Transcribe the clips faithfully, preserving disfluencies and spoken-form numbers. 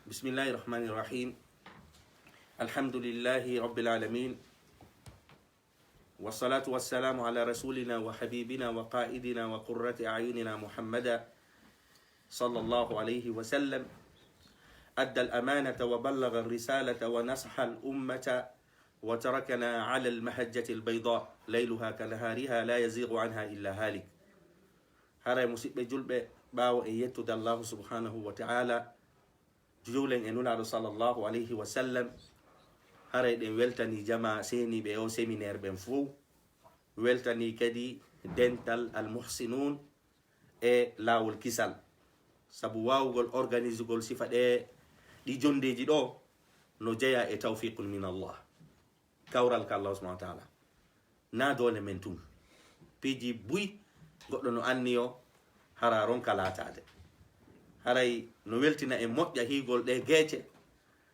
بسم الله الرحمن الرحيم. الحمد لله رب العالمين. والصلاة والسلام على رسولنا وحبيبنا وقائدنا وقرة أعيننا محمدا صلى الله عليه وسلم. أدى الأمانة وبلغ الرسالة ونصح الأمة وتركنا على المحجة البيضاء ليلها كنهارها لا يزيغ عنها إلا هالك. Haray, musiɓɓe julɓe, ɓaawo en yettude Allahu subhanahu wa ta'ala, juulen e Nulaaɗo sallallahu alayhi wa sallam, haray ɗen weltanii jamaa seeniiɓe e o séminaire ɓen fow, weltanii kadi dental Al-Muhsinuun e Laawol Kisal, sabu waawugol organisugol sifa ɗe, ɗi jonndeeji ɗo, no jeyaa e tawfiqun min Allah. Kawral ka Allah subhanahu wa ta'ala. Na doole men tun. Piiji buy goɗɗo no anniyo, hara ronka laataade. Haray no weltina en moƴƴa hiigol ɗe geece,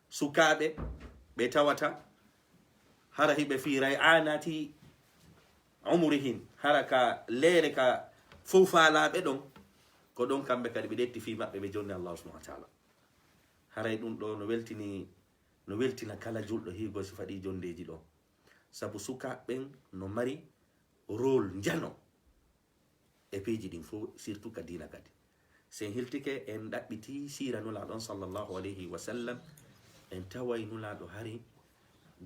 sukaaɓe ɓe tawata hara hiɓe fi ray'anati umurihim, hara ka leere ka fow faalaaɓe ɗon, ko ɗon kamɓe kadi ɓe ɗetti fii maɓɓe, ɓe jonni Allah subhanahu wa ta'ala. Haray ɗum ɗo no weltini, no weltina kala julɗo hiigol sifa ɗi jonndeeji ɗo. Sabu sukaaɓe ɓen no mari rôle njano e piiji ɗin fow, surtout ka diina kadi. Si en hiltike, en ɗaɓɓiti siira Nulaaɗo on sallallahu alayhi wa sallam, en taway Nulaaɗo hari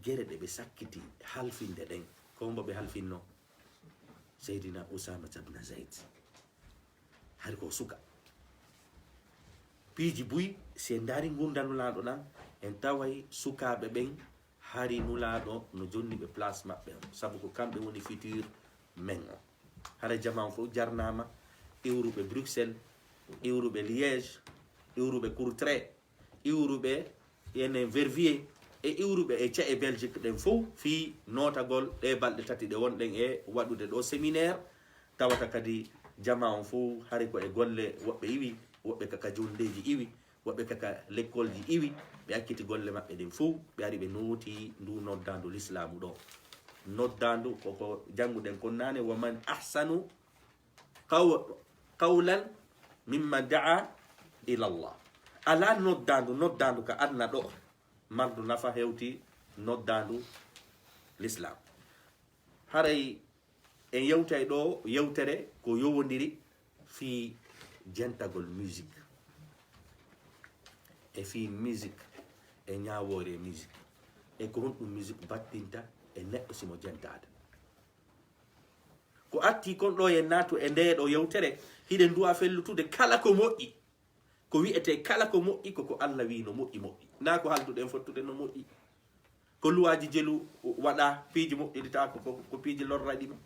gere ɗe ɓe sakkiti halfinde ɗen, ko mbo ɓe halfinno? Seydina Usaama ibn Zayd. Hari ko suka. Piiji buy, si en ndaari ngurndan Nulaaɗo ɗan, en taway sukaaɓe ɓen hari Nulaaɗo no jonni ɓe place maɓɓe on, sabu ko kamɓe woni futur men on. Hara jamaa on fow jarnaama, iwruɓe Bruxelles, iwruɓe Liège, iwruɓe Courtrai, iwruɓe enen Verviers, e iwruɓe e ce'e Belgique ɗen fow, fii nootagol ɗe balɗe tati ɗe wonɗen e waɗude ɗo séminaire, tawata kadi jamaa on fow hari ko e golle woɓɓe iwi, woɓɓe kaka jonndeeji iwi, woɓɓe kaka lekkolji iwi, ɓe acciti golle maɓɓe ɗin fow, ɓe ari ɓe nooti ndu noddaandu lislaamu ɗo. Noddaandu ko ko jannguɗen kon naane, "Wa man ahsanu qaw-, qawlan mimman da'a ila Allah." Alaa noddaandu, noddaandu ka aduna ɗo, marndu nafa hewti noddaandu lislaam. Haray en yewtay ɗo yewtere ko yowondiri fii jentagol musique, e fii musique, e ñaawoore musique, e ko honɗum musique battinta e neɗɗo si mo jentaade. Ko atti kon ɗo en naatu e ndee ɗo yewtere, hiɗen du'a fellutude kala ko moƴƴi. Ko wi'etee kala ko moƴƴi, ko ko Alla wi'i no moƴƴi moƴƴi. Naa ko haalduɗen fottude no moƴƴi. Ko luwaaji jelu waɗaa, piiji moƴƴiritaako, ko, ko piiji lorraɗi ma.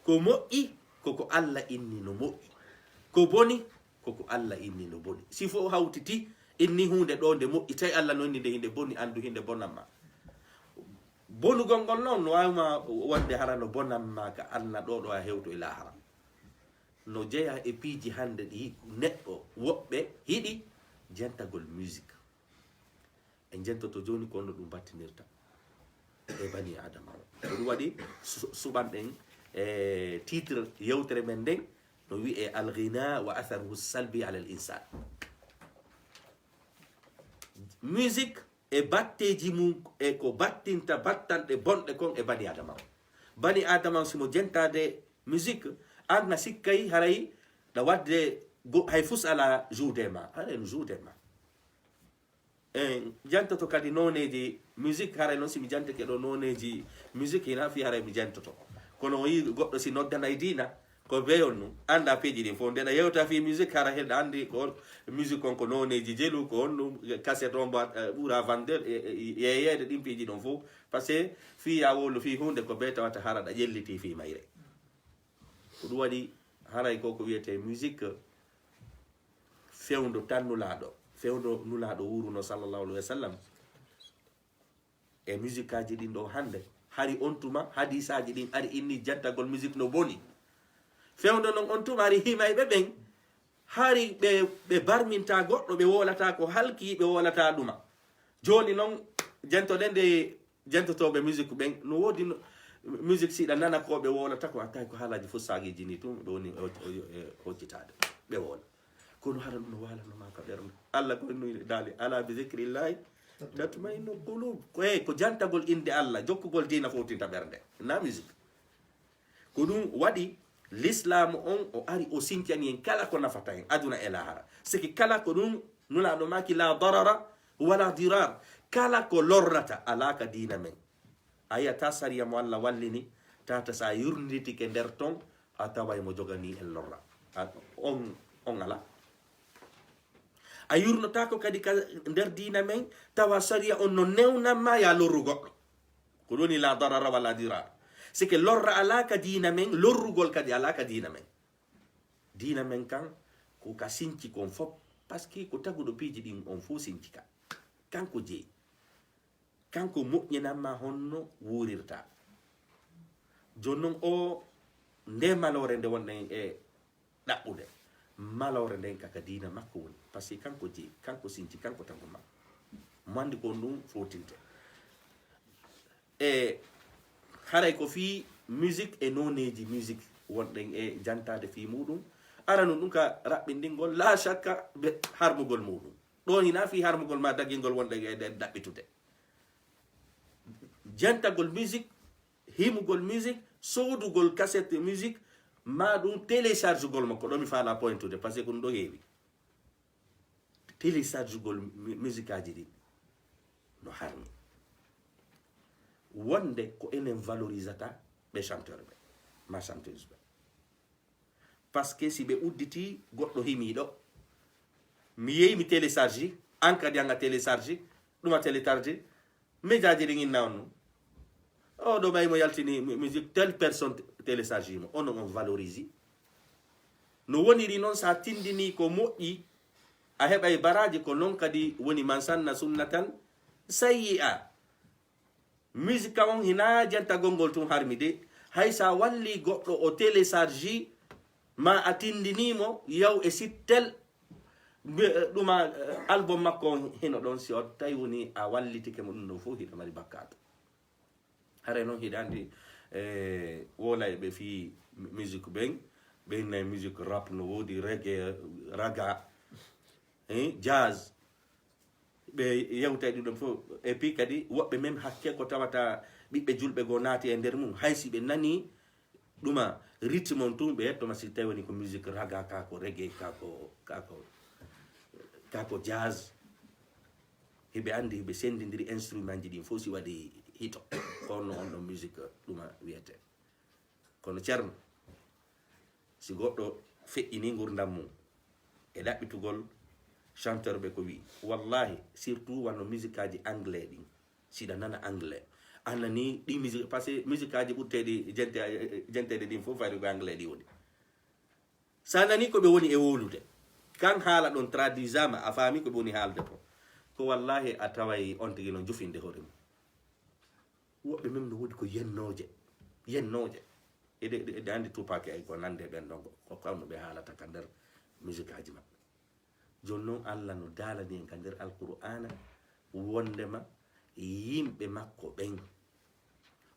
Ko moƴƴi, ko ko Alla inni no moƴƴi. Ko boni, ko ko Alla inni no boni. Si fof hawtiti, inni huunde ɗo nde moƴƴi, tawi Alla no inni nde hinde boni, anndu hinde bonan ma. Bonugol ngol noon no waawi ma wonde hara no bonan ma ka aduna ɗo, ɗo a hewto e laahara. No jeyaa e piiji hannde ɗi neɗɗo woɓɓe hiɗi jentagol musique. En jentoto jooni ko honno ɗum battinirta e bani Adama o. Ko ɗum waɗi su-, suɓanɗen e titre yewtere men nden, no wi'ee Al-Ghina wa Atharuhu Salbi ala al-Insan. Musique e batteeji mum e ko battinta battanɗe bonɗe kon e bani Adama o. Bani Adama o, si mo jentaade musique, an na sikkay haray ɗa waɗde go-, hay fus alaa joude ma. Haray no joude ma. En jantoto kadi nooneeji musique, haray noon si mi jantike ɗo nooneeji musique, hina fii haray mi jantoto. Kono o yii goɗɗo si noddanay diina, ko beyon nu, annda piiji ɗin fof. Nde ɗa yewta fii musique, hara hiɗa anndi ko musique on ko nooneeji jelu, ko honɗum, cassette on mba-, eh, ɓura vendeur, e, e, e yeeyeede ɗin piiji ɗon fof. Parce que fii ya wowlu fii huunde ko bee tawata hara ɗa ƴellitii fii mayre. Ko ɗum waɗi haray ko ko wiyetee musique fewndo tan Nulaaɗo, fewndo Nulaaɗo wuuruno sallallahu alayhi wa sallam. E musique aji ɗin ɗo hannde, hari on tuma hadiisaaji ɗin ari inni jantagol musique no boni. Fewndo non on tuma ari himayɓe ɓen, hari ɓe, ɓe barminta goɗɗo, ɓe wowlata ko halki, ɓe wowlata ɗuma. Jooni non jentoɗen nde jentotooɓe musique ɓen, no woodi no, musique si ɗa nana ko ɓe wowlata ko, a tawi ko haalaaji fussaagiji ni tun, ɓe woni o, o, e hoccitaade, ɓe wowla. Kono hara ɗum no waalanno ma ka ɓernde. Allah ko no daali, "Ala bi zikrillahi tatma'innul qulub." Ko, eh, ko jantagol innde Allah, jokkugol diina fowtinta ɓernde. Na musique. Ko ɗum waɗi Lislaamu on o ari o sincani en kala ko nafata en aduna e lahara. Siki kala ko ɗum Nulaaɗo maaki, "La darara wala dirar." Kala ko lorrata alaa ka diina men. A yiyata sariya mo Allah wallini, tata sa yurnitike nder ton, a taway mo jogani en lorra. A, on, on ala. A yurnotaako kadi ka nder diina men, tawa sariya on no newnan ma ya lorru goɗɗo. Ko ɗum woni la darara wala dirar. Sike lorra alaa ka diina men, lorrugol kadi alaa ka diina men. Diina men kan, ko ka sinci kon fop, parce que ko taguɗo piiji ɗin on fof sinci ka. Kanko jeyi. Kanko moƴƴinan ma honno wuurirta. Jooni non o, nde maloore nde wonɗen e ɗaɓɓude, maloore nden kaka diina makko woni. Parce que kanko jeyi, kanko sinci, kanko tagu ma. Mo anndi ko on ɗum fowtinte. E haray ko fii musique e nooneeji musique wonɗen e jantaade fii muuɗum. Aranu ɗum ka raɓɓinɗingol, laa shakka be harmugol muuɗum. Ɗon hina fii harmugol ma daggingol wonɗen e ɗen ɗaɓɓitude. Jantagol musique, himugol musique, soodugol cassette musique, ma ɗum téléchargegol makko. Ɗo mi faala pointude, parce que ko ɗum ɗo heewi. Téléchargegol mu-, musique aji ɗin no harmi. Wonde ko enen valorisata ɓe chanteur ɓe, ma chanteuse ɓe. Parce que si ɓe udditi goɗɗo himiiɗo, mi yehi mi télécharge, an kadi an a télécharge, ɗum a télécharge, médiaji ɗin inna on. O ɗo ɓay mo yaltini mu-, musique, telle personne télécharge mo, on on valorise. No woniri noon, sa tindini ko moƴƴi, a heɓay baraji, ko noon kadi woni man sanna sunnatan sayyi'a. Musique on hina jantagol ngol tun harmi de, hay sa walli goɗɗo o télécharge ma a tindini mo, yaw e site tel, mbi-, ɗuma, eh, album makko on hino ɗon, si o tawi woni a wallitike mo ɗum ɗon fof, hiɗa mari bakkaatu. Hare noon hiɗa anndi, eh, wolayɓe fii mu-, musique ɓen, ɓe inna musique rap no woodi, reggae, raga, eh, jazz. Ɓe yewtay ɗum ɗon fof. Et puis kadi woɓɓe même hakke ko tawata ɓiɓɓe julɓe goo naati e nder mum. Hay si ɓe nani ɗuma rythme on tun, ɓe yetto ma si tawi woni ko musique raga, ka ko reggae, ka ko, ka ko, ka ko jazz. Hiɓe anndi, hiɓe sendindiri instrument ji ɗin fof si waɗi hito. Ko honno on ɗon musique ɗuma wiyete. Kono Ceerno, si goɗɗo feƴƴini ngurdam mum e ɗaɓɓitugol chanteur ɓe ko wi'i, wallahi, surtout wano musique aji anglais ɗin, siɗa nana anglais, a nani ɗi musique, parce que musique aji ɓurteɗi jente-, jenteɗe ɗin fof fayde ko anglais ɗi woni. Sa nani ko ɓe woni e wowlude, kan haala ɗon traduisama, a faami ko ɓe woni haalde ko. Ko wallahi a taway on tigi no jufinde hoore mum. Woɓɓe men no woodi ko yennooje, yennooje. Eɗe, eɗe, eɗe anndi Tupac ay ko nande ɓen ɗon, ko, ko kawno ɓe haalata ka nder musique aji maɓɓe. Jooni noon, Allah no daalani en ka nder Alqur'aana wondema yimɓe makko ɓen,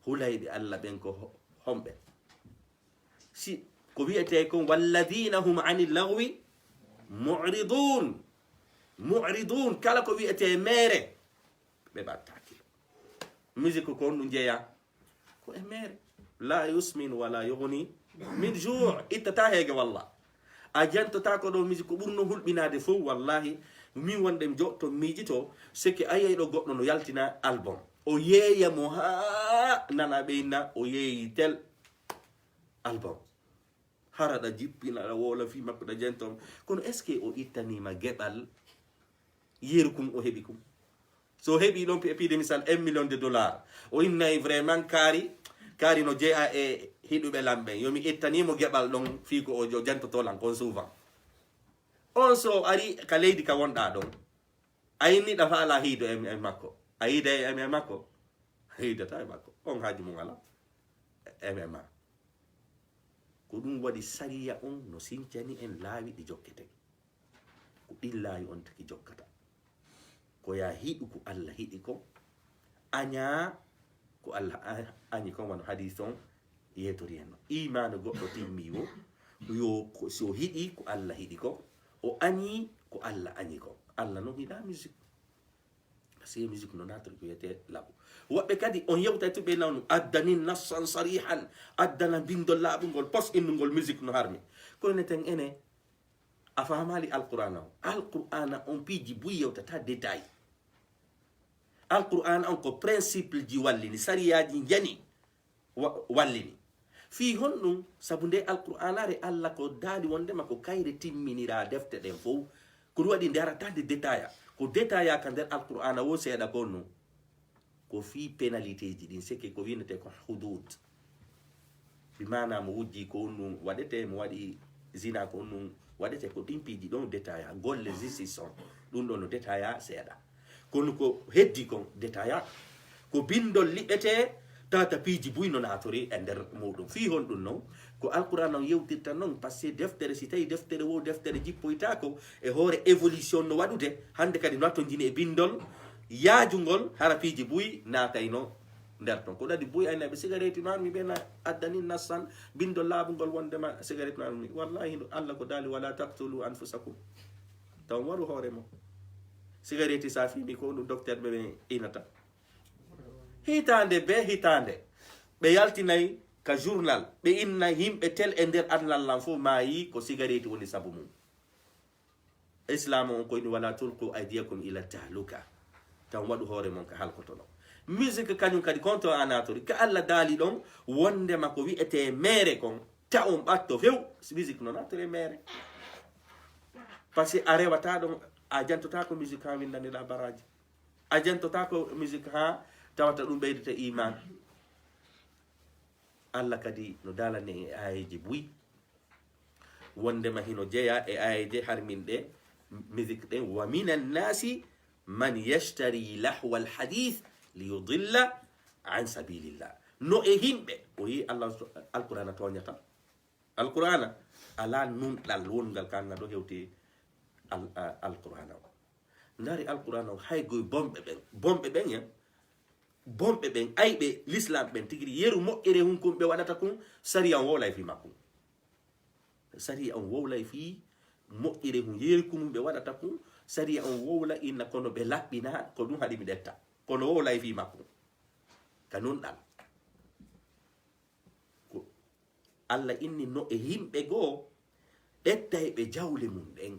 hulayɓe Allah ɓen ko ho-, homɓe? Si ko wi'etee kon, "Walladina hum ani lagwi mu'ridun." Mu'ridun, kala ko wi'etee meere, ɓe ɓattaaki. Musique ko honɗum jeyaa? Ko e meere. La yusmin wala yughni min ju'. Ittata heege walla. A jantotaako ɗo musique ko ɓurno hulɓinaade fof, wallahi. Min wonde mi joɗto miijito, seke ayay ɗo goɗɗo no yaltina album. O yeeya mo haa nana ɓe inna, o yeeyi tel album. Hara ɗa jippina, ɗa woola fii makko, ɗa janto. Kono est-ce que o ittanima geɓal yeru kun o heɓi kun? So heɓi ɗon, pi-, piide misal un million de dollars, o innay vraiment kaari, kaari no jeeya e hiɗuɓe lan ɓen. Yo mi ittanimo geɓal ɗon fii ko o jo-, jantoto lan kon souvent. On so o ari ka leydi ka wonɗa ɗon, a inni ɗa faala hiido e, e makko. A yiida e, e makko? A yiidata e makko. On haaju mum ala. M M A. Ko ɗum waɗi sariya on no sincani en laawi ɗi jokketen. Ko ɗin laawi on tigi jokkata. Ko yaa hiɗu ko Allah hiɗi ko, añaa ko Allah a-, añi kon, wano hadiis on yeetori en no. Iimaanu goɗɗo timmi wo, yo ko, si o hiɗi ko Allah hiɗi ko, O añi ko Allah añi ko. Allah noon hiɗa musique. Parce que musique no natori ko wiyetee laɓu. Woɓɓe kadi on yewtay tun ɓe nawnu addanin nassan sarihan, addana bindol laaɓungol pos innugol musique no harmi. Kono ten ene a faamaali Alqur'aana on. Alqur'aana on piiji buy yewtata détail. Alqur'aana on ko principe ji wallini, sariyaaji njani wa- wallini. Fii honɗum? Sabu nde Alqur'aanaare Allah ko daali wondema ko kayre timminiraa defte ɗen fow. Ko ɗum waɗi nde arata nde détail. Ko détail ka nder Alqur'aana wo seeɗa ko non. Ko fii pénalité ji ɗin, seke ko winete ko hudud. Bi maana mo wujji ko on ɗum waɗete, mo waɗi zina ko on ɗum waɗete, ko ɗin piiji ɗon détail. Golle justice on, ɗum ɗon no détail seeɗa. Kono ko heddi kon détail. Ko bindol liɓete, tata piiji buy no naatori e nder muɗum. Fii honɗum non? Ko Alqur'aana on yewtirta non, parce que deftere, si tawi deftere wo, deftere jippoytaako, e hoore évolution no waɗude, hannde kadi no attonjini e bindol yaajungol, hara piiji buy naatayno nder ton. Ko ɗadi buy ayna ɓe sigareeti no harmi ɓe na addani nassan, bindol laaɓungol wondema sigareeti no harmi. Wallahi, no Allah ko daali, "Wala taqtulu anfusakum." Taw waru hoore mo. Sigareeti sa fimi ko ɗum docteur ɓe ɓe inata. Hitaande be hitaande, ɓe yaltinay ka journal, ɓe inna yimɓe tel e nder aduna lan fof maayi ko sigareeti woni sabu mum. Islaam on ko inni, "Wala tulqu aydiyakum ila tahluka." Tan waɗu hoore mon ka halkotono. Musique kañum kadi konto a natori, ka Allah daali ɗon wondema ko wi'ete meere kon, ta on ɓatto few, musique no natori e meere. Parce que a rewata ɗon, a jantotako musique ha windaniɗa baraji. A jantotako musique ha tawata ɗum ɓeydata iman. Allah kadi no daalani e aayeeji buy. Wondema hino jeya e aayeeje harminɗe musique ɗen, "Wa minan nasi man yashtari lahwal hadith li yudilla an sabilillah." No e himɓe, o yi Allah so-, Alqur'ana tooñata. Alqur'ana ala nunɗal wongal ka na ɗo hewti al-, a-, Alqur'ana o. Ndaari Alqur'ana o, hay goy bonɓe ɓen, bonɓe ɓen en, bonɓe ɓen, ayɓe l'islam ɓen tigiri, yeru moƴƴere hun kun ɓe waɗata kun, sariya on wowlay fi makkun. Sariya on wowlay fi moƴƴere hun, yeru kun ɓe waɗata kun, sariya on wowla inna kono ɓe laɓɓina, ko ɗum haɗi mi ɗetta. Kono wowlay fi makkun. Ka nunɗal. Ko Allah inni no e yimɓe goo, ƴettayɓe jawle mum ɗen,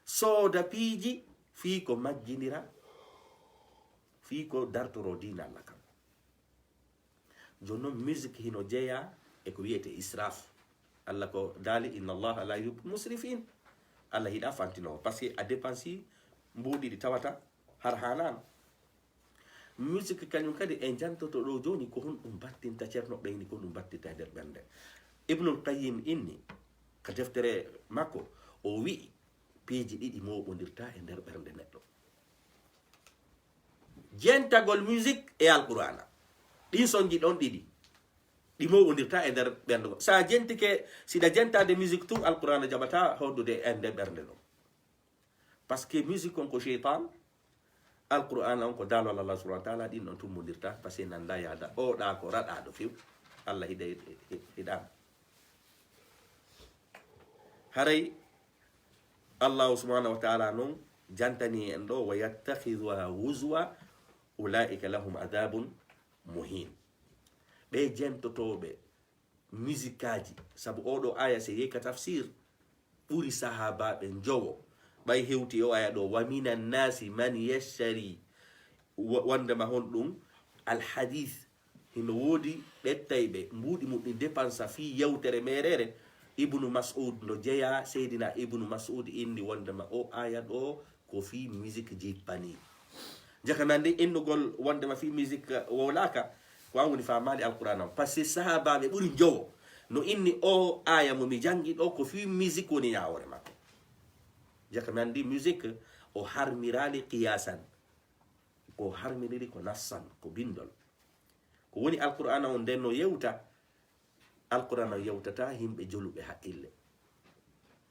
sooda piiji fii ko majjinira, fii ko dartoro diina Allah kan. Jooni non, musique hino jeya e ko wiyete israf. Allah ko daali, "Inna Allaha la yuhibbul musrifin." Allah hiɗa fantinowo, parce que a dépense mbuuɗi ɗi tawata har hanano. Musique kañum kadi en jantoto ɗo jooni, ko honɗum battinta, Ceerno ɓeyni, ko ɗum battinta e nder ɓernde. Ibnul Qayyim inni ka deftere makko, o wi'i piiji ɗiɗi mooɓondirta e nder ɓernde neɗɗo. Jentagol musique e Alqur'ana. Ɗin sonji ɗon ɗiɗi. Ɗi mooɓondirta e nder ɓernde go. Sa jentike, siɗa jentade musique tun, Alqur'ana jaɓata hoɗude e nder ɓernde ɗon. Parce que musique on ko sheytan, Alqur'ana on ko daalol Allah subhanahu wa ta'ala, ɗin ɗon tummondirta, parce que nanda yaada. O ɗa ko raɗaɗo few. Allah hiɗa, hiɗa. Haray Allah subhanahu wa ta'ala non jantani en ɗo, "Wa yattakhidhuha huzwa, ulaika lahum adhabun muhin." Ɓe jentotoɓe musikaji, sabu oɗo aya, se yehi ka tafsir, ɓuri sahabaɓe njowo. Ɓay hewti o aya ɗo, "Wa minan nasi man yashtari", wa-, wondema honɗum? Alhadith. Hino woodi ɓettayɓe mbuuɗi mum ɗin dépensa fii yewtere meerere. Ibnu Mas'ud no jeya, Seydina Ibnu Mas'ud inni wondema o aya ɗo ko fii musique jippani. Jaka mi anndi innugol wondema fii musique wowlaaka, ko an woni faamaali Alqur'ana on. Parce que sahaabaaɓe ɓuri njowo no inni o aya mo mi janngi ɗo ko fii musique woni ñaawoore makko. Jaka mi anndi musique o harmiraali qiyaasan. Ko harmiriri ko nassan, ko bindol. Ko woni Alqur'ana on nden no yewta, Alqur'ana yewtata yimɓe joluɓe haqqille.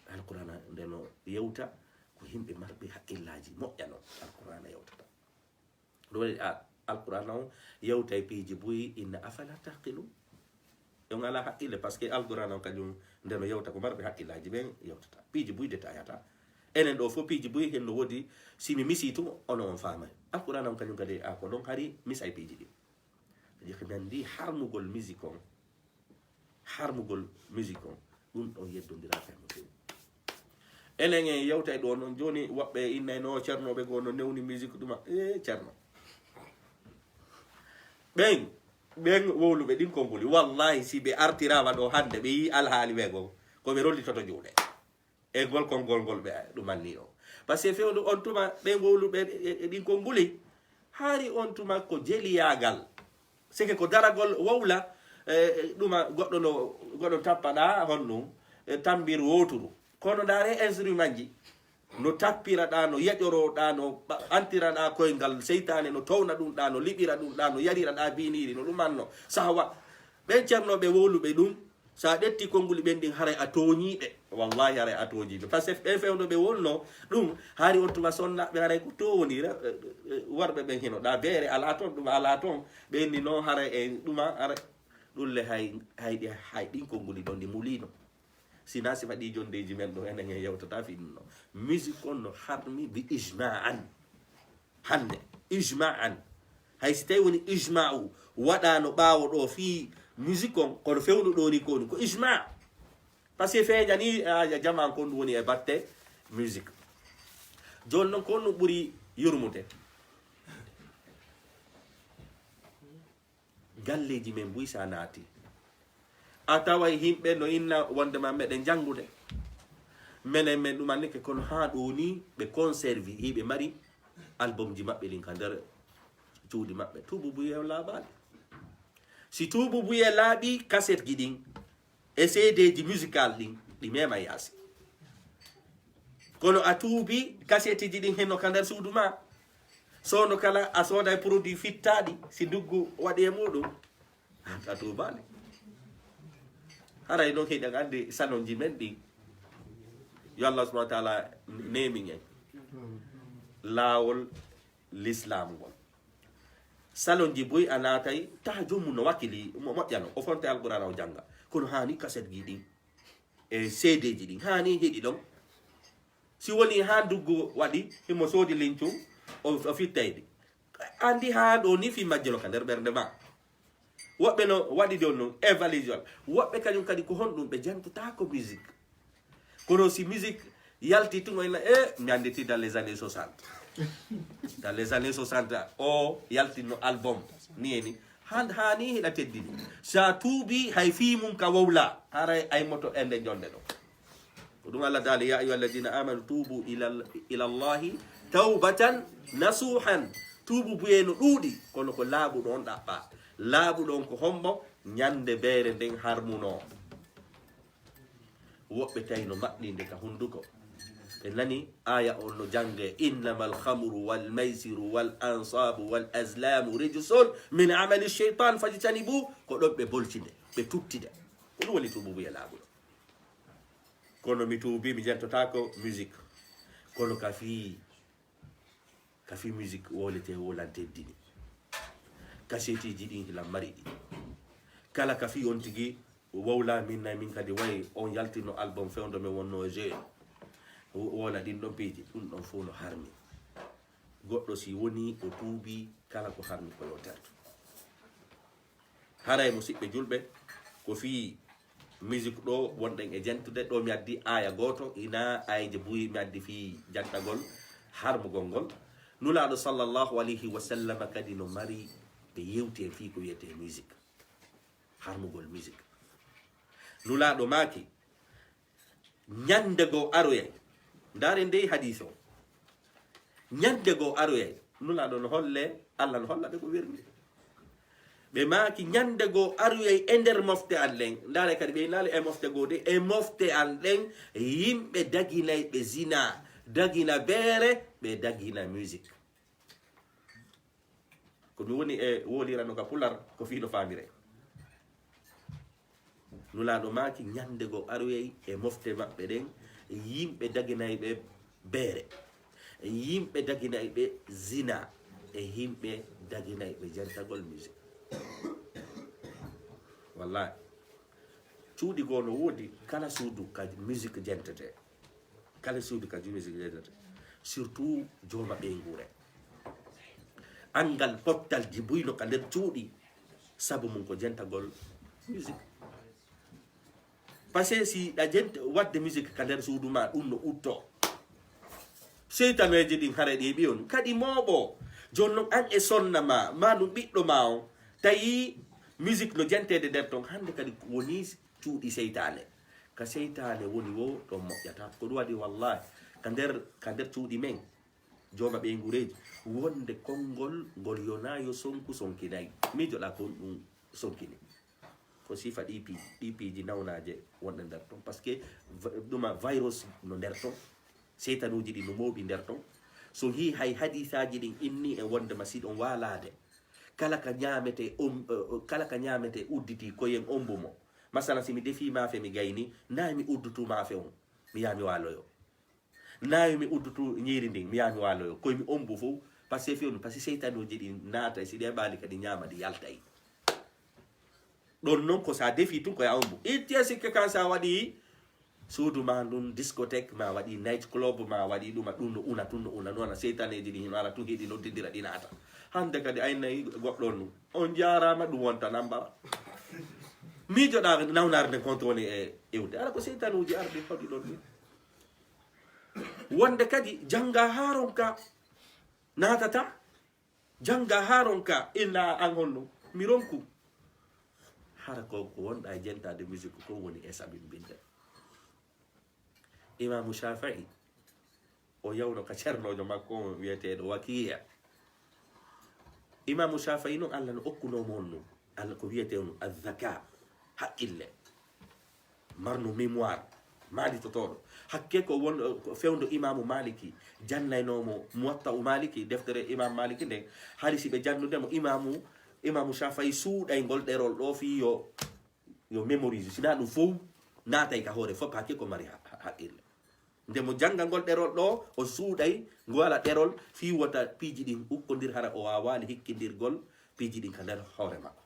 Alqur'ana nde no yewta ko yimɓe marɓe haqqillaaji moƴƴa non Alqur'ana yewtata. Ɗum waɗi a-, Alqur'ana on yewta e piiji buy inna afala taqilun. On ala haqqille, parce que Alqur'ana on kañum nde no yewta ko marɓe haqqillaaji ɓen yewtata. Piiji buy detayata. Enen ɗo fof piiji buy hen no woodi, si mi misi tun, ono on faamay. Alqur'aana on kañum kadi a ko ɗon hari misay piiji ɗin. Kadi ko nanndi harmugol musique on, harmugol musique on, ɗum ɗon yeddondiraa kay no feewi. Enen en yewtay ɗo noon jooni, woɓɓe innay no Ceerno ɓe goo no newni musique ɗuma. E Ceerno. Ɓen, ɓen wowluɓe ɗin konnguli, wallahi si ɓe artiraama ɗo hannde, ɓe yii alhaali ɓe goo, ko ɓe rollitoto juuɗe. E ngol konngol ngol ɓe ɗumanni o. Parce que fewndo on tuma ɓe ngowluɓe e, e, e ɗin konnguli, hari on tuma ko jeliyaagal. Seke ko daragol wowla, e, e, ɗuma goɗɗo no, goɗɗo tappaɗa honɗum, e, tambir woturu. Kono ndaare instrument ji, no tappiraɗa, no yeƴoroɗa, no ɓa-, antiraɗa koyngal seytaane, no towna ɗum ɗa, no liɓira ɗum ɗa, no yariraɗa biiniri, no ɗumanno. Sahwa, ɓen ceernooɓe wowluɓe ɗum, so a ƴetti konnguli ɓen ɗin, haray a tooñii ɓe. Wallahi, haray a tooñii ɓe. Parce que ɓen fewndo ɓe wonno ɗum, hari on tuma sonnaaɓe, haray ko to woni re-, e, e, worɓe ɓen hino. Ɗa beere alaa toon, ɗum alaa toon. Ɓen ni noon, haray e ɗuma, haray ɗum le hay, hay ɗi, hay ɗin konnguli ɗon ɗi muliino. Sina sifa ɗi jonndeeji men ɗo, enen en yewtata fii ɗum ɗo. Musique on no harmi bi ijma'an. Hannde, ijma'an. Hay si tawi woni ijma'u waɗaano ɓaawo ɗo fii musique on, kono fewndo ɗo ni ko woni ko ijma'. Parce que feeñani, a, jaman kon ɗum woni e batte musique. Jooni noon, ko honɗum ɓuri yurmude? Galleeji men buy, so a naati, a taway yimɓe no inna wonde ma meɗen janngude. Menen men ɗumannike, kono haa ɗo ni ɓe conserve, hiɓe mari album ji maɓɓe ɗin ka nder cuuɗi maɓɓe. Tuubu buye on laaɓaali. Si tuubu buye laaɓi, kaset ji ɗin e C D ji musical ɗin, ɗi mema yaasi. Kono a tuubi, kasetiji ɗin henno ka nder suudu ma. Soono kala a sooday produit fittaaɗi, si nduggu waɗi e muɗum, a tuubaali. Haray noon hiɗen anndi salonji men ɗin. Yo Allah subhanahu wa taala neemin en laawol l'islam ngol. Salonji buy a naatay, taha joomum no wakkili, mo moƴƴano, o fonta Alqur'aana o jannga. Kono haani kasetji ɗin e C D ji ɗin, haani hiɗi ɗon. Si woni haa nduggu waɗi, himo soodi lincum, o, o fittay ɗi. Anndi haa ɗo ni fii majjolo ka nder ɓernde ma. Woɓɓe no waɗi ɗon non, évaluation. Woɓɓe kañum kadi ko honɗum ɓe jantotaako musique. Kono si musique yalti tun, o inna, e, mi annditi dans les années soixante. Dans les années soixante, o yaltinno album. Ni e ni. Han-, haani hiɗa teddini. Sa tuubi, hay fii mum ka wowla. Haray ay moto ende jonde ɗo. Ko ɗum Allah daali, "Ya ayyuha alladina amanu tubu ila, ila Allahi tawbatan nasuhan." Tuubu buye no ɗuuɗi, kono ko laaɓuɗo on ɗaɓɓa. Laaɓuɗo on ko hombo? Ñande beere nden harmuno. Woɓɓe tawi no maɓɓinde ka hunduko. Ɓe nani aya on no jange, "Innama alhamru wal maisiru wal ansabu wal azlamu rijsun min amali shaitan fajtanibu." Ko ɗon ɓe boltide, ɓe tuttide. Ko ɗum woni tuubu buye laaɓuɗo. Kono mi tuubi, mi jantotaako musique. Kono ka fii, ka fii musique wolete wolan teddini. Kasetiji ɗin hilan mari ɗi. Kala ka fii on tigi wowla min na min kadi way on yaltino album fewndo men wonno e jeune. Wo-, wola ɗin ɗon piiji, ɗum ɗon fof no harmi. Goɗɗo si woni o tuubi, kala ko harmi ko yo terto. Haray, musiɓɓe julɓe, ko fii musique ɗo wonɗen e jentude, ɗo mi addi aya gooto, ina ayje buy mi addi fii jantagol harmugol ngol. Nulaaɗo sallallahu alayhi wa sallam kadi no mari ɓe yewti e fii ko wiyetee musique. Harmugol musique. Nulaaɗo maaki, ñande goo aroyay. Ndaaren dey hadiis o. Ñande goo aroyay. Nulaaɗo no holle, Allah no holla ɓe ko werni. Ɓe maaki, ñande goo aroyay e nder mofte an ɗen. Ndaare kadi ɓe innaali e mofte goo de, e mofte an ɗen, yimɓe daginayɓe zina, dagina beere, ɓe dagina musique. Ko mi woni e wolirano ka pular, ko fii no faamire. Nulaaɗo maaki, ñande goo aroyay e mofte maɓɓe ɗen, yimɓe daginayɓe beere, yimɓe daginayɓe zina, e yimɓe daginayɓe jentagol musique. Wallahi. Cuuɗi goo no woodi, kala suudu ka musique jentete. Kala suudu ka musique jentete, surtout jooma ɓeynguure. Anngal pottal jibuyno ka nder cuuɗi, sabu mum ko jentagol musique. Parce que si ɗa jent waɗde musique ka nder suudu ma, ɗum no utto. Seytaneeji ɗin hara ɗi ɓiyon kadi mooɓo. Jooni noon an e sonna ma, ma ɗum ɓiɗɗo ma on, tawi musique no jenteede nder ton, hannde kadi woni cuuɗi seytaane. Ka seytaane woni wo ɗon moƴƴata. Ko ɗum waɗi wallahi, ka nder, ka nder cuuɗi men, jooma ɓeynguureeji, wonde konngol ngol yonaa yo sonku sonkinay. Miijoɗaa ko ɗum sonkini. Ko sifa ɗi piiji, ɗi piiji nawnaaje wonɗe nder ton. Parce que va-, ɗuma virus no nder ton. Seytanuuji ɗi no mooɓi nder ton. So hii hay hadiisaaji ɗin inni e wonde ma si ɗon waalaade. Kala ka ñaametee om-, eh, kala ka ñaametee udditi koyen ombu mo. Masala si mi defii maafe mi gayni, nayi mi uddutu maafe on. Mi yaha mi waaloyo. Nayi mi uddutu ñiiri ndin, mi yaha mi waaloyo. Koye mi ombu fof, parce que fewni, parce que seytanuuji ɗi naata, si ɗi heɓaali kadi ñaama, ɗi yaltay. Ɗon noon ko sa defi tun ko ya ombu. Itti e sikke kan sa waɗi suudu ma ndun, discothèque ma waɗi, night club ma waɗi, ɗuma ɗum no una, tun no una, no una, seytaneeji ɗi hino ara tun, hiɗi noddindira, ɗi naata. Hannde kadi aynay goɗɗo on, on jaaraama, ɗum wonta nambara. Miijoɗaa nawnaare nden konto woni e iwde. Ara ko seytanuuji ardi hoɗi ɗon ɗum. Wonde kadi jannga haa ronka naatata, jannga haa ronka inna an honno mi ronku. Hara ko, ko wonɗa e jentaade musique ko woni e sabimbinde. Imaamu Shaafi'i, o yawno ka cernoojo makko on wiyeteeɗo Wakiya. Imaamu Shaafi'i non, Allah no okkunoo mo on ɗum. Allah ko wiyetee on azzaka, haqqille. Marno mémoire, maanditotooɗo. Hakke ko won, ko fewndo Imaamu Maliki, jannaynoomo Muwatta'u Maliki, deftere Imaamu Maliki nden, hari si ɓe jannude mo, Imaamu, Imaamu Shaafi'i suuɗay ngol ɗerol ɗo fii yo, yo mémorise, sinaa ɗum fow naatay ka hoore fof, hakke ko mari ha-, ha-, haqqille. Nde mo jannga ngol ɗerol ɗo, o suuɗay ngol ala ɗerol, fii wota piiji ɗin ukkondir, hara o waawaali hikkindirgol piiji ɗin ka nder hoore makko.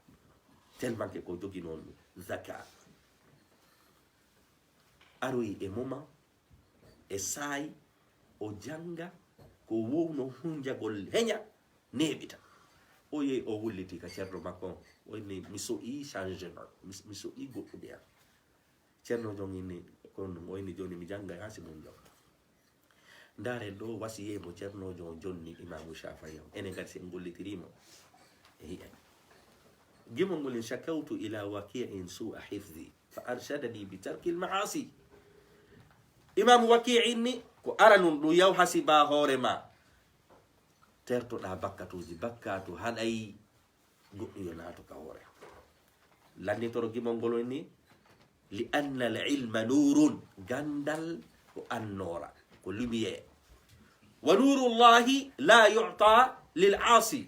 Tellement que ko joginoo ɗum, zaka. Aroyi e moment, e saayi, o jannga ko wowno hunjagol heña, neeɓita. O yehi o wulliti ka ceerno makko on. O inni, "Mi so'i changement. Mi, mi so'i goɗɗude am." Ceerno jon inni, ko ɗum, o inni, "Jooni mi janngay haa si mun jon." Ndaaren ɗo wasiyee mo ceernoojo on jonni Imaamu Shaafi'i on. Enen kadi si en gollitirii mo, e yi'en. Gimol ngol en, "Shakawtu ila Waki'in su'a hifzi, fa arshadani bi tarkil ma'asi." Imaamu Waki' inni, ko aranun ɗum yaw hasiba hoore ma. Tertoɗaa bakkatuuji, bakkatu haɗay goɗɗum yo naatu ka hoore. Lannitoro gimol ngol woni, "Li anna al ilma nurun," ganndal ko annoora, ko lumière. "Wa nurullahi la yu'ta lil asi."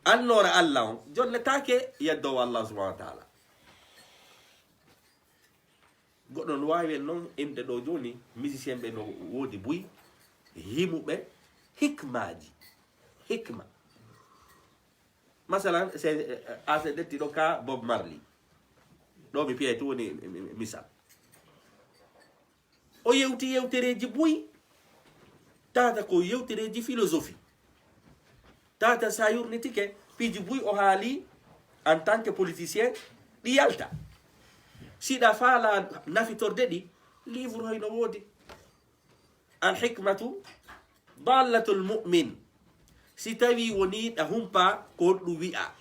Annoora Allah on jolletaake yeddoowo Allah subhanahu wa ta'ala. Goɗɗo no waawi en noon innde ɗo jooni, musicien ɓe no woodi buy, himuɓe, hikmaaji, hikma. Masalan, se, a se ƴetti ɗo ka Bob Marley. Ɗo mi piyay tun woni mi-, mi-, misal. O yewti yewtereeji buy, tata ko yewtereeji philosophie. Tata sa yurnitike, piiji buy o haali en tant que politicien, ɗi yalta. Siɗa faala nafitorde ɗi, livre hoy no woodi. Al hikmatu dallatul mu'min. Si tawi woni ɗa humpa ko ɗum wi'a,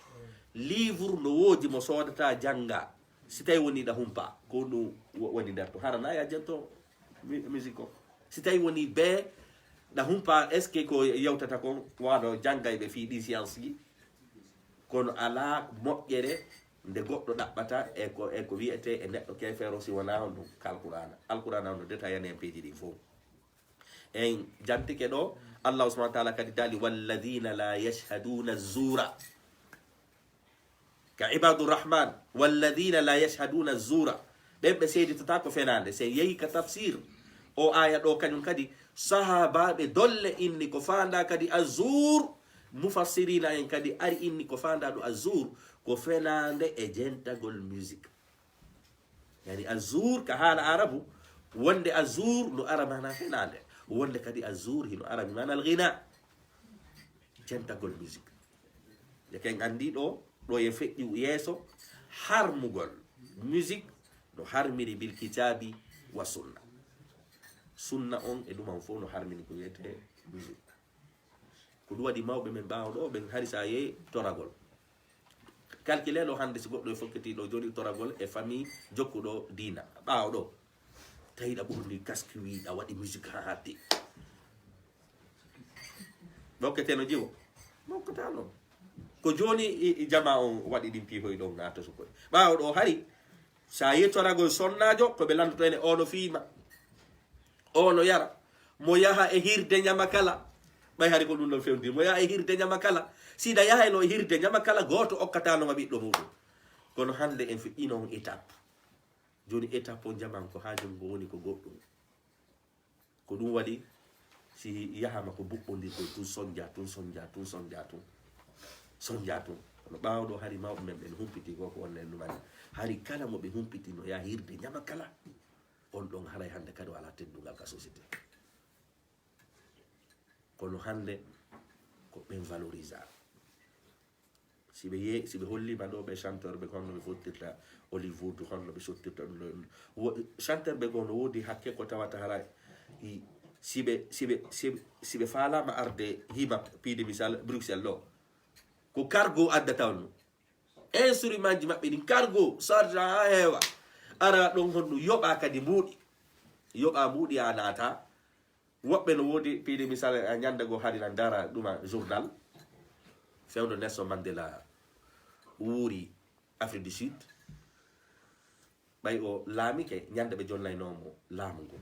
livre no woodi mo soodata jannga. Si tawi woni ɗa humpa ko ɗum wo-, woni nder to, harana ya jento mi-, musique o. Si tawi woni be ɗa humpa, est-ce que ko yewtata kon wano janngayɓe fii ɗi science ji? Kono alaa moƴƴere nde goɗɗo ɗaɓɓata e ko, e ko wiyetee e neɗɗo keefeero si wonaa on ɗum ka Alqur'aana. Alqur'aana on no détaillani en piiji ɗin fof. En jantike ɗo, Allahu subhanahu wa ta'ala kadi daali, "Walladhina la yashhaduna zura." Ka Ibadur Rahman, "Walladhina la yashhaduna zura." Ɓen ɓe seeditata ko fenaande. Si en yehi ka tafsir o aya ɗo, kañum kadi sahaabaaɓe dolle inni ko faanda kadi azur, mufassirina en kadi ari inni ko faanda ɗo azur ko fenaande e jentagol musique. Yani azur ka haala Arabu Wonde azur no ara mana henande, wonde kadi azur hino ara bi mana alghina, jentagol musique. Jaka en andi ɗo, ɗo e feƴƴi yeeso, harmugol musique no harmiri bil kitabi wa sunna. Sunna on e ɗum on fof no harmini ko wiyete musique. Ko ɗum waɗi mawɓe men ɓaawo ɗo, ɓen hari sa yehi toragol. Calculez ɗo hannde si goɗɗo e fokkiti ɗo joni toragol e famille jokkuɗo diina. Ɓaawo ɗo, tawi ɗa ɓurni kaski wi ɗa waɗi musique ha hatti. Ɓokkete no jiwo? Ɓokkata noon. Ko joni i, i jama on waɗi ɗin piihoy ɗon naata sukoy. Ɓaawo ɗo hari, sa yehi toragol sonnaajo, ko ɓe lanndotoo ene, o no fiima, o no yara, mo yaha e hirde ñama kala. Ɓay hari ko ɗum ɗon fewndi, mo yaha e hirde ñama kala. Siɗa yaha e no e hirde ñama kala, gooto okkataano ma ɓiɗɗo muɗum. Kono hannde en feƴƴino on étape. Joni étape on jaman ko haa joni ko woni ko goɗɗum. Ko ɗum waɗi si yahama ko buɓɓondirgol tun sonja, tun sonja, tun sonja, tun sonja, tun. Kono ɓaawo ɗo hari mawɓe men ɓen humpiti ko, ko wonno en ɗumani. Hari kala mo ɓe humpiti no yaha hirde ñama kala. On ɗon haray hannde kadi o alaa teddungal ka société. Kono hannde ko ɓen valorisa. Si ɓe ye-, si ɓe hollima ɗo ɓe chanteur ɓe honno ɓe fottirta Hollywood, honno ɓe sottirta ɗum ɗo, ɗum ɗo. Wo-, chanteur ɓe goo no woodi hakke ko tawata hara i, si ɓe, si ɓe, si ɓe, si ɓe faalama arde hima piide misal Bruxelles ɗo. Ko cargo addata on ɗum. Instrument ji maɓɓe ɗin cargo, sarge ha heewa. Ara ɗon honno yoɓa kadi mbuuɗi. Yoɓa mbuuɗi a naata. Woɓɓe no woodi, piide misal, eh, ñande goo hari na ndara ɗuma journal. Fewndo Nelson Mandela wuuri Afrique du Sud. Ɓay o laamike, ñande ɓe jonnaynoomo laamu ngu.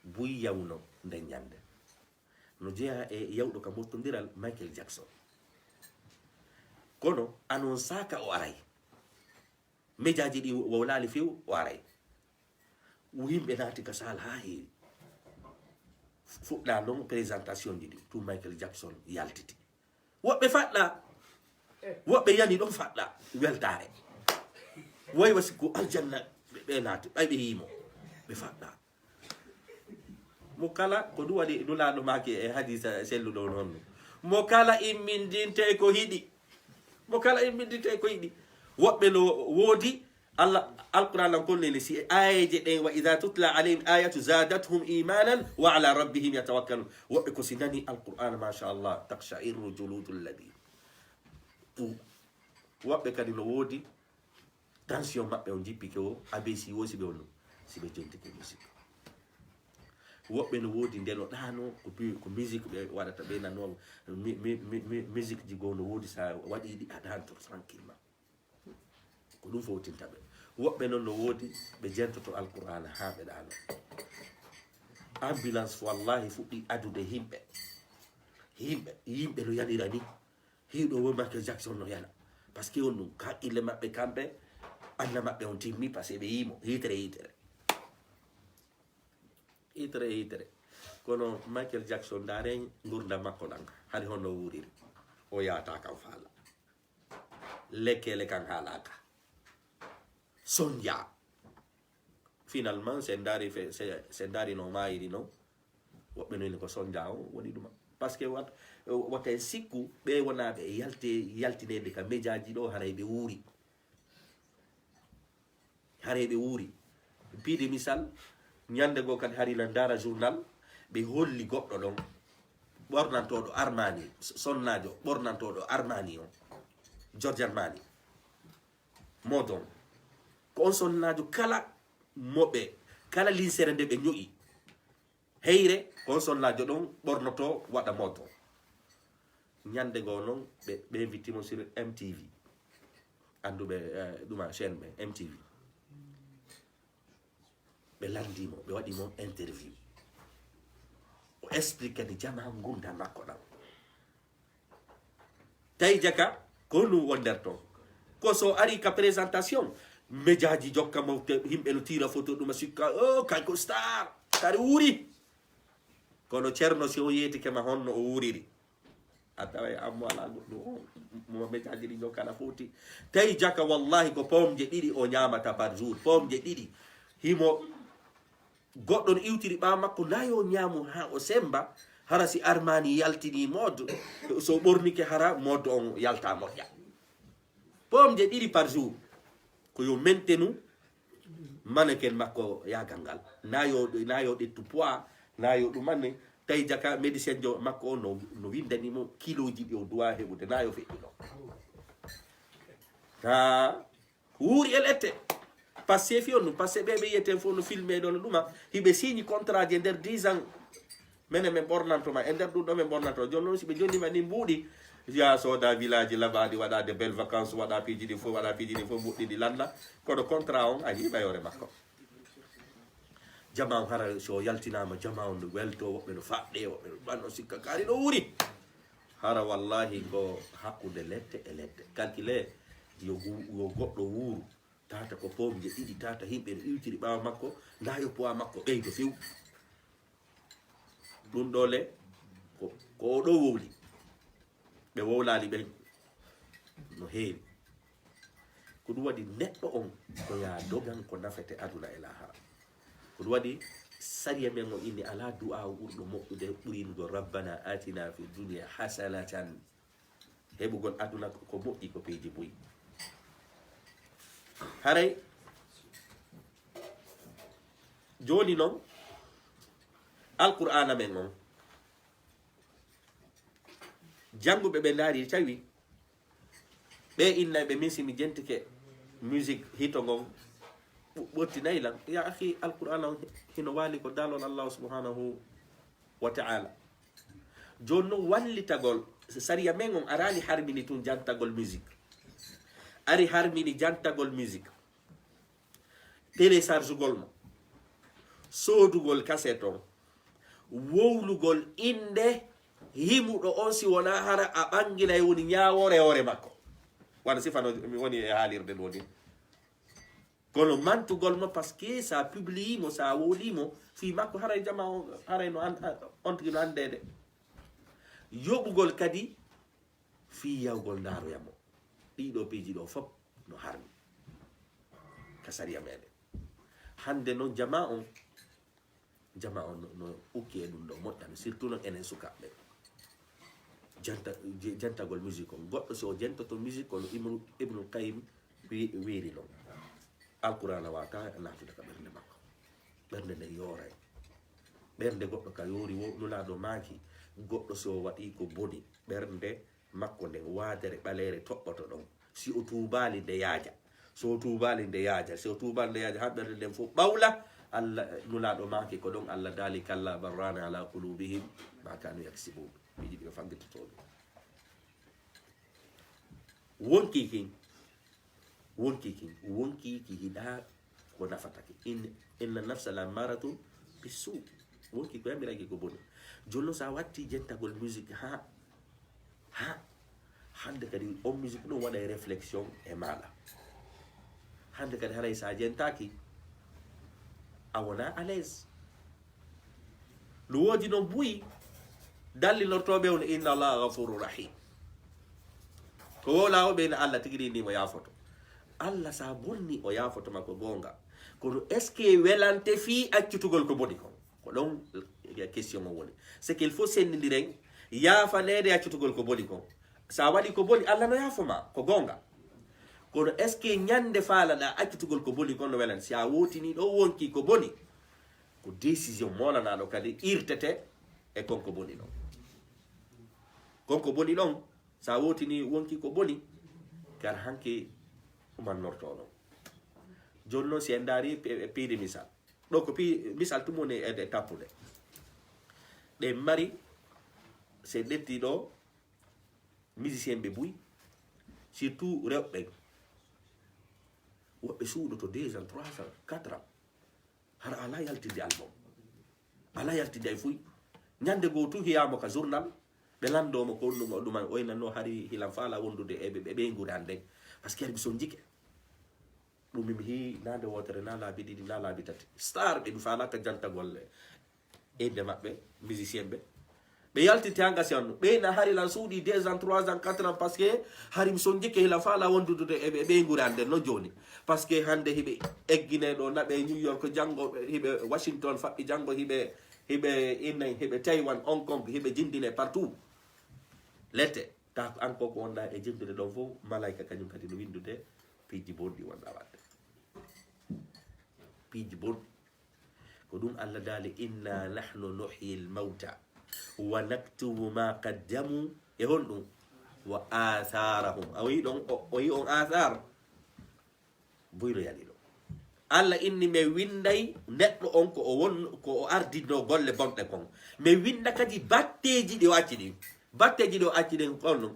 Buy yawno nden ñande. No jeyaa e yawɗo ka mottondiral Michael Jackson. Kono anonsaaka o aray. Mejaaji ɗi wawlaali few o aray. Yimɓe naati ka saal haa heewi. Fuɗɗa non présentation ji ɗi, tun Michael Jackson yaltiti. Woɓɓe faɗɗa, woɓɓe yani ɗon faɗɗa weltaare. Way wa sikku aljanna ɓe, ɓe naati, ɓay ɓe yiimo, ɓe faɗɗa. Mo kala, ko ɗum waɗi Nulaaɗo maaki e hadiisa selluɗo on honno. Mo kala immindinte ko hiɗi. Mo kala immindinte ko hiɗi. Woɓɓe no woodi, Allah, Alquraan an kon neli, si e aayeeje ɗen, "Wa idha tutla alayhim ayatu zadathum imanan wa ala rabbihim yatawakkalun." Woɓɓe ko si nani Alquraan, masha Allah, taqsha'irru juludul ladhi. Ɗum. Woɓɓe kadi no woodi, tension maɓɓe on jippike o, A B C o si ɓe on, si ɓe jontike musique. Woɓɓe no woodi nde no ɗaano, ko pi-, ko musique ɓe waɗata, ɓe nanoo mi-, mi-, mi-, mi-, musique ji goo no woodi, sa waɗi ɗi a ɗaanto tranquillement. Ko ɗum fowtinta ɓe. Woɓɓe non no woodi, ɓe jentoto Alqur'aana haa ɓe ɗaano. Ambulance wallahi fuɗɗi adude yimɓe. Yimɓe, yimɓe no yanira ni. Hiɗo wo Michael Jackson no yana. Parce que on ɗum, ka haqqille maɓɓe kamɓe, Allah maɓɓe on timmi, parce que ɓe yiimo, hitere, hitere. Hitere, hitere. Kono Michael Jackson, ndaare ngurdam makko ɗan, hari honno wuuriri. O yaata kam faala. Lekkele kan haalaaka. Sonja. Finalement, se ndaari fe-, se, se ndaari no maayiri no, woɓɓe no ko sonja o woni ɗuma. Parce que wat-, wata en sikku, ɓe wonaa ɓe yalte, yaltineede ka mejaaji ɗo, haray ɓe wuuri. Haray ɓe wuuri. Piide misal, ñande goo kadi hari na ndaara journal, ɓe holli goɗɗo ɗon, ɓornantooɗo Armani, sonnaajo ɓornantooɗo Armani on, Giorgio Armani. Modon. Ko on sonnaajo kala mo ɓe, kala linsere nde ɓe ño'i. Heyre, ko on sonnaajo ɗon ɓornoto waɗa modon. Ñande goo non, ɓe, ɓe inviti mo sur M T V. Annduɓe, eh, ɗuma chaîne ɓe, M T V. Ɓe lanndi mo, ɓe waɗi mo interview. O explique ni jama ngurndan makko ɗan. Tawi jaka, ko ɗum wonder toon. Ko so ari ka présentation, mejaaji jokka mo, te yimɓe no tiira photo ɗum, a sikka, "Oh, kay ko star, kadi wuuri." Kono Ceerno, si o yeetike ma honno o wuuriri, a taway an mo alaa goɗɗum o, mo mejaaji ɗi jokka na foti. Tawi jaka, wallahi, ko pomje ɗiɗi o ñaamata par jour, pomje ɗiɗi. Himo goɗɗo no iwtiri ɓaawo makko, na yo ñaamu haa o semmba, hara si Armani yaltini mode, so ɓornike hara mode on yalta moƴƴa. Pomje ɗiɗi par jour, ko yo mentenu mannequin makko yaagal ngal. Na yo, na yo ƴettu poids, na yo ɗum anne. Tawi jaka médecin jo makko o no, no windani mo kiloji ɗi o duwa heɓude, na yo feƴƴu ɗo. Ha, wuuri e lette. Pastef on ɗum, Pastef ɓe, ɓe yiyeten fof no filmé ɗo no ɗuma. Hiɓe signi contrat je nder dix ans. Menen min ɓornanto ma, e nder ɗum ɗo min ɓornanto. Jooni noon si ɓe jonnima ni mbuuɗi, ya sooda village labaaɗi, waɗa de belle vacances, waɗa piiji ɗi fof, waɗa piiji ɗi fof, mbuuɗi ɗi lalla. Kono contrat on a yii ɓayoore makko. Jama on hara so yaltinaama, jama on no welto, woɓɓe no faɗɗe, woɓɓe no ɓanno sikka kaari no wuuri. Hara wallahi ko hakkunde lette e lette. Calculé yo gu-, yo goɗɗo wuuru, tata ko pomje ɗiɗi, tata yimɓe no iwtiri ɓaawo makko, na yo poids makko ɓeydo few. Ɗum ɗo le, ko, ko o ɗo wowli. Ɓe wowlali ɓen no heewi. Ko ɗum waɗi neɗɗo on ko ya dogan ko nafete aduna e lahara. Ko ɗum waɗi sariya men o inni ala du'a o ɓurɗo moƴƴude ɓuri inugol rabbana atina fi dunya hasanatan. Heɓugol aduna ko moƴƴi ko peeji buy. Haray jooni noon, Alqur'aana men on, jannguɓe ɓe ndaari tawi ɓe innay ɓe min si mi jentike musique hito ngon ɓo-, ɓottinayi lan. Ya akhi, Alqur'aana on hino waali ko daalol Allahu subhanahu wa ta'ala. Jooni noon wallitagol, sariya men on araali harmini tun jantagol musique. Ari harmini jantagol musique. Téléchargegol mo. Soodugol cassette on. Wowlugol innde himuɗo on si wonaa hara a ɓanginay woni ñaawoore hoore makko. Wano sifano mi woni e haalirde ɗo ni. Kono mantugol mo, parce que sa publie mo, sa wowli mo, fii makko haray jama on, haray no an-, an-, on tigi no anndeede. Yoɓugol kadi fii yahugol ndaaroya mo. Ɗiɗo piiji ɗo fop no harmi ka sariya meɗen. Hannde noon jama on, jama on no, no ukki e ɗum ɗo moƴƴano, surtout noon enen sukaaɓe. Janta-, je-, jantagol musique on. Goɗɗo si o jentoto musique kono Ibnu, Ibnul Qayyim wi-, wiiri noon. Alqur'aana waata naatude ka ɓernde makko. Ɓernde nden yooray. Ɓernde goɗɗo ka yoori wo, Nulaaɗo maaki, goɗɗo si o waɗi ko boni, ɓernde makko nden waadere ɓaleere toɓɓoto ɗon. Si o tuubaali nde yaaja. So o tuubaali nde yaaja. Si o tuubaali nde yaaja, haa ɓernde nden fof ɓawla, Allah, Nulaaɗo maaki ko ɗon Allah daali, "Kalla bal raana ala qulubihim ma kanu yaksibun." Piiji ɗi ɓe faggitotoo ɗum. Wonkii kin, wonkii kin, wonkii ki hiɗaa ko nafatake. In-, inna nafsa la ammaratun bisu. Wonkii ko yamiraki ko boni. Jooni noon sa watti jentagol musique haa, haa, hannde kadi on musique ɗum waɗay réflexion e maaɗa. Hannde kadi haray sa jentaki, a wona à l'aise. No woodi noon buy dallinortooɓe on, "Inna Allaha ghafurur rahim." Ko wowlaawo ɓe no Allah tigi ri ni mo yaafoto. Allah sa bonni o yaafoto ma ko goonga. Kono est-ce que welante fii accutugol ko boni kon? Ko ɗon question o woni. C'est qu'il faut senndindiren yaafaneede accutugol ko boni kon. Sa waɗi ko boni, Allah no yaafo ma, ko goonga. Kono est-ce que ñande faalaɗa accutugol ko boni kon no welante? Si a wootini ɗo wonki ko boni, ko décision moolanaaɗo kadi irtete e konko boni ɗon. Konko boni ɗon, sa wootini wonki ko boni, kar hanki umannorto ɗon. Jooni noon si en ndaari pe-, e piiri misal. Ɗo ko pi-, misal tun woni e, e tappude. Ɗe mari, si en ƴetti ɗo, musicien ɓe buy, surtout rewɓe. Woɓɓe suuɗoto deux ans, trois ans, quatre ans. Hara ala yaltinde album. Ala yaltinde ay fuy. Ñande goo tun hiyaamo ka journal, ɓe lanndoo mo ko ɗum, o ɗuman, o inanno hari hilan faala wondude e ɓe, ɓe ɓeynguure an nden. Parce que hari mi sonjike. Ɗum mi hii na nde wootere, na laabi ɗiɗi, na laabi tati. Star ɓe mi faalaaka jantagol e innde maɓɓe, musicien ɓe. Ɓe yaltinte engagement no. Ɓe na hari lan suuɗi deux ans, trois ans, quatre ans, parce que hari mi sonjike hila faala wondude e ɓe ɓeynguure an nden non jooni. Parce que hannde hiɓe eggine ɗo na ɓe New York janngo, hiɓe Washington faɓɓi janngo, hiɓe, hiɓe inna, hiɓe Taiwan, Hong Kong, hiɓe jindine partout. Lette, ta ko an ko ko wonda e jindude ɗon fof, malaika kañum kadi no winndude piiji bonɗi wonɗa waɗde. Piiji bonɗi. Ko ɗum Allah daali, "Inna nahnu nuhyil mawta wa naktubu ma qaddamu", e honɗum? "Wa atharahum." A o yi ɗon, o, o yi on athar. Buylo yani ɗo. Allah inni mi winnday neɗɗo on ko o won, ko o ardinno golle bonɗe kon. Mi winnda kadi batteeji ɗi o acci ɗin. Batteeji ɗi o acci ɗin kon non.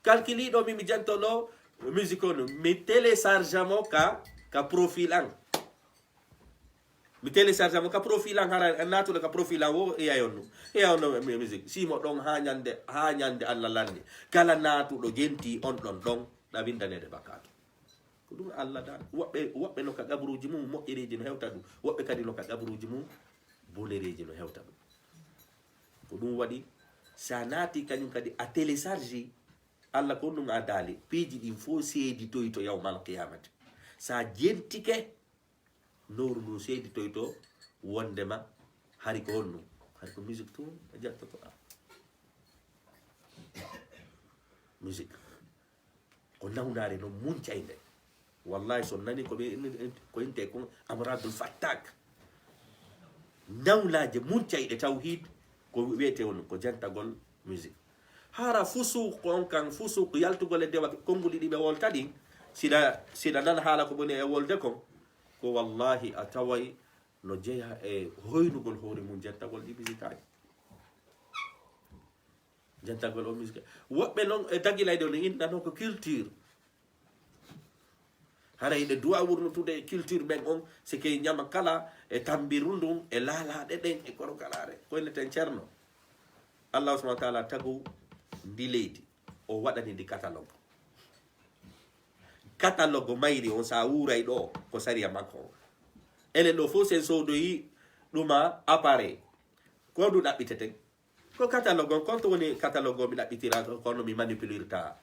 Calcule ɗo mi, mi jantono musique on, mi télécharge mo ka, ka profil an. Mi télécharge mo ka profil an, hara natuɗo ka profil an wo, iya on no. Iya on no mi musique. Si mo ɗon ha ñande, ha ñande Allah lanni. Kala natuɗo jenti on ɗon ɗon, ɗa windanede bakkaatu. Ko ɗum Allah dan. Woɓɓe, woɓɓe no ka qabruuji mum moƴƴereeji no hewta ɗum. Woɓɓe kadi no ka qabruuji mum bonereeji no hewta ɗum. Ko ɗum waɗi, sa naati kañum kadi a télécharge, Allah ko ɗum a daali, piiji ɗin fof seeditoyto yawmal qiyamati. Sa jentike, nowru ndu seeditoyto wondema hari ko honɗum? Hari ko musique tun e jantotoɗa. Musique. Ko nawnaare noon muncaynde. Wallahi, so nani ko ɓe, ko inte kon amradul fattak. Nawnaaje muncayɗe tawhid, ko wiyete on ko jantagol musique. Hara fusuq on kan, fusuq yaltugol e dewa konnguɗi ɗi ɓe wolta ɗin, siɗa, siɗa nana haala ko boni e wolde kon, ko wallahi a taway no jeya e hoynugol hoore mum jantagol ɗi musique aji. Jantagol o musique. Woɓɓe noon e dagilayɗe on innano ko culture. Haray ɗe duwa wurnutude e culture ɓen on, si ke ñama kala e tambiru ndun, e laalaaɗe ɗen, e korokalaare. Ko inneten ceerno. Allah subhanahu wa taala tagu ndi leydi. O waɗani ndi catalogue. Catalogue mayri on, sa wuuray ɗo, ko sariya makko on. Enen ɗo fof sen soodoyi ɗuma appareil. Ko ndu ɗaɓɓiteten? Ko catalogue on, kon to woni catalogue o mi ɗaɓɓitira, kono mi manipulirta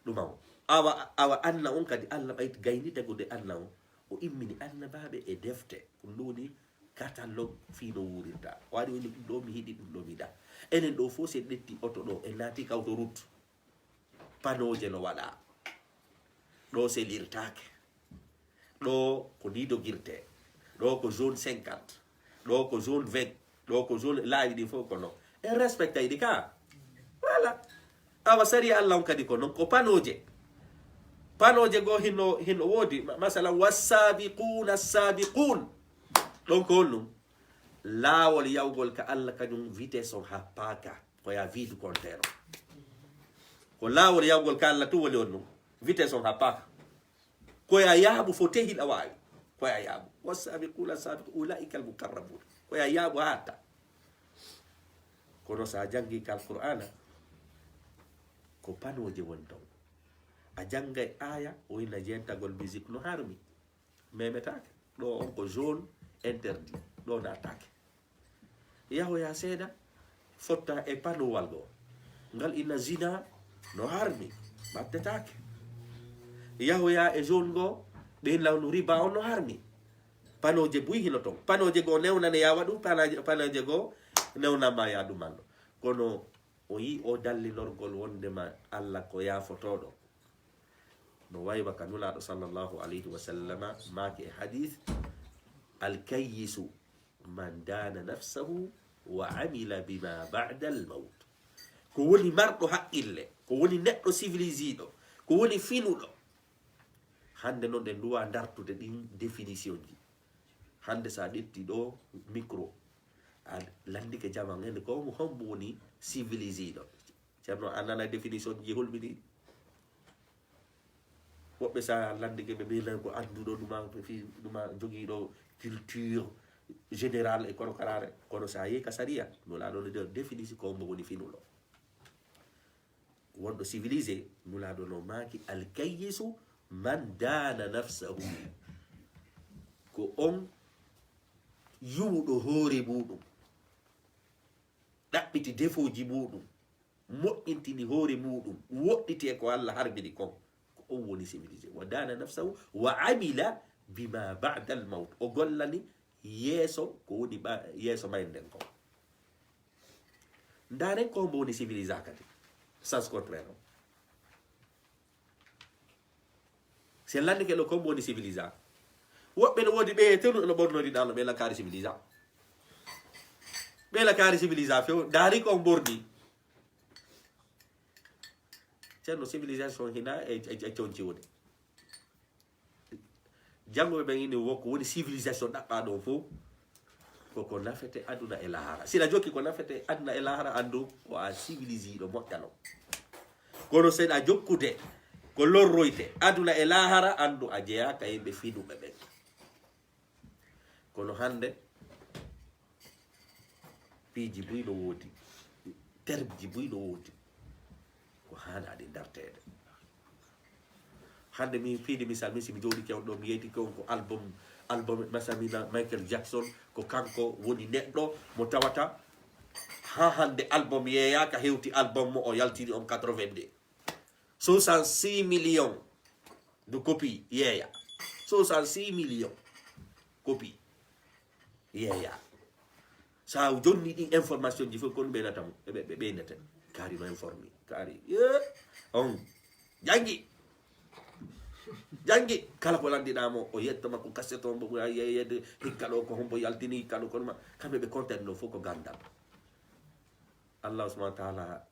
ɗuma o. Awa, awa anna on kadi, Allah ɓayti gayni tagude anna on. O immini annabaaɓe e defte. Ɗum ɗo woni catalogue fii no wuurirta. O ari woni ɗum ɗo mi hiɗi, ɗum ɗo mi yiɗa. Enen ɗo fof sen ƴetti oto ɗo, en naati ka autoroute. Panooje no waɗa. Ɗo selirtaake. Ɗo ko ni dogirte. Ɗo ko zone cinquante. Ɗo ko zone vingt. Ɗo ko zone laawi ɗin fof ko non. En respectay ɗi ka. Voilà. Awa sariya Allah on kadi ko non ko panooje. Panooje goo hino, hino woodi. Ma-, masalan, wassabiquna sabiqun. Ɗon ko honɗum? Laawol yawgol ka Allah kañum vitesse on happaaka. Ko ya vide container. Ko laawol yawgol ka Allah tun woni on ɗum. Vitesse on happaaka. Ko ya yaaɓu fo tehi ɗa waawi. Ko ya yaaɓu. Wassabiquna sabiqun ulaika almuqarrabun. Ko ya yaaɓu hatta. Kono sa jangi ka Alqur'ana, ko panooje woni ton. A jangay aya, o ina jentagol musique no harmi. Memetaake. Ɗo on ko zone interdit. Ɗo naataake. Yahoya seeɗa, fotta e panowal goo. Ngal ina zina no harmi, ɓattetaake. Yahoya e zone goo, ɓe lawnu riba on no harmi. Panooje buy hino ton. Panooje goo newnane ya waɗu, panaaje, panooje goo newnama ya ɗumanno. Kono o yi o dallinorgol wondema Allah ko yaafotooɗo. No waywa ka Nulaaɗo sallallahu alayhi wa sallama maaki e hadith, "Alkayyisu man dana nafsahu wa amila bima ba'da al-mawt." Ko woni marɗo haqqille, ko woni neɗɗo civilisé ɗo, ko woni finuɗo. Hannde noon ɗen nduwa dartude ɗin définition ji. Hannde sa ƴetti ɗo micro, a landike jaman en ko mo hombo woni civilisé ɗo. Ceerno, a nana définition ji hulɓini. Woɓɓe sa landike ɓe, ɓe nan ko annduɗo ɗuma, fi ɗuma jogiiɗo culture générale e korokaraare. Kono sa yehi ka sariya, Nulaaɗo no de-, définisi ko hombo woni finuɗo. Wonɗo civilisé, Nulaaɗo no maaki, "Alkayyisu man dana nafsahu." Ko on yuwuɗo hoore muɗum. ɗaɓɓiti defooji muuɗum, moƴƴintini hoore muuɗum, woɗɗiti e ko Allah harbini kon, ko on woni civilisé. Wa dana nafsahu wa amila bima ba'da al-mawt. O gollani yeeso ko woni ɓa-, yeeso mayde nden kon. Ndaaren ko hombo woni civilisé kadi. Sens contraire o. Si en lanndike ɗo, ko hombo woni civilisé? Woɓɓe no woodi ɓe tenu no ɓornori ɗano, ɓe la kaari civilisé. Ɓe la kaari civilisé few, ndaari ko on ɓorni. Ceerno, civilisation hina e, e, e conci woni. Janngo ɓe ɓen ini wo ko woni civilisation ɗaɓɓa ɗon fow. Ko ko nafete aduna e lahara. Si ɗa jokki ko nafete aduna e lahara, anndu ko a civilisé ɗo moƴƴano. Kono si ɗa jokkude ko lorroyte aduna e lahara, anndu a jeyaaka e ɓe finuɓe ɓen. Kono hannde, piiji buy no woodi, termeji buy no woodi, ko haana ɗi darteede. Hannde mi fiidi misal, min si mi jooɗike on ɗo, mi yeytike on ko album, album masamina Michael Jackson, ko kanko woni neɗɗo mo tawata haa hannde album yeeyaaka, hewti album mo o yaltini on quatre-vingt-deux. Soixante-six millions de copies yeeya. Soixante-six millions copies yeeya. Sa jonni ɗin information ji fof, kono ɓeynata mo. Ɓe, ɓe, ɓe ɓeynata. Kaari no informi. Kaari. Eh, on. Janngi. Janngi. Kala ko lanndiɗaa mo, o yetta makko cassette on, mbo ɓura yeyede, hikka ɗo ko hombo yaltini, hikka ɗo kono ma. Kamɓe ɓe compte ɗo fof ko ganndal. Allah subhanahu wa ta'ala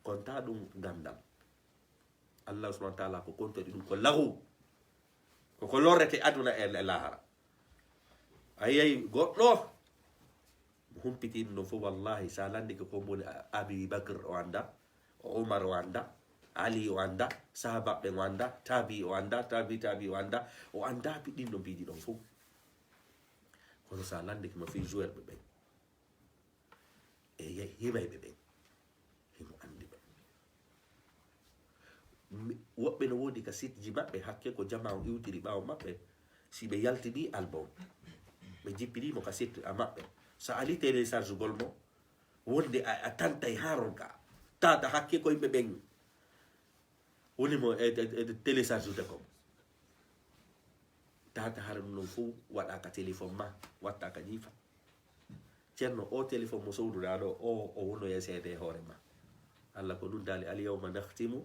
konta ɗum ganndal. Allah subhanahu wa ta'ala ko kontori ɗum ko lahu. Ko ko lorrete aduna e, e lahara. A yiyay goɗɗo, humpitini ɗum fof, wallahi, sa lanndike ko mboni Abi Bakr o annda, o Umar o annda, Ali o annda, sahabaɓe o annda, tabi o annda, tabi tabi o annda, o annda pi-, ɗin ɗon piiji ɗon fof. Kono sa lanndike mo fii joueur ɓe ɓen, e ye-, himayɓe ɓen, himo anndi ɓe. Mi-, woɓɓe no woodi ka site ji maɓɓe, hakke ko jamaa on iwtiri ɓaawo maɓɓe. Si ɓe yaltini album, ɓe jippini mo ka site a maɓɓe. So a li télécharge gol mo, wonde a, a tantay haa ronka. Tata hakke ko yimɓe ɓen woni mo e, e, e télécharge de kom. Tata hara ɗum ɗon fof waɗa ka téléphone ma, watta ka jiifa. Ceerno, o téléphone mo sowduɗaa ɗo, o, o wonoya seede e hoore ma. Allah ko ɗum daali, "Al yawma nakhtimu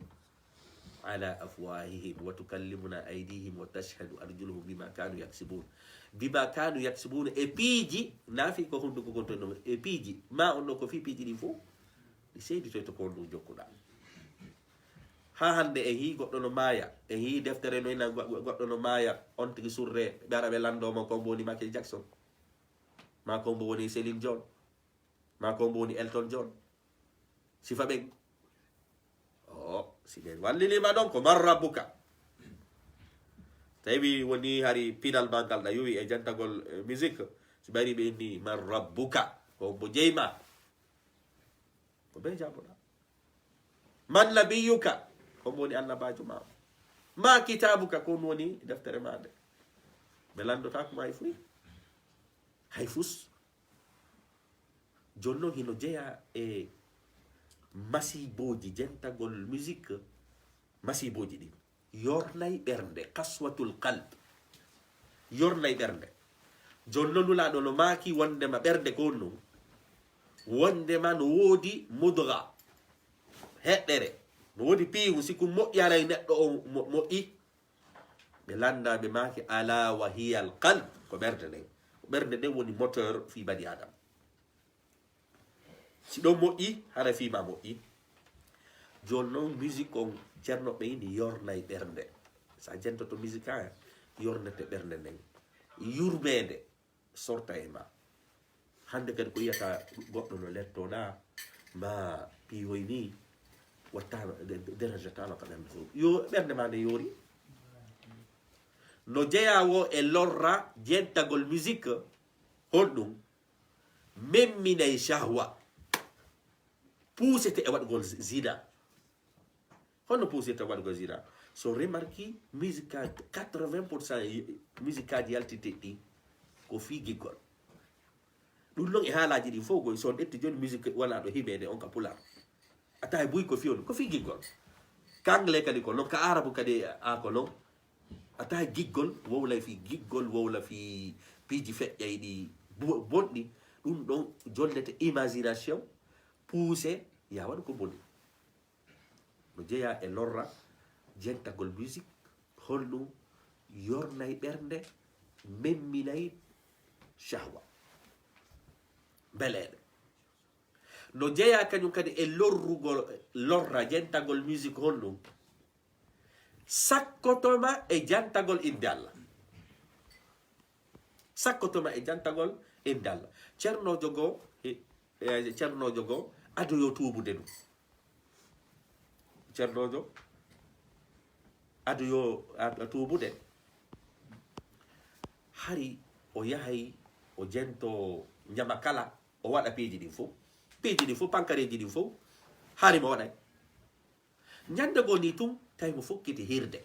ala afwahihim wa tukallimuna aydihim wa tashhadu arjuluhum bima kanu yaksibun." Bima kanu yaksibun, e piiji, na fii ko hunduko kon ton ɗon, e piiji. Ma on ɗo ko fii piiji ɗin fof, ɗi seeditoyta ko on ɗum jokkuɗaa. Haa hannde en hii goɗɗo no maaya, en hii deftere no ina go-, go-, goɗɗo no maaya, on tigi surre, ɓe ara ɓe lanndo mo ko mbo woni Michael Jackson. Ma ko mbo woni Celine Dion. Ma ko mbo woni Elton John. Sifa ɓen. O, si ɓen wallilima ɗon ko man rabbuka. Tawi woni hari pinal ma ngal na yowi e jantagol, eh, musique. Si ɓari ɓe inni man rabbuka. Ko mbo jeyma. Ko ɓe jaboɗa. Man nabiyuka. Ko mbo woni annabaajo ma. Ma kitabuka. Ko ɗum woni deftere ma nde. Ɓe lanndotaako ma hay fuy. Hay fus. Jooni noon hino jeyaa e masiibooji jentagol musique, masiibooji ɗin. Yornay ɓernde, qaswatul qalb. Yornay ɓernde. Jooni noon Nulaaɗo no maaki wondema ɓernde ko ɗum, wondema no woodi mudga, heɗɗere. No woodi piiwu, si ko moƴƴaray neɗɗo o mo-, moƴƴi. Ɓe lannda, ɓe maaki, "Ala wa hiya al qalb." Ko ɓernde nden. Ko ɓernde nden woni moteur fii bani Adam. Si ɗon moƴƴi, hara fii ma moƴƴi. Jooni noon, musique on, Ceerno, ɓe ini yornay ɓernde. Sa jentoto musique, a yornete ɓernde nden. Yurmeende sorta e ma. Hannde kadi ko yiyata goɗɗo no lettoɗa, ma piihoy ni, watta de-, de-, dérange tano ka ɓernde fof. Yo ɓernde ma nde yoori. No jeyaa wo e lorra jentagol musique, honɗum? Memminay shahwa. Puusete e waɗgol zi-, zina. Honno puusirta waɗgol zina? So remarki, musique aji, quatre-vingts pour cent musique aji yaltinte ɗi ko fii giggol. Ɗum noon e haalaaji ɗin fof koy, so on ƴetti jooni musique wona ɗo himeede on ka pulaar. A tawi buy ko fiyol, ko fii giggol. Ka anglais kadi ko noon, ka arabu kadi a ko noon. A tawi giggol, wowlay fii giggol, wowla fii piiji feƴƴayɗi bo-, bonɗi. Ɗum ɗon jollete imagination, poussé, ya waɗu ko boni. No jeyaa e lorra jentagol musique, holɗum yornay ɓernde, memminay shahwa, mbeleeɗe. No jeyaa kañum kadi e lorrugol, lorra jentagol musique, honɗum sakkotoma e jantagol innde Allah. Sakkotoma e jantagol innde Allah. Ceernoojo goo, e, e, ceernoojo goo, ado yo tuubude ɗum. Ceernoojo, ado yo a, a tuubude. Hari o yahay, o jento ñama kala, o waɗa piiji ɗin fof. Piiji ɗin fof, pankareeji ɗin fof, hari mo waɗay. Ñande goo nii tun, tawi mo fokkiti hirde.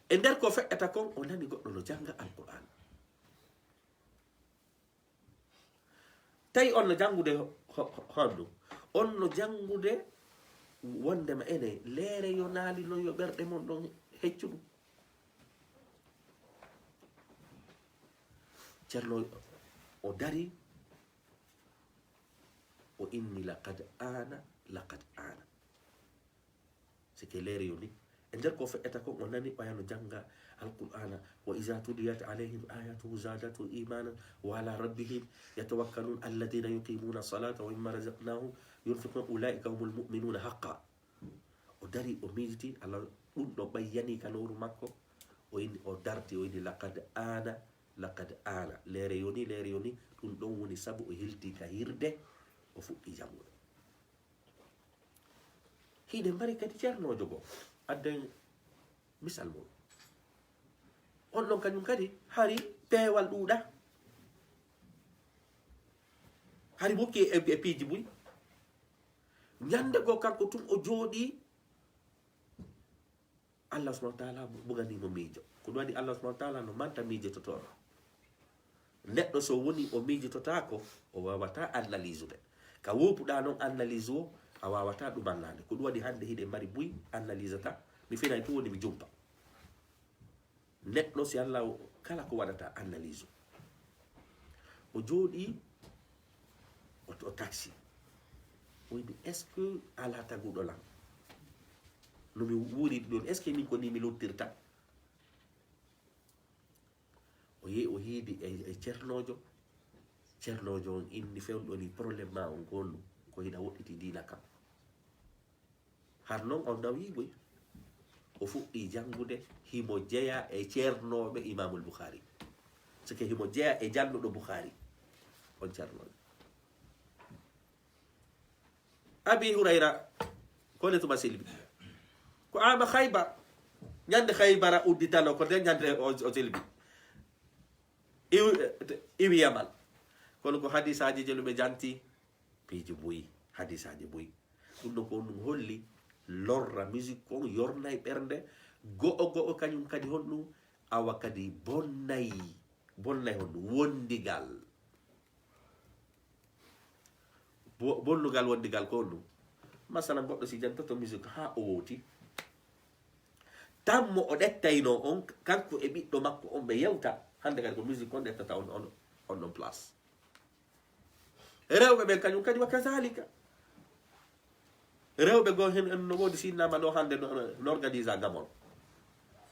E nder ko feƴƴata kon, o nani goɗɗo no jannga Alqur'aana. Tawi on no janngude ho-, ho-, ho-, honɗum? On no janngude wondema ene leere yo naali non, yo ɓerɗe mon ɗon heccu ɗum. Ceerno o dari, o inni, "Laqad aana, laqad aana." Sike leere yoni. E nder ko feƴƴata kon, o nani ɓaya no jannga Alqur'aana. "Wa iza tuliyat alayhim ayatuhu zadatuhum imanan wa ala rabbihim yatawakkalun. Alladhina yuqimuna salata wa mimma razaqnahum yunfiqun ulaika humul mu'minuna haqqa." O dari, o miijiti, Allah, ɗum ɗo ɓayyani ka lowru makko. O inni, o darti, o inni, "Laqad aana, laqad aana." Leere yoni, leere yoni, ɗum ɗon woni sabu o hilti ka hirde, o fuɗɗi janngude. Hiɗen mari kadi ceernoojo goo. Adden misal mum. On ɗon kañum kadi hari peewal ɗuuɗa. Hari bukki e, e piiji buy. Ñande goo kanko tun o jooɗii. Allah subhanahu wa ta'ala buganii mo miijo. Ko ɗum waɗi Allah subhanahu wa ta'ala no manta miijototooɗo. Neɗɗo so woni o miijototaako, o waawataa analysude. Ka woopuɗaa non analyse o, a waawataa ɗum annaade. Ko ɗum waɗi hannde hiɗen mari buy analysata. Mi finay tun woni mi jumpa. Neɗɗo si Allah o, kala ko waɗata analyse o. O jooɗii, o, o taksi. O wi'i, "Est-ce que alaa taguɗo lan? No mi wuuridi ɗon, est-ce que min ko ni mi luttirta?" O yehi, o hiidi e, e ceernoojo. Ceernoojo on inni, "Fewndo ni problème ma on ko honɗum? Ko hiɗa woɗɗiti diina kam." Har non o nawi boy. O fuɗɗi janngude, himo jeya e ceernooɓe Imaamul Bukhari. Sike himo jeya e jannuɗo Bukhari. On ceernooɓe. Abi Hurayra, ko ne tuma silbi. Ko ama Khaybar. Ñande Khaybara udditano, ko nden ñande o, o silbi. Iwi, iwi Yaman. Kono ko hadisaaji je no ɓe janti, piiji buy, hadisaaji buy. Ɗum ɗo ko ɗum holli lorra musique kon, yornay ɓernde. Go'o go'o kañum kadi honɗum, awa kadi bonnay, bonnay honɗum, wondigal. Bo-, bonnugal wondigal ko honɗum? Masalan, goɗɗo si jantoto musique haa o wowti, tan mo o ɗettayno on, kanko e ɓiɗɗo makko on, ɓe yewta, hannde kadi ko musique on ɗettata on, on, on ɗon place. Rewɓe ɓen kañum kadi wa kazalika. Rewɓe goo hen en no woodi sinnama ɗo hannde no, no, no organise a gamol.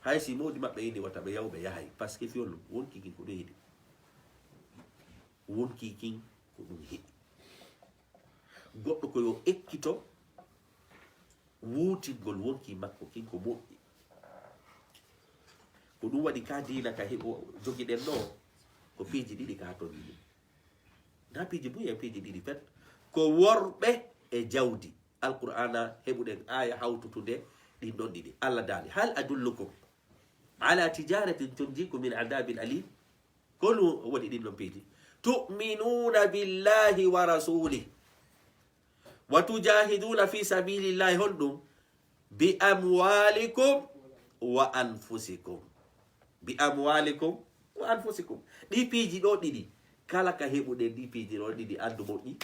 Hay si mawdi maɓɓe ini wata ɓe yaw ɓe yahay, parce que fiyol wonki kin ko ɗum yiɗi. Wonki kin ko ɗum yiɗi. Goɗɗo ko yo ekkito wuutingol wonki makko kin ko moƴƴi. Ko ɗum waɗi ka diina ka heɓo jogiɗen ɗo, ko piiji ɗiɗi ka tonni ɗum. Na piiji buy e piiji ɗiɗi pet. Ko worɓe e jawdi. Alqur'aana heɓuɗen aaya hawtutude ɗin ɗon ɗiɗi. Allah daali, "Hal adullukum ala tijaratin tunjikum min adabin alim?" Ko ɗum woni ɗin ɗon piiji. "Tu'minuna billahi wa rasulih. Wa tujahiduna fi sabilillahi", honɗum? "Bi amwalikum wa anfusikum." Bi amwalikum wa anfusikum. Ɗi piiji ɗo ɗiɗi, kala ka heɓuɗen ɗi piiji ɗo ɗiɗi, anndu moƴƴi.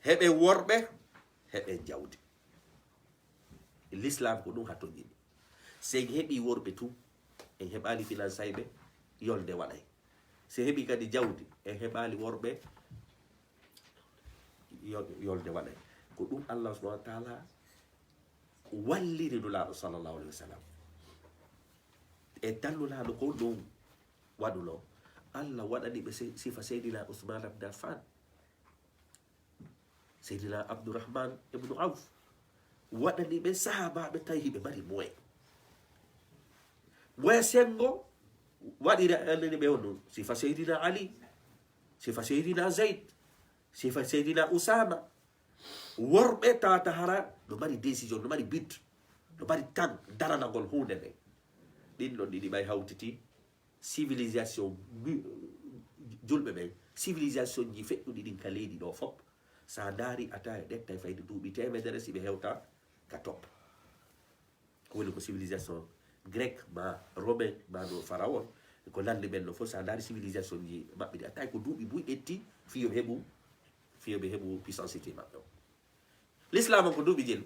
Heɓen worɓe, heɓen jawdi. L'islam ko ɗum hattonjini. Si en heɓi worɓe tun, en heɓali finansayɓe, yolnde waɗay. Si heɓi kadi jawdi, en heɓali worɓe, yo- yolnde waɗay. Ko ɗum Allah subhanahu wa taala walliri Nulaaɗo sallallahu alayhi wa sallam. E tan Nulaaɗo ko ɗum waɗuno. Allah waɗani ɓe se- sifa Seydina Usman ibn Affan, Seydina Abdurrahman ibn Auf, waɗani ɓe sahaabaaɓe tawi hiɓe mari moyen. Moyen sengo waɗiri anani ɓe on ɗum. Sifa Seydina Ali, sifa Seydina Zayd, sifa Seydina Usama. Worɓe tawata hara no mari décision, no mari but, no mari tan daranagol huunde nden. Ɗin ɗon ɗiɗi ɓay hawtiti civilisation mu- julɓe ɓen, civilisation ji feƴƴuɗi ɗin ka leydi ɗo fop. Sa ndaari a tawi ɗettay fayde duuɓi temedere si ɓe hewta ka top. Ko woni ko civilisation grec ma romain ma no pharaon, ko lande ɓen no fof, sa ndaari civilisation ji maɓɓe ɗi, a tawi ko duuɓi buy ɓetti fiyo ɓe heɓu, fiyo ɓe heɓu puissance maɓɓe o. L'islam on ko duuɓi jelu.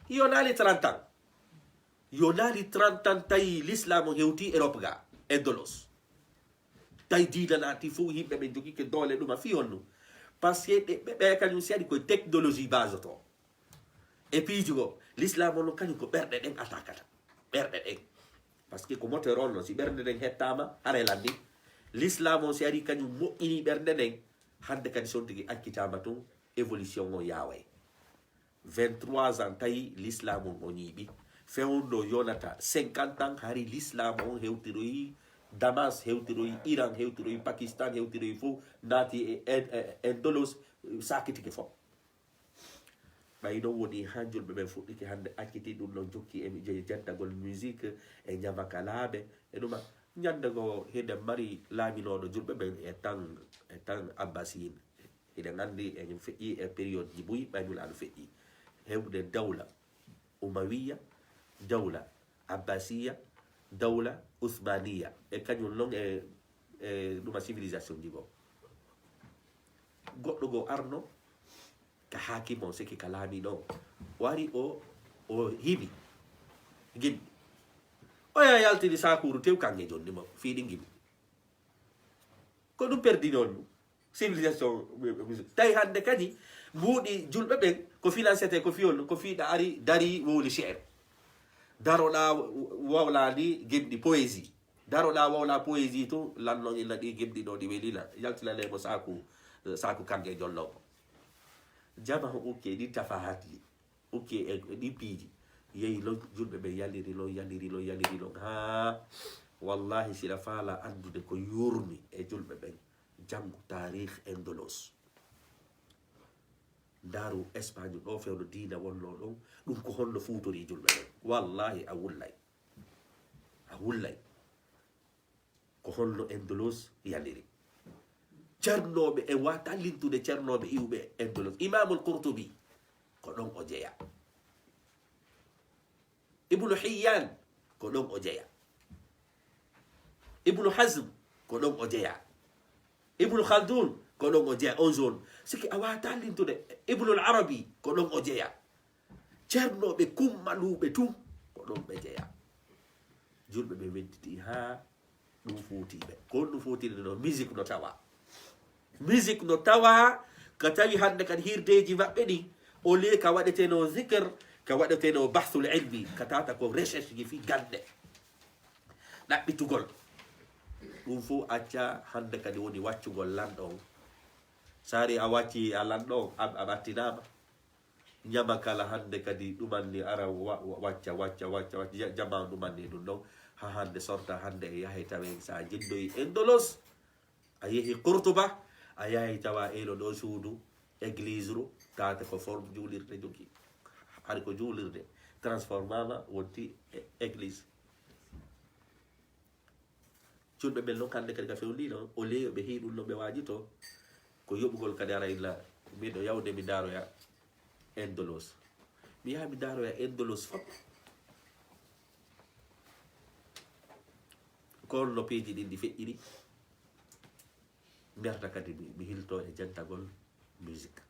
Yo naali trente ans. Yo naali trente ans tawi l'islam on hewti Europe ga, e dolos. Tawi diina naati fof, yimɓe ɓe jogike doole ɗuma fi honno? Parce que ɓe, ɓe, ɓe kañum si ari koye technologie base to. E piiji go, l'islam on kañum ko ɓerɗe ɗen atakata. Ɓerɗe ɗen. Parce que ko moteur on non, si ɓernde nden hettama, haray lanni. L'islam on si ari kañum moƴƴini ɓernde nden, hande kadi son tigi accitama tun, évolution on yaway. Vingt-trois ans tawi l'islam on o ñiiɓi. Fewndo yonata cinquante ans, hari l'islam on hewtiroyi Damas, hewtiroyi Iran, hewtiroyi Pakistan, hewtiroyi fof, naati e, e, e Indolos, sakitike fof. Ɓay non woni ha julɓe ɓen fuɗɗike hande acciti ɗum ɗon jokki e je- jentagol musique e ñamakalaaɓe e ɗuma. Ñande go hiɗen mari laaminooɗo julɓe ɓen e tan, e tan Abbasiyin. Hiɗen anndi en feƴƴi e période ji buy ɓay nulaaɗo feƴƴi. Heɓude dawla Umawiya, dawla Abbasiya, dawla Usmaniya. E kañum non e, e ɗuma civilisation ji goo. Goɗɗo goo arno ka hakim on, siki ka laamiiɗo on. O ari o, o hiɓi gimɗi. O yaha yaltini sakuuru tew kanŋe jonni mo fii ɗi gimi. Ko ɗum perdini on ɗum. Civilisation, tawi hannde kadi mbuuɗi julɓe ɓen ko financete ko fiyol, ko fii ɗa ari dari wowli sheer. Daroɗa wowlani gimɗi poésie. Daroɗa wowla poésie tun, lannon illa ɗi gimɗi ɗo ɗi welila. Yaltinane mo saku, saku kanŋe jollomo. Jama o ukke ɗi tafahat ɗi. Ukke e, e ɗi piiji. Yehi lon julɓe ɓen yaliri lon, yaliri lon, yaliri lon. Haa wallahi siɗa faala anndude ko yurmi e julɓe ɓen. Janngu taarih Indolos. Ndaaru Espagne ɗo fewndo diina wonno ɗon. Ɗum ko honno fuutori julɓe ɓen. Wallahi a wullay. A wullay. Ko holno Indolos yaliri. Cernooɓe, en wata lintude cernooɓe iwɓe Indolos. Imamul Qurtubi, ko ɗon o jeya. Ibnu Hiyyan, ko ɗon o jeya. Ibnu Hazm, ko ɗon o jeya. Ibnu Khaldun, ko ɗon o jeya. On zone. Siki a wata lintude Ibnul Arabi, ko ɗon o jeya. Cernooɓe kummaluuɓe tun, ko ɗon ɓe jeya. Julɓe ɓe wedditi haa ɗum fuuti ɓe. Ko honɗum fuutiri no? Musique no tawa. Musique no tawa, ka tawi hannde kadi hirdeeji maɓɓe ɗin, au lieu ka waɗeteno zikr, ka waɗeteno bahsul ilmi, ka tata ko recherche ji fii gannde. Ɗaɓɓitugol. Ɗum fof acca hannde kadi woni waccugol lanɗo on. Saari a wacci a lanɗo on, a, a ɓattinaama. Ñamakala hannde kadi ɗumanni ara wa-, wa-, wacca, wacca, wacca, wacca, ja-, jamaa ɗumanni ɗum ɗon. Ha hannde sorta hannde e yahay tawen sa jiddoyi Indolos, a yehi Qurtuba, a yahay tawa elo ɗo suudu, église ru, tata ko forme juulirde jogii. Hari ko juulirde, transformama, wonti e-, église. Julɓe ɓen non hannde kadi ka fewndi non, au lieu ɓe hiɗum no ɓe waajito, ko yoɓugol kadi ara illa, miɗo yawde mi ndaroya Indolos. Mi yaha mi ndaroya Indolos fop. Kono no piiji ɗin ɗi feƴƴiri. Mberta kadi mi, mi hilto e jentagol musique.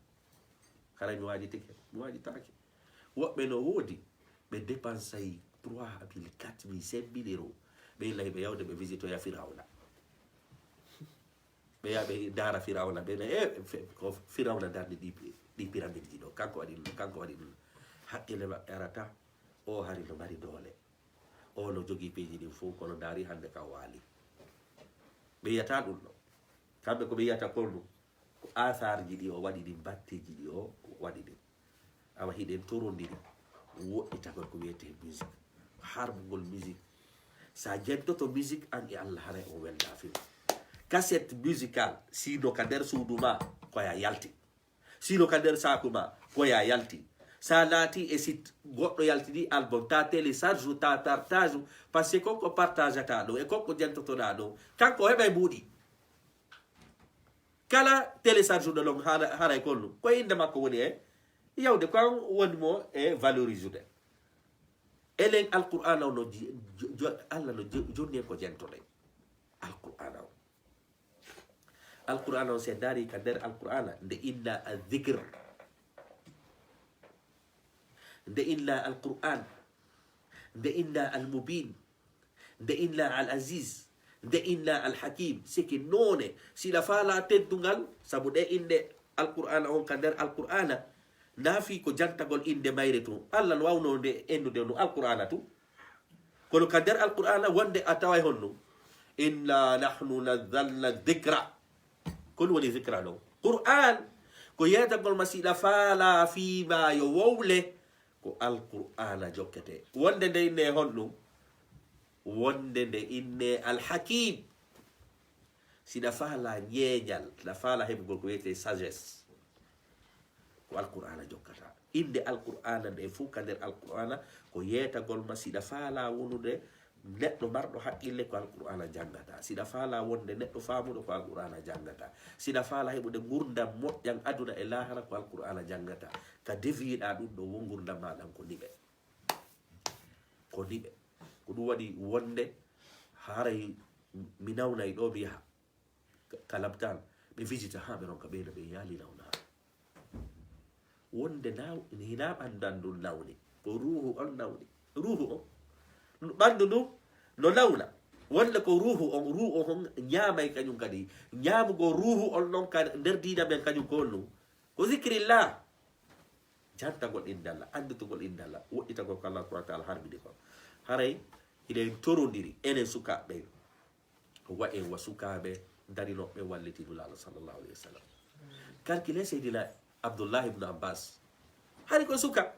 Haray mi waajitike, mi waajitaake. Woɓɓe no woodi, ɓe dépensay trois mille, quatre mille, cinq mille euros. Ɓe illa hiɓe yawde ɓe visitoya Firawna. Ɓe yaha ɓe ndaara Firawna, ɓe na, e, fe-, ko Firawna darni ɗi, ɗi pyramide ji ɗo. Kanko waɗi ɗum, kanko waɗi ɗum. Haqqille maɓɓe arata, o hari no mari doole. O no jogii piiji ɗin fof, kono ndaari hannde ka waali. Ɓe yiyata ɗum ɗo. Kamɓe ko ɓe yiyata kon ɗum, ko asarji ɗi o waɗi ɗin, batteeji ɗi o waɗi ɗin. Awa hiɗen torondiri woɗɗitagol ko wiyetee musique. Harmugol musique. Sa jentoto musique an e Allah, haray o welda few. Cassette musicale, sino ka nder suudu ma, ko ya yalti. Sino ka nder saaku ma, ko ya yalti. Sa naati e site, goɗɗo yaltini album, ta télécharge, ta partage, parce que kon ko partageata ɗo, e kon ko jentotoɗa ɗo, kanko heɓay mbuuɗi. Kala télécharge ɗo ɗon hara-, haray kon ɗum. Ko innde makko woni e yawde, ko an woni mo e valoriser de. Enen Alqur'aana o no ji-, jo-, jo-, Allah no jo-, jonni en ko jentoɗen. Alqur'aana o. Alqur'aana o, si en ndaari ka nder Alqur'aana, nde inna al-dhikr. Nde inna Alqur'aan. Nde inna al-mubiin. Nde inna al-aziz. Nde inna al-hakim. Siki noone, si ɗa faala teddungal, sabu ɗe innde Alqur'aana on ka nder Alqur'aana, na fii ko jantagol innde mayre tun. Allah no waawno nde ennude no Alqur'aana tun. Kono ka nder Alqur'aana wonde a taway honno? Inna nahnu nazzalna dhikra. Ko ɗum woni zikra ɗon. Qur'aan ko yeetagol ma si ɗa faala fii ma yo wowle, ko Alqur'aana jokkete. Wonde nde inne honɗum? Wonde nde inne Alhakim. Si ɗa faala ñeeñal, ɗa faala heɓugol ko wiyetee sagesse, ko Alqur'aana jokkata. Innde Alqur'aana nde fow ka nder Alqur'aana ko yeetagol ma, si ɗa faala wonude neɗɗo marɗo haqqille, ko Alqur'aana janngata. Si ɗa faala wonde neɗɗo faamuɗo, ko Alqur'aana janngata. Si ɗa faala heɓude ngurndan moƴƴan aduna e laahara, ko Alqur'aana janngata. Ka deviiɗaa ɗum ɗo, wo ngurndan maa ɗan ko niɓe. Ko niɓe. Ko ɗum waɗi wonde haray mi nawnay ɗo mi yaha ka, ka laptal, ɓe visita haa ɓe ronka ɓeyda ɓe yaali nawna. Wonde naw-, hinaa ɓandu an ndun nawni, ko ruuhu on nawni. Ruuhu on, ɓandu ndun no nawna. Wonde ko ruuhu on, ruuhu on ñaamay kañum kadi. Ñaamugol ruuhu on non ka nder diina men kañum ko honɗum? Ko zikrillah. Jantagol innde Allah, annditugol innde Allah, woɗɗitagol ko Allah subhanahu wa ta'ala harmini kon. Haray hiɗen torondiri, enen sukaaɓe ɓen, wa en wa sukaaɓe darinooɓe walliti Nulaaɗo sallallahu alayhi wa sallam. Calculez Seydina Abdullah ibn Abbas. Hari ko suka.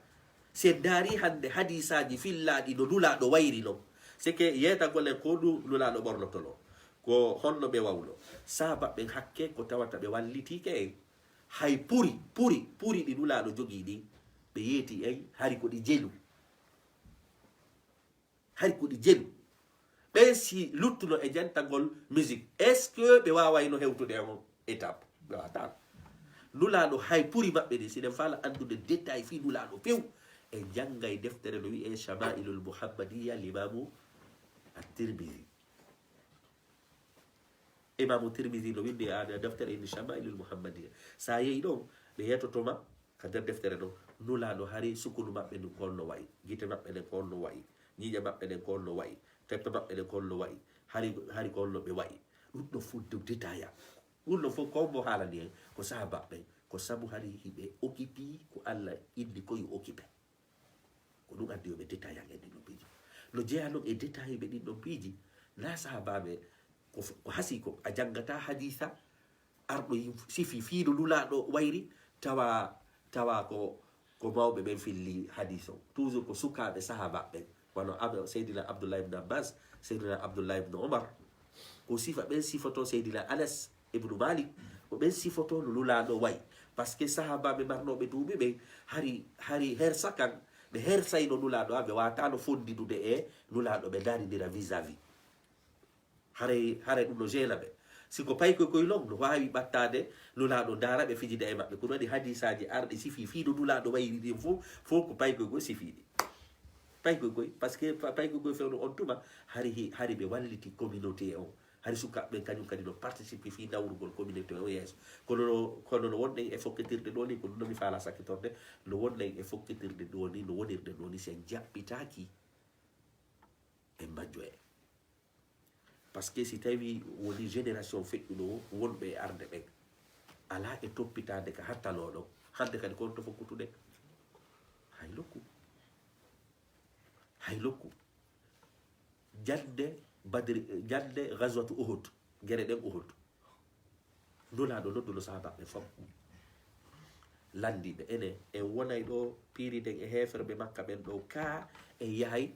Si en ndaari hannde hadiisaaji fillaaɗi no Nulaaɗo wayri non, seke yeetagol en ko ɗum Nulaaɗo ɓornotono, ko honno ɓe wawno. Saaba ɓen hakke ko tawata ɓe wallitiike en. Hay puri, puri, puri ɗi Nulaaɗo jogii ɗi, ɓe yeeti en, hari ko ɗi jelu. Hari ko ɗi jelu. Ɓen si luttuno e jantagol musique, est-ce que ɓe waawayno hewtude e on étape? Ɓe waawataa. Nulaaɗo hay puri maɓɓe ɗin, si ɗen faala anndude détail fii Nulaaɗo few, en janngay deftere no wi'ee Shama'ilul Muhammadiyya, Limaamu At-Tirmidhi. Imaamu Tirmidhi no winndi e nder deftere inna Shama'ilul Muhammadiyya. Sa yehi ɗon, ɓe yetoto ma ka nder deftere ɗon, Nulaaɗo hari sukunu maɓɓe ndun ko honno wa'i, gite maɓɓe ɗen ko honno wa'i, ñiiƴe maɓɓe ɗen ko honno wa'i, teppe maɓɓe ɗen ko honno wa'i, hari, hari ko honno ɓe wa'i. Ɗum ɗo fof de-, détail a. Ɗum ɗo fof ko mo haalani en, ko sahaaba ɓen, ko sabu hari hiɓe occupé ko Allah inni ko yo occupé. Ko ɗum addi yo ɓe détail an e ɗin ɗon piiji. No jeyaa non e détail ɓe ɗin ɗon piiji, na sahaabaaɓe ko f-, ko hasii ko a janngata hadiisa arɗo yi-, sifi fii no Nulaaɗo wayri, tawa, tawa ko, ko mawɓe ɓen filli hadiis on. Toujours ko sukaaɓe sahaabaaɓe ɓen. Wano Ab-, Seydina Abdullah ibn Abbas, Seydina Abdullah ibn Omar. Ko sifa ɓen sifoto Seydina Anas ibnu Malik, ko ɓen sifoto no Nulaaɗo wa'i. Parce que sahaabaaɓe marnooɓe duuɓi ɓen, hari, hari hersa kan, ɓe hersayno Nulaaɗo, haa ɓe waataano fondidude e Nulaaɗo, ɓe ndaarindira vis-à-vis. Haray, haray ɗum no gêna ɓe. Si ko paykoy koy non, no waawi ɓattaade Nulaaɗo ndaara ɓe fijida e maɓɓe. Ko ɗum waɗi hadiisaaji arɗi sifii fii no Nulaaɗo wayri ɗin fof, fof ko paykoy koy sifii ɗi. Paygoy goy, parce que pa- paygoy goy fewno on tuma, hari hi- hari ɓe walliti communauté on. Hari sukaaɓe ɓen kañum kadi no participe fii nawrugol communauté on yeeso. Kono no kono no wonɗen e fokkitirde ɗo ni, ko ɗum no mi faala sakkitorde, no wonɗen e fokkitirde ɗo ni, no wonirde ɗo ni, si en jaɓɓitaaki, en majjoye. Parce que si tawi woni génération feƴƴuɗo o, wonɓe e arde ɓen alaa e toppitaade ka hattalooɗo, hannde kadi ko on to fokkutuɗen? Hay lokku. Hay lokku. Jannde Badri, jannde Gazwatu Uhud, gere ɗen Uhud. Nulaaɗo nodduno sahaabaaɓe fof, lanndiiɓe, ene en wonay ɗo piiriɗen e heeferɓe Makka ɓen ɗo, ka en yahay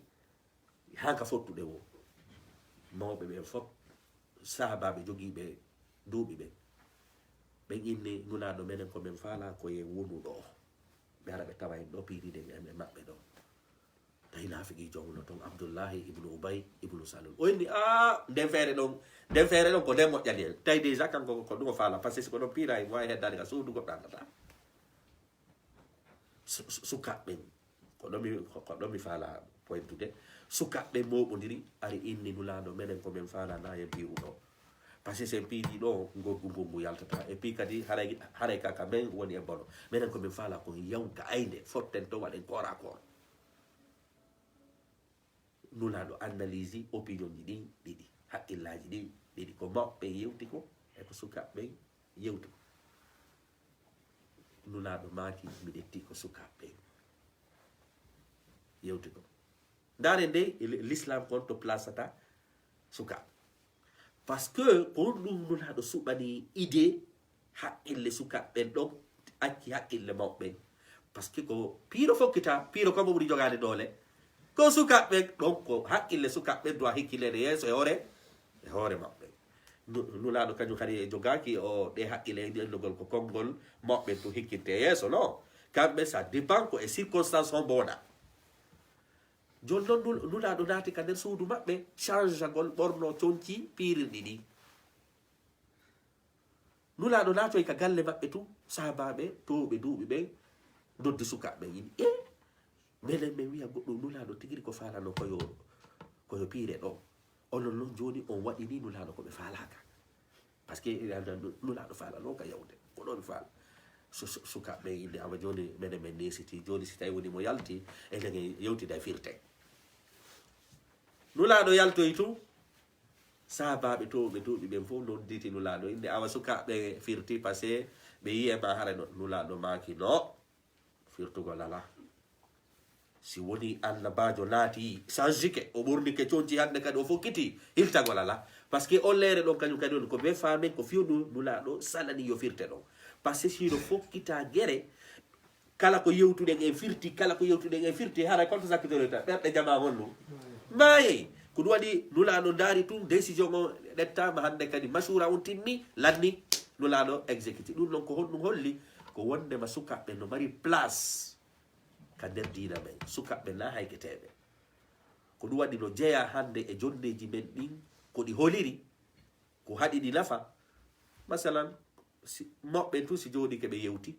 haa ka fottuɗen wo. Mawɓe ɓen fof, sahaabaaɓe jogiiɓe duuɓi ɓen, ɓen inni Nulaaɗo, menen ko men faalaa ko yen wonu ɗo. Ɓe ara ɓe tawa en ɗo piiriɗen e maɓɓe ɗo. Tawi naafiqiijo on no ton, Abdullahi ibnu Ubay ibnu Salul. O inni, "Aa, nden feere ɗon, nden feere ɗon ko nden moƴƴani en." Tawi déjà kanko ko ɗum o faala, parce que si ko ɗon piira, mo wawi heddaade ka suudu goɗɗo anndataa. Su- su- sukaaɓe ɓen, ko ɗon mi, ko ko ɗon mi faala pointude. Sukaaɓe ɓen mooɓondiri, ari inni Nulaaɗo, "Menen ko men faala na yen piiru ɗo. Parce que si en piiri ɗo, ngoggu ngongu yaltata. Et puis kadi, haray, haray ka, ka men woni e bono. Menen ko men faala ko yawta aynde, fotten to waɗen corps à corps." Nulaaɗo analyse opinion ji ɗin ɗiɗi, haqqillaaji ɗin ɗiɗi, ko mawɓe ɓen yewti ko, e ko sukaaɓe ɓen yewti ko. Nulaaɗo maaki, "Mi ƴetti ko sukaaɓe ɓen yewti ko." Ndaare nde l- l'islam kon to placata sukaaɓe. Parce que ko ɗum Nulaaɗo suɓani idée haqqille sukaaɓe ɓen ɗon, acci haqqille mawɓe ɓen. Parce que ko piiro fokkita, piiro ko mo ɓuri jogaade doole. Ko sukaaɓe ɓen ɗon, ko haqqille sukaaɓe ɓen duwa hikkileede yeeso e hoore, e hoore maɓɓe. Nu- Nulaaɗo kañum kadi e jogaaki o ɗe haqqille e ɗennogol ko konngol mawɓe ɓen tun hikkinte yeeso, non. Kamɓe, ça dépend ko e circonstance hombo wona. Jooni non Nul- Nulaaɗo naati ka nder suudu maɓɓe, changagol ɓorno conci piirirɗi ɗi. Nulaaɗo naatoy ka galle maɓɓe tun, sahaabaaɓe, towɓe duuɓi ɓen, noddi sukaaɓe ɓen, ini, "E, menen men wi'a goɗɗum, Nulaaɗo tigiri ko faalano ko yo, ko yo piire ɗo. Onon non jooni on waɗini Nulaaɗo ko ɓe faalaaka." Parce que, eh, Nulaaɗo faalano ka yawde, ko ɗo ɓe faala. Su- su- sukaaɓe ɓen inni, "Awa jooni menen men neesiti, jooni si tawi woni mo yalti, enen en yewtida e firte." Nulaaɗo yaltoyi tun, sahaabaaɓe towɓe duuɓi ɓen fof nodditi Nulaaɗo, inni, "Awa sukaaɓe firti, parce que ɓe yi'e ma hara no." Nulaaɗo maaki, "No, firtugol alaa. Si woni annabaajo naati, sanjike, o ɓornike conci hannde kadi o fokkiti, hiltagol alaa." Parce que on leere ɗon kañum kadi on ko ɓe faamen ko fewndo Nulaaɗo sanani yo firte ɗon. Parce que si no fokkita gere, kala ko yewtuɗen en firti, kala ko yewtuɗen en firti, haray kon to sakkitoyta, ɓerɗe jamaa honno? Maayey. Ko ɗum waɗi Nulaaɗo ndaari tun, décision on ɗettaama hannde kadi, masuura on timmi, lanni, Nulaaɗo exécuté. Ɗum noon ko honɗum holli? Ko wonndema sukaaɓe no mari place ka nder diina men. Sukaaɓe na hayketeeɓe. Ko ɗum waɗi no jeyaa hannde e jonndeeji men ɗin, ko ɗi holiri, ko haɗi ɗi nafa. Masalan, si, mawɓe tun si jooɗike ɓe yewti,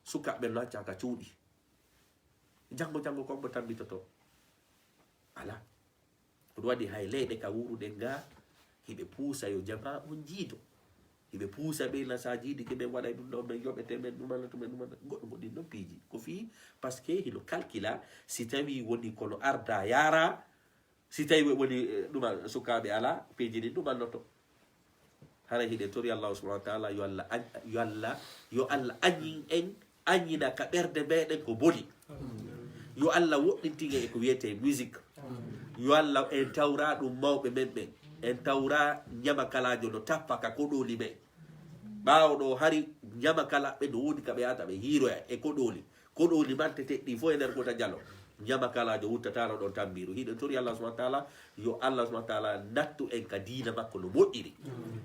sukaaɓe no acca ka cuuɗi. Janngo, janngo kon mo tambitoto? Alaa. Ko ɗum waɗi hay leyɗe ka wuuruɗen ga, hiɓe puusa yo jamaa on jiido. Hiɓe puusa ɓe na sa jiidi ke men waɗay ɗum ɗo, men yoɓete, men ɗumana to, men ɗumana. Goɗɗum ko ɗin ɗon piiji. Ko fii, parce que hino calcula, si tawi woni kono arda yaara, si tawi woni, eh, ɗuma sukaaɓe alaa, piiji ɗin ɗumannoto. Hara hiɗen tori Allahu subhanahu wa ta'ala, yo Allah añ-, yo Allah, yo Allah añin en, añina ka ɓerɗe meɗen ko boni. Yo Allah woɗɗintin en e ko wiyetee musique. Yo Allah en tawra ɗum mawɓe men ɓen. En tawra ñamakalaajo no tappa ka koɗooli men. Ɓaawo ɗo hari ñamakalaaɓe no woodi ka ɓe yahata ɓe hiiroya e koɗooli. Koɗooli manteteeɗi ɗi fof e nder Fuuta Jallo. Ñamakalaajo wuttataano ɗon tammiiru. Hiɗen tori Allah subhanahu wa ta'ala, yo Allah subhanahu wa ta'ala nattu en ka diina makko no moƴƴiri.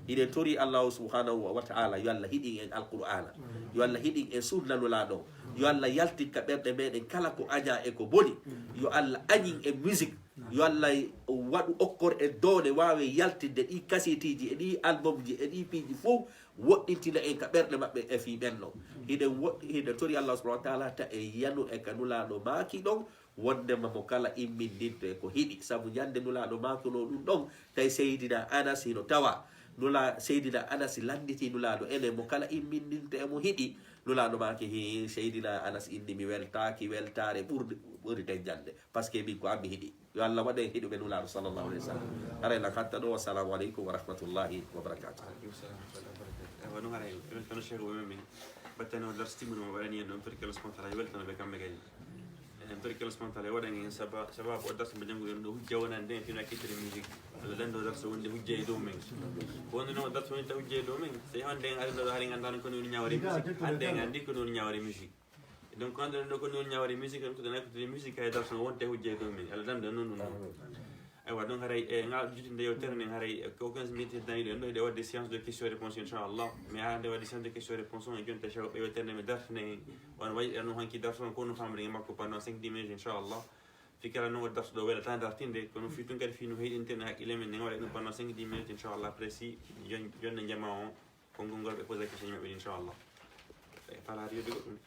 Hiɗen tori Allah subhanahu wa ta'ala, yo Allah hiɗin en Alqur'aana. Yo Allah hiɗin en sunna Nulaaɗo. Yo Allah yaltin ka ɓerɗe meɗen kala ko añaa e ko boni. Yo Allah añin en musique. Yo Allah waɗu okkor en doole waawe yaltinde ɗi kaseetiiji e ɗi albumji e ɗi piiji fof, woɗɗintina en ka ɓerɗe maɓɓe e fii ɓen ɗon. Hiɗen woɗɗi-, hiɗen tori Allah subhanahu wa ta'ala ta en yanu e ka Nulaaɗo maaki ɗon, Wondema mo kala immindinto e ko hiɗi. Sabu ñande Nulaaɗo maakuno ɗum ɗon, tawi Seydina Anas hino tawa. Nula-, Seydina Anas lannditi Nulaaɗo, enen mo kala immindinto e mo hiɗi. Nulaaɗo maaki, "Hii, Seydina Anas inni mi weltaaki weltaare ɓurdi, ɓuri ten ñande. Parce que min ko an mi hiɗi." Yo Allah waɗ en hiɗuɓe Nulaaɗo sallallahu alayhi wa sallam. Haray lan hatta ɗo. Wassalamu aleykum wa rahmatullahi wa barakatuh. Aleykum salam wa rahmatullahi wa barakatuh. Ewa, ɗum haray, weltano Cheikh o men min. Battane o darsi timmude mo waɗani en ɗon, perkelo sponsor, weltano ɓe kamɓe kadi. En perkelo sponsor, waɗani en saba-, sababu o darsi mo jannguɗen ɗo hujja wonande en fina kittiri musique. Allah lanndo darsi wonde hujja e dow men. Ko wonde noon o darsi wonta hujja e dow men. So hande en ari ɗo hari nganndaano ko noon ñaawri musique. Hande en anndi ko noon ñaawri musique. Donc, hande ɗo ko noon ñaawri musique, on ko ɗon écouter musique, kay darso wonte hujja e dow men. Allah lanndo noon ɗum. Aywa, donc haray, e, ngal jutinde yewtere nden, haray, e, ko quinze minutes daniɗo en ɗo, hiɗe waɗde séance de questions et réponses, inchallah. Mais haa nde waɗde séance de questions et réponses, on e jonta Cheikh o ɓe yewtere nde mi dartine, on waɗi ɗum hanki darso, on ko no famre e makko pendant cinq dix minutes, inchallah. Fi kala noon o darso ɗo welata dartinde, kono fi tun kadi fi no heyɗinten hakkille men, ne waɗa ɗum pendant cinq dix minutes, inchallah. Après, si jon-, jonne jama on, konngol ngol ɓe posa question maɓɓe, inchallah. E falaade yodde goɗɗum.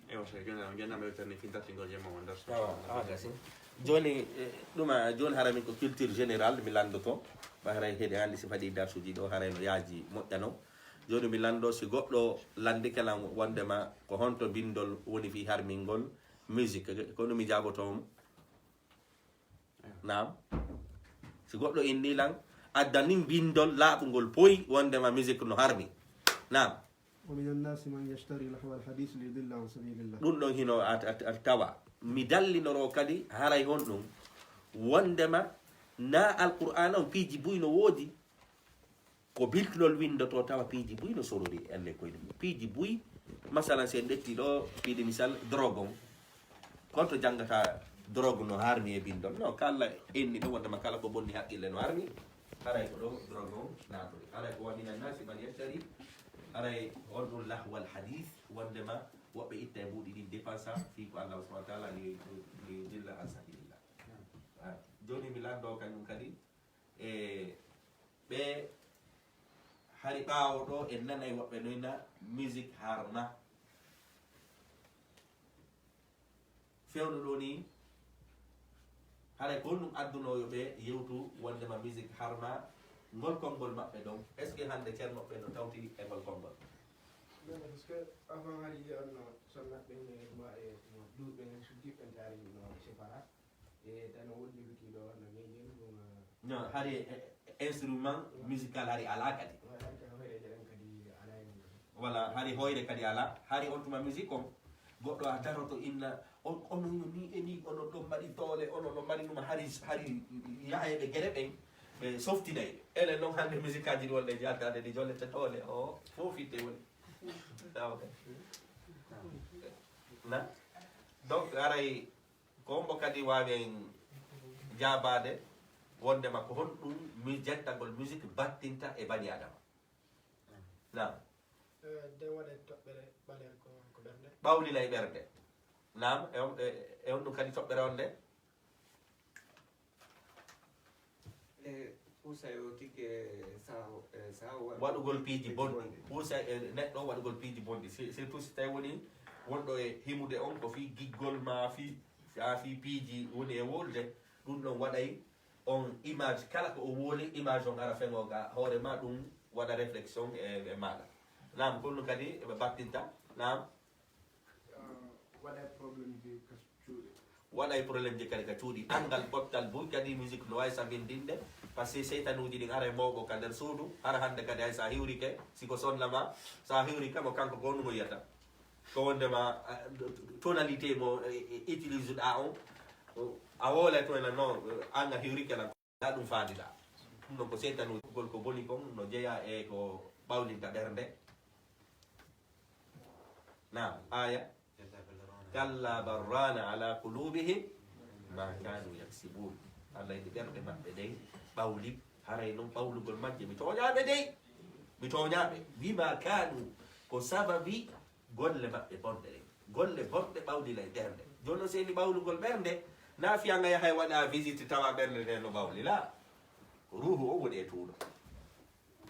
Ewa, so jooni on jannama yewtere nde fi dartingol jama on darso. Awa, awa, gasi. Jooni, eh, ɗum a, jooni hara min ko culture générale mi lanndoto. Ɓa haray heɗe anndi si faɗi darsuji ɗo, haray no yaaji moƴƴano. Jooni mi lanndo si goɗɗo lanndike lan wondema ko honto bindol woni fii harmingol musique, ko ɗum mi jaaboto on. Naam. Si goɗɗo inni lan, addanin bindol laaɓungol poy wondema musique no harmi. Naam. ومن الناس من يشتري لهو الحديث ليضل عن سبيل الله. Ɗum ɗon hino a, a, a tawa. Mi dallinoro kadi haray honɗum wondema na Alqur'aana on piiji buy no woodi, ko biltulol windoto tawa piiji buy no sorori elle koye ɗum. Piiji buy, masalan, si en ƴetti ɗo, piiji misal, drogue on. Konto janngata drogue no harmi e bindol? No, kala inni ɗo wondema kala ko bonni haqqille no harmi. Haray ko ɗo drogue on naaturi. Haray ko ومن الناس من يشتري, haray on ɗum لهو الحديث, wondema woɓɓe itta e mbuuɗi ɗin dépensa fii ko Allah subhanahu wa ta'ala li, li, ليضل عن سبيل الله. Ah, jooni mi lanndo kañum kadi e ɓe hari ɓaawo ɗo en nanay woɓɓe noyna musique harma. Fewndo ɗo ni, haray ko honɗum adduno yo ɓe yewtu wondema musique harma, ngol konngol maɓɓe ɗon, est-ce que hannde ceernoɓe no tawti e ngol konngol? Non, parce que avant hari on no sonna ɓe ne ma e mo ɗuɓe ne sujji ɓe tari no sefara. E tan o woni luti ɗo no ngejel ɗum. No, hari e, e, instrument musical hari ala kadi. Wala, hari ka hoyre ɗen kadi ala e mum. Wala, hari hoyre kadi ala. Hari on tuma musique on, goɗɗo a daroto inna, on, ono yo ni e ni, ono ɗon mbaɗi toole, ono ɗon mbaɗi ɗum, hari, hari yaheɓe gere ɓen, ɓe softinay. Enen noon hannde musique aji ɗi wonde jaltade ɗi jollete toole, o fof fitte woni. Tawa kadi. Na? Donc, aray, ko hombo kadi waawi en jaabaade wondema ko honɗum mi jettagol musique battinta e bani Adama? Naam. Eh, nden waɗa toɓɓere ɓaleere ko, ko ɓernde. Ɓawlina e ɓernde. Naam, e on, e, e on ɗum kadi toɓɓere on nde? E, puusa e o tigi e saho, e saho waɗu-, waɗugol piiji piiji bonɗi. Bonɗi. Puusa e neɗɗo waɗugol piiji bonɗi. Si-, surtout si tawi woni wonɗo e himude on ko fii giggol ma, fii, haa fii piiji woni e wolde, ɗum ɗon waɗay on image, kala ko o woli, image on ara feŋo ga hoore ma, ɗum waɗa réflexion e, e maɗa. Naam, ko ɗum kadi ɓe battinta. Naam. Ah, waɗa problème ji ka cuuɗi. Waɗay problème ji kadi ka cuuɗi. Anngal pottal buy kadi musique no wawi sabindinde. Parce que seytanuuji ɗin ara e mawɓo ka nder suudu. Hara hannde kadi hay sa hiwrike, si ko sonna ma, sa hiwrike mo kanko ko honɗum o yiyata. Ko wondema, ah, tonalité mo, eh, eh, utilise ɗa on. A woola to ena non, eh, an a hiwrike lan. Ɗa ɗum faandida. Ɗum ɗon ko seytanuuji, gol ko boni kon no jeyaa e ko ɓawlinta ɓernde. Naam, aya. Kalla bal raana ala qulubihim ma kanu yaksibun. Allah ene ɓerɗe maɓɓe ɗen ɓawli, haray noon ɓawlugol majje mi tooñaaɓe dey. Mi tooñaaɓe. Bima kanu, ko sababi golle maɓɓe bonɗe ɗen. Golle bonɗe ɓawlina e ɓernde. Jooni noon, seyni ɓawlugol ɓernde, na fiya nga yaha e waɗa visite tawa ɓernde nde no ɓawli. La. Ko ruuhu on woni e tuuɗo.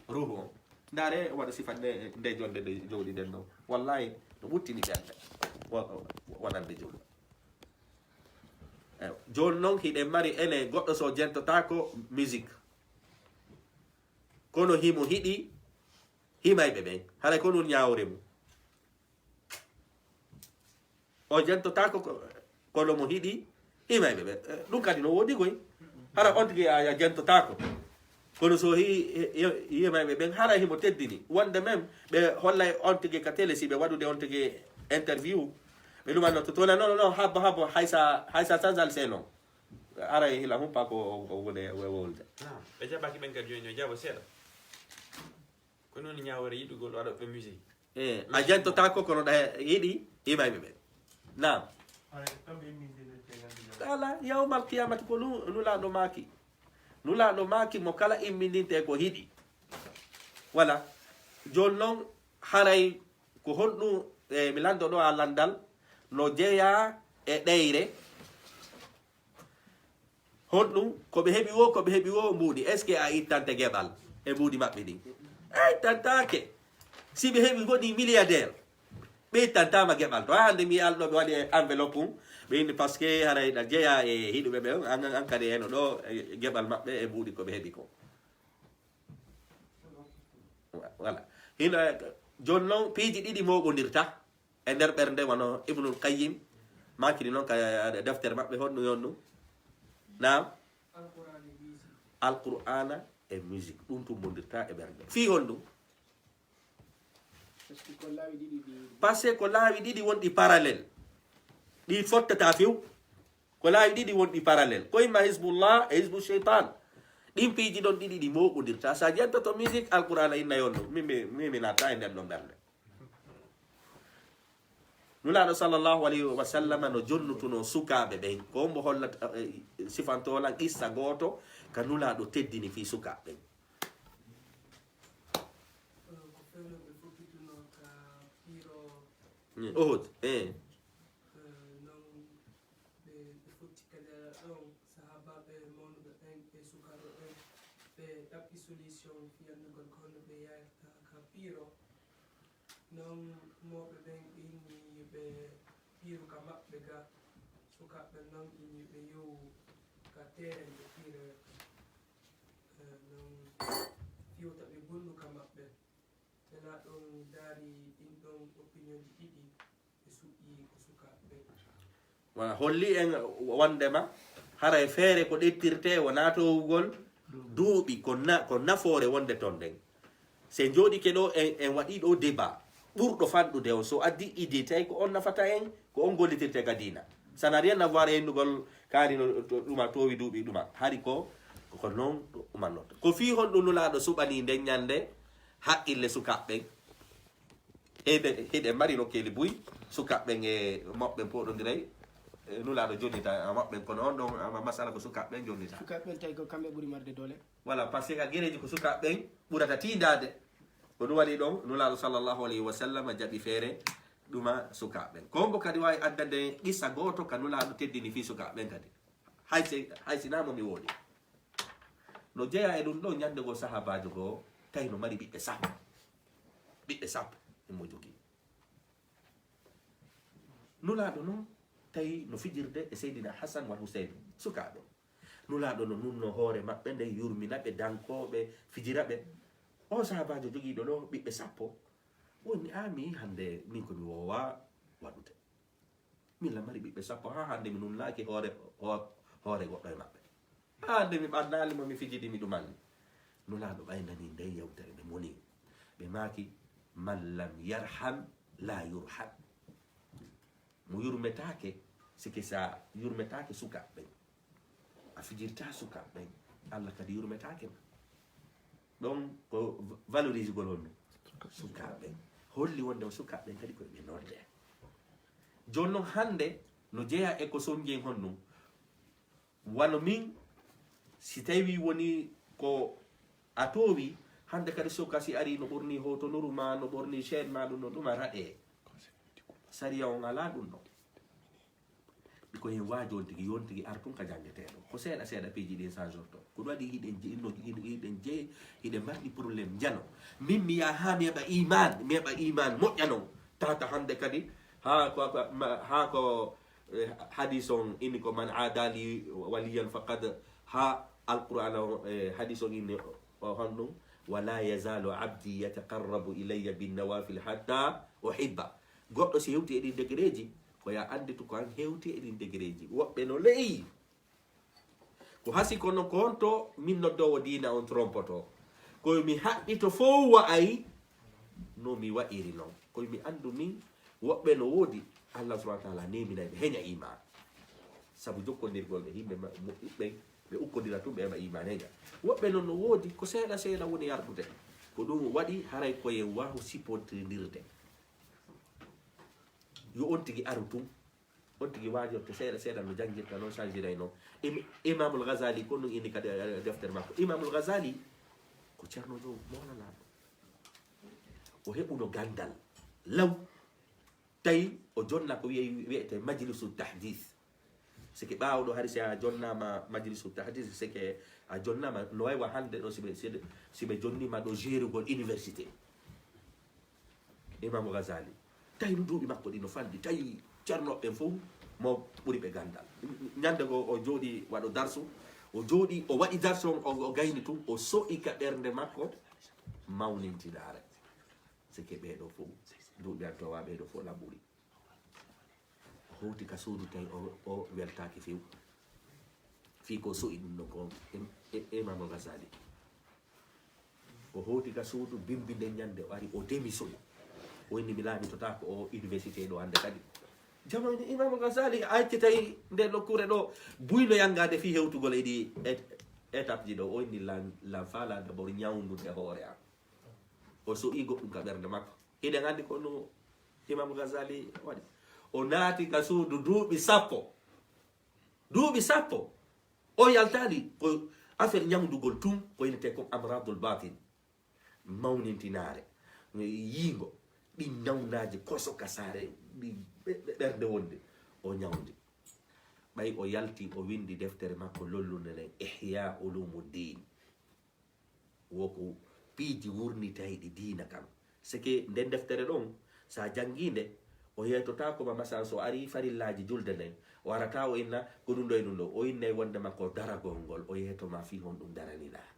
Ruuhu on. Ndaare, waɗa sifa nde, nde jonde nde jowɗiɗen ɗo. Wallahi, no ɓuttini ɓernde. Wa-, wa-, wonande julɗo. Ewa. Jooni noon hiɗen mari ene goɗɗo so jentotaako musique. Kono himo hiɗi himayɓe ɓen. Haray ko ɗun ñaawore mum. O jentotaako ko, kono mo hiɗi himayɓe ɓen. Eh, ɗun kadi no woodi koy. Hara on tigi a, a jentotaako. Kono so hi, hi, himayɓe ɓen hara himo teddini. Wonde même ɓe hollay on tigi ka télé si ɓe waɗude on tigi interview. Ɓe ɗumanno to tona non, non, habbo, habbo, haysa, haysa sansal se non. Ara e hila humpa ko o, o wone, o wolde. Naam. Ɓe jaɓaki ɓen kadi jooni, yo jaɓo seeɗa. Ko noon ñaawore yiɗugol waɗooɓe musique. Eh, a jentotaako kono ɗa yiɗi himayɓe ɓen. Naam. Haray kamɓe imminde no teŋande jamaa. Kala yawmal qiyamati ko nu-, Nulaaɗo maaki. Nulaaɗo maaki mo kala immindinte ko hiɗi. Wala. Jooni noon haray ko honɗum, eh, mi lanndo ɗo a lanndal no jeyaa e ɗeyre. Honɗum? Ko ɓe heɓi woo, ko ɓe heɓi woo mbuuɗi. Est-ce que a ittante geɓal e mbuuɗi maɓɓe ɗin? A ittantaake. Si ɓe heɓi woni milliardaire, ɓe ittantaama geɓal. To hannde mi alɗo ɓe waɗi enveloppe mum, ɓe inni parce que haray ɗa jeyaa e hiɗuɓe ɓe, an, an, an kadi heno ɗo, e geɓal maɓɓe e mbuuɗi ko ɓe heɓi ko. Voilà. Hino, jooni noon piiji ɗiɗi mooɓondirta e nder ɓernde, wano Ibnul Qayyim maakiri noon ka deftere maɓɓe, honɗum, honɗum? Naam? Alqur'aana e musique. Ɗum tummbondirta e ɓernde. Fii honɗum? Parce que ko laawi ɗiɗi ɗi. Parce que ko laawi ɗiɗi wonɗi parallèle. Ɗi fottata few. Ko laawi ɗiɗi wonɗi parallèle. Ko imma Hizbullah e Hizbu Shaytan. Ɗin piiji ɗon ɗiɗi ɗi mooɓondirta. Sa jentoto musique, Alqur'aana inna yonno. Min mi, min mi natta e nden ɗon ɓernde. Nulaaɗo sallallahu alayhi wa sallam no jonnutuno sukaaɓe ɓen. Ko hombo hollata, eh, sifanto lan qissa gooto ka Nulaaɗo teddini fii sukaaɓe ɓen? Ko fewndo ɓe fokkituno ka piiro. Mm, Uhud, eh. Eh, non ɓe, ɓe fotti kadi ɗon sahaabaaɓe mawnuɓe ɓen e sukaaɓe ɓen, ɓe ɗaɓɓi solution fii anndugol ko honno ɓe yarirta ka piiro. Non mawɓe ɓen inni yo ɓe piiru ka maɓɓe ga, sukaaɓe ɓen non inni yo ɓe yowu ka teeren ɓe piiroya ka. Eh, non fii wota ɓe bonnu ka maɓɓe. Nulaaɗo on daari ɗin ɗon opinionji ɗiɗi, ɓe suɓii ko sukaaɓe ɓen. Wala holli en wondema haray feere ko ɗettirte wonaa towugol duuɓi, ko na-, ko nafoore wonde ton nden. Se jooɗike ɗo en, en waɗi ɗo débat ɓurɗo fanɗude on, so addi idée tawi ko on nafata en, ko on gollitirte ka diina. Ça n'a rien à voir e innugol kaari no to-, ɗuma toowi duuɓi ɗuma. Hari ko, ko non ɗum umannorto. Ko fii honɗum Nulaaɗo suɓanii nden ñande haqqille sukaaɓe ɓen? Hiɗen, hiɗen mari nokkeeli buy, sukaaɓe ɓen e maɓɓe ɓen pooɗondiray. E, Nulaaɗo jonnita maɓɓe ɓen, kono on ɗon, ama masala ko sukaaɓe ɓen jonnita. Sukaaɓe ɓen tawi ko kamɓe ɓuri marde doole. Voilà, parce que a gereeji ko sukaaɓe ɓen ɓurata tiindaade. Ko ɗum waɗi ɗon, Nulaaɗo sallallahu alayhi wa sallam jaɓi feere ɗuma sukaaɓe ɓen. Ko mbo kadi waawi addande qissa gooto ka Nulaaɗo teddini fii sukaaɓe ɓen kadi. Hay si, hay si naa mo mi wooɗi. No jeyaa e ɗum ɗoo, ñande goo sahaabaajo goo tawi no mari ɓiɓɓe sappo. Ɓiɓɓe sappo emo jogii. Nulaaɗo noon tawi no fijirde e Seydina Hasan wal Huseyn, sukaaɓe. Nulaaɗo no nunno hoore maɓɓe nden, yurmina ɓe, dankoo ɓe, fijira ɓe. Oo sahaabaajo jogiiɗo ɗoo ɓiɓɓe sappo, woni, "Aa, mi hannde min ko mi woowaa waɗude. Min la mari ɓiɓɓe sappo, haa hannde mi nunnaaki hoore, ho-, hoore goɗɗo e maɓɓe. Haa hannde mi ɓannaali mo, mi fijidi mi ɗumanni." Nulaaɗo ɓay nani nden yewtere ɓe moni. Ɓe maaki, "Man lam yarham, laa yurham." Mo yurmetaake, sike sa yurmetaake sukaaɓe ɓen, a fijirta sukaaɓe ɓen, Alla kadi yurmetaake ma. Ɗon ko v-, valorisugol honno? Sukaaɓe ɓen. Holli wonde o sukaaɓe ɓen kadi ko ɓe norde. Jooni non hannde no jeyaa e ko sonjen honno? Wano min, si tawi woni ko a toowi, hannde kadi suka si ari no ɓorni hoto noru ma, no ɓorni chaîne ma, ɗum no ɗum a raɗe. Sariya on alaa ɗum ɗo. Ko hen waajo on tigi, yon tigi ar tun ka janngeteeɗo. Ko seeɗa seeɗa piiji ɗin sanjorto. Ko ɗum waɗi hiɗen je-, no, hiɗen, hiɗen je-, hiɗen marɗi problème jano. Min mi yaha haa mi heɓa iman, mi heɓa iman moƴƴa non. Tata hannde kadi, haa ko, ko, ma, haa ko Eh, hadis on inni ko, "Man adali waliyan faqad," ha Alqur'ana on, eh, hadis on inni o honɗum, "Wala yazalu abdi yataqarrabu ilayya bin nawafil hatta uhibba." Goɗɗo si hewti e ɗin degereji, ko ya anditu ko an hewti e ɗin degereji. Woɓɓe no le'i. Ko hasi kono ko honto min noddowo diina on trompoto. Ko mi haɓɓito fow wa'ay no mi wa'iri non. Ko mi andu min woɓɓe no woodi Allah subhanahu wa ta'ala neminay ɓe heña iman. Sabu jokkondirgol ɓe yimɓe ma-, mo-, ɓe, ɓe ukkodira tun ɓe heɓa iman heña. Woɓɓe non no woodi ko seeɗa seeɗa woni yardude. Ko ɗum waɗi haray ko ye waahu sipotirndirde. Yo on tigi aru tun. On tigi waajorte seeɗa seeɗa no janngirta non, changiray non. Im-, Imamul Ghazali ko ɗum inni kadi, eh, deftere makko. Imamul Ghazali ko Ceerno Jow Mawlanaaɗo. O heɓuno ganndal law. Tawi o jonna ko wiye-, wiyete Majlisu Tahdith. Sike ɓaawo ɗo hari si a jonnaama Majlisu Tahdith, sike a jonnaama no way wa hannde ɗo si ɓe, si ɓe, si ɓe jonniima ɗo gérugol université. Imamu Ghazali. Tawi no duuɓi makko ɗi no fanɗi. Tawi ceernoɓe ɓen fof mo ɓuri ɓe ganndal. Ñande goo o jooɗi waɗo darsu. O jooɗi, o waɗi darsu on, o, o gayni tun, o so'i ka ɓernde makko mawnintinaare. Sike ɓee ɗoo fof, duuɓi an towa ɓee ɗoo fof laɓɓuɗi. O howti ka suudu tawi o, o weltaaki few. Fii ko so'i ɗum ɗon ko Im-, I-, Imamul Ghazali. O howti ka suudu, bimbi nden ñande o ari, o démissionné. O inni, "Mi laamitotaako o université ɗo hannde kadi." Jama inni, "Imamul Ghazali, a accitay nde nokkuure ɗo buyno yanngaade fii hewtugol e ɗi et-, étape ji ɗo." O inni, "Lan, lan faala d'abord ñawndude hoore am." O so'i goɗɗum ka ɓernde makko. Hiɗen anndi ko no Imam Ghazali waɗi. O naati ka suudu duuɓi sappo. Duuɓi sappo. O yaltaali ko affaire ñawndugol tun, ko innetee kon amradul batin. Mawnintinaare. Yiingo. Ɗin ñawnaaji koso ka saare, ɗi ɓe-, ɓe-, ɓernde wonde. O ñawndi. Ɓay o yalti, o windi deftere makko lollunde nden, Ihya Ulumuddin. Wo ko piiji wurnitayɗi diina kan. Seke nden deftere ɗon, sa janngi nde, o yeetotaako ma, masalan, so ari farillaaji julde nden, o arata o inna, ko ɗum ɗo e ɗum ɗo. O innay wonde ma ko daragol ngol, o yeeto ma fii honɗum daraninaa.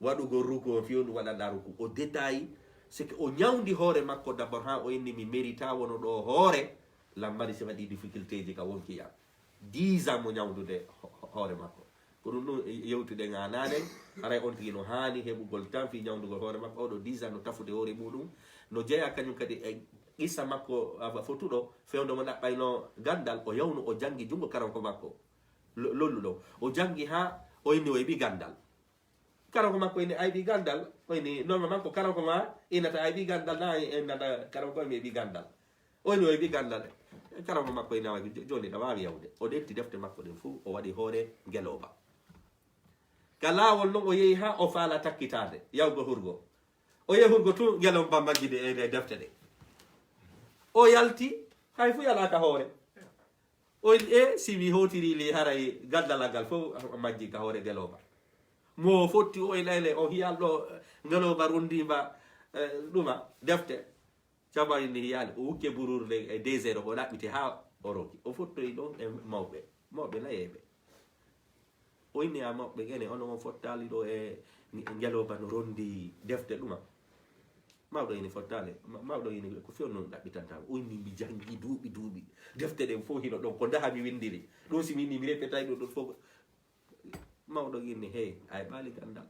Waɗugol ruku on, fii honɗum waɗanɗaa ruku. O détail, seke o ñawndi hoore makko d'abord, haa o inni, "Mi mérita wono ɗo hoore, lan mari si waɗi difficulté ji ka wonki yam." Dix ans mo ñawndude ho-, ho-, hoore makko. Ko ɗum ɗum yewtuɗen haa naane, haray on tigi no haani heɓugol tan fii ñawndugol hoore makko. Oɗo dix ans no tafude hoore muɗum. No jeyaa kañum kadi e qissa makko, a, fotuɗo, fewndo mo ɗaɓɓayno ganndal, o yawno o janngi junngo karanko makko. Lo-, lolluɗo. O janngi haa o inni o heɓi ganndal. Karanko makko inni a heɓi ganndal, o inni, normalement ko karanko ma innata a heɓi ganndal, na innata karanko mi heɓi ganndal. O inni o heɓi ganndal. Karanko makko inni a waɗi, jo-, jooni ɗa waawi yawde. O ƴetti defte makko ɗen fof, o waɗi hoore ngelooba. Ka laawol non o yehi haa o faala takkitaade, yawgo hurgo. O yehi hurgo tun, ngelooba majjidi e, e defte ɗe. O yalti, hay fuu yalaaka hoore. O wi'i, "E, si mi hootiri li haray ganndal ngal fof majji ka hoore ngelooba." Mo fotti o e layle, o hiyal ɗo, ngelooba rundimba, eh, ɗuma, defte. Cabayi ni hiyaali, o wukke buruuru nden e deux heures, o ɗaɓɓiti haa o roki. O fottoyi ɗon e mawɓe, mawɓe nayeeɓe. O inni, "A mawɓe gene, onon on fottaali ɗo e nge-, ngelooba no rondi defte ɗuma?" Mawɗo ini fottaali, ma-, mawɗo ini ko few non ɗaɓɓitanta. O inni, "Mi jangi duuɓi, duuɓi. Defte ɗen fof hino ɗon, ko ndaha mi windiri. Ɗum si mi inni mi repetay ɗum ɗon fof." Mawɗo inni, "Hey, a heɓaali ganndal.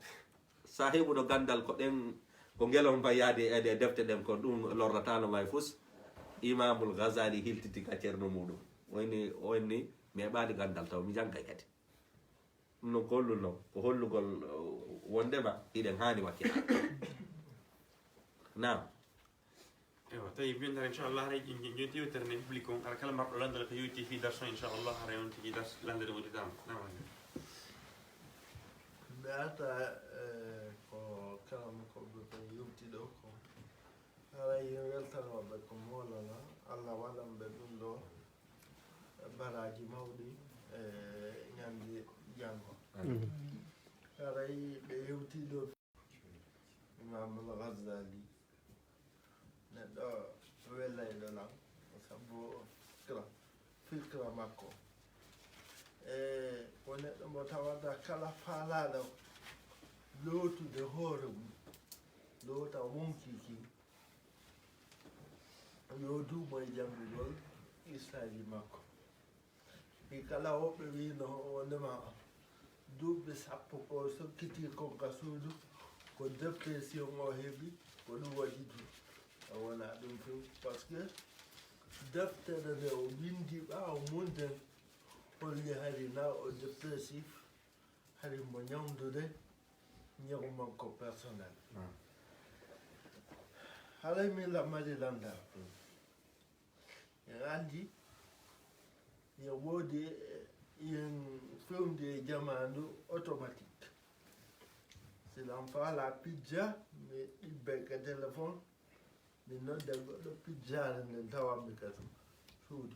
Sa heɓuno ganndal ko ɗen, ko ngelooba yaade e ɗe defte ɗen, ko ɗum lorrataano may fus." Imamul Ghazali hiltiti ka ceerno muɗum. O inni, o inni, "Mi heɓaali ganndal taw, mi jangay kadi." Ɗum noon ko holluno, ko hollugol, uh, wondema hiɗen haani wakkilde. Naam. Ewa, tawi mbiyen tan, inchallah, haray ƴin-, ƴin-, ƴin yewtere nde public on, ara kala marɗo lanndere ko yowiti fii darsu on, inchallah, haray on tigi darsu lanndere udditaama. Naam, alhamdulillah. Mbi'ata, eh, ko kala mo ko ɓe ko yewti ɗo ko, haray yo weltanooɓe ko Mawlana, Allah waɗan ɓe ɗum ɗo baraaji mawɗi e ñande janngo. Amin. Haray ɓe yewti ɗo Imamul Ghazali, neɗɗo welayɗo lan, sabu kala Fikra makko. E ko neɗɗo mo tawata kala faalaaɗo lootude hoore mum, loota wonkii kin, yo duumo e janngugol qissaaji makko. Ɗi kala woɓɓe wiino wondema duuɓi sappo ko sokkiti kon ka suudu, ko dépression o heɓi, ko ɗum waɗi ɗum. O wona ɗum few, parce que deftere nde o windi ɓaawo mum nden holli hari na o dépressif, hari mo ñawndude ñaw makko personnel. Haray min lammari lanndal. En anndi yo woodi, eh, yen fewndi e jamaanu automatique. Si lan faala pijja, mi ɗibbe ka téléphone, mi nodda goɗɗo pijjaare nden tawa mi ka suudu.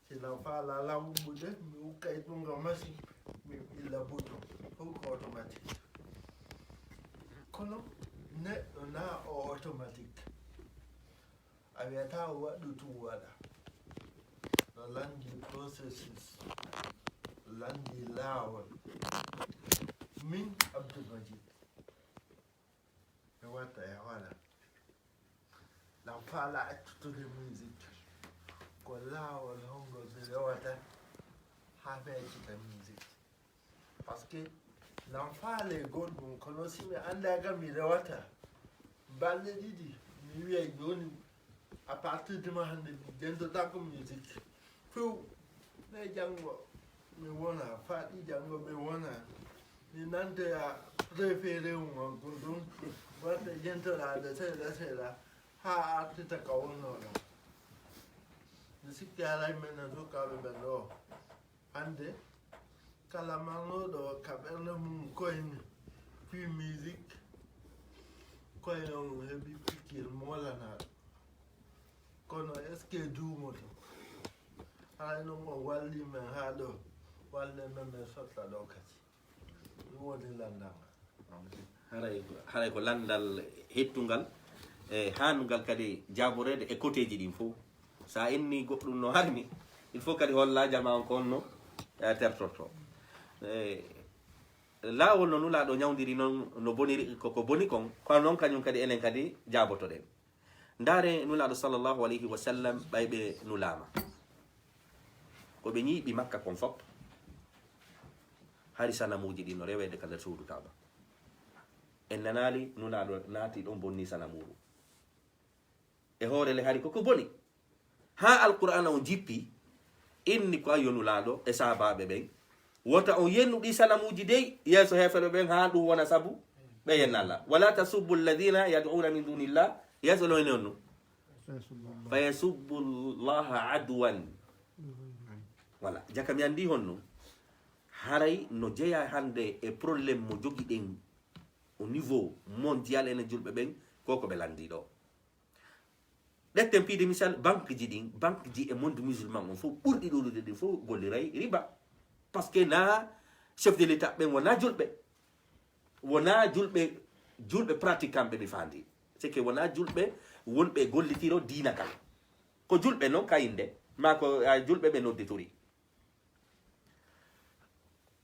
Si lan faala lan wumbude, mi ukkay tunga machine, mi ɓilla bouton, fow ko automatique. Kono neɗɗo na o automatique. A wiyata o waɗu tun waɗa. No lanndi processus, lanndi laawol. Min Abdoul Majid, mi watta e hoore. Lan faala accutude musique. Ko laawol honngol mi rewata haa mi accita musique. Parce que lan faale goɗɗum, kono si mi annda ka mi rewata balɗe ɗiɗi, mi wiya jooni, à partir de ma hannde mi jentotako musique. Few, ne janngo mi wona, faɗi janngo mi wona. Mi nantoya préféré on ko ɗum, waɗde jentoraade seeɗa seeɗa haa artita ka wonnoɗo. Mi sikki alay men no sukaaɓe ɓen ɗo. Hannde, kala marnooɗo ka ɓernde mum koyne fii musique, koye on heɓi pikiir moolanaaɗo. Kono est-ce que duumoto? Haray non on wallii men haa ɗo, wallen men men sotta ɗo kadi. Ɗum woni lanndal ngal. Haray, haray ko lanndal hettungal, e haanungal kadi jaaboreede e koteeji ɗin fow. So a inni goɗɗum no harmi, il faut kadi holla jama on ko honno, e, tertorto. E, laawol no Nulaaɗo ñawndiri non, no boniri, ko, ko boni kon, ko non kañum kadi enen kadi jaabotoɗen. Ndaare Nulaaɗo sallallahu alayhi wa sallam, ɓay ɓe nulaama. Ko ɓe ñiiɓi Makka kon fop, hari sanamuuji ɗin no reweede ka nder suudu Kaaba. En nanaali Nulaaɗo naati ɗon bonni sanamuuru. E hoore le hari koko boni. Haa Alqur'aana on jippi, inni ko yo Nulaaɗo e sahaabaaɓe ɓen, wota on yennu ɗi sanamuuji dey yeeso heeferɓe ɓen, haa ɗum wona sabu ɓe yenna Allah. Wala tasubbu alladhina yad'una min dunillah, yeeso no ene on ɗum. Fa yasubbu Allaha adwan. Voilà, jaka mi anndi honno. Haray no jeyaa hannde e problème mo jogiɗen au niveau mondial, enen julɓe ɓen, ko ko ɓe lanndi ɗo. Ɗetten piide misal, banque ji ɗin, banque ji e monde musulman on fof, ɓurɗi ɗuuɗude ɗin fof golliray riba. Parce que na chef de l'État ɓen wona julɓe. Wona julɓe, julɓe pratiquant ɓe mi faandi. C'est que wona julɓe wonɓe gollitiro diina kan. Ko julɓe non ka innde, ma ko, a, julɓe ɓe nodditori.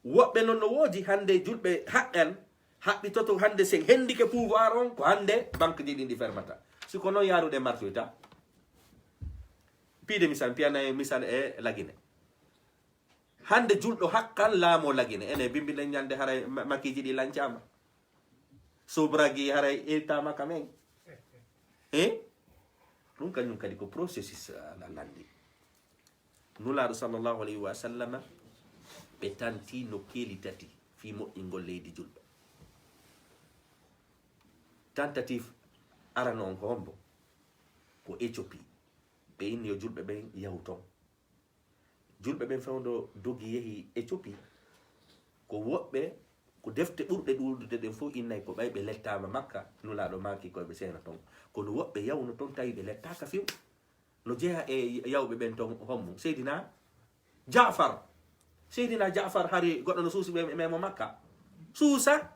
Woɓɓe non no woodi hannde julɓe haqqan, haɓɓitoto hannde sen hendike pouvoir on, ko hannde banque ji ɗin ɗi fermata. Si ko non yaarude martoyta. Piide misal, piyana e misal e Lagine. Hannde julɗo haqqan laamo Lagine. Ene bimbiɗen ñande haray ma-, makiji ɗi lancaama. Sobragi haray ittama ka men. Eh? Ɗum kañum kadi ko processus, ah, na lanndi. Nulaaɗo sallallahu alayhi wa sallam, ɓe tanti nokkeeli tati fii moƴƴingol leydi julɓe. Tentative arano on ko hombo? Ko Éthiopie. Ɓe inni yo julɓe ɓen yahu ton. Julɓe ɓen fewndo dogi yehi Éthiopie. Ko woɓɓe, ko defte ɓurɗe ɗuuɗude ɗen fof innay ko ɓay ɓe lettaama Makka, Nulaaɗo maaki koye ɓe seena ton. Kono woɓɓe yawno ton tawi ɓe lettaaka few. No jeyaa e yawɓe ɓen ton hommo? Seydina Jaafar. Seydina Jaafar hari goɗɗo no suusi ɓe memo Makka. Suusa.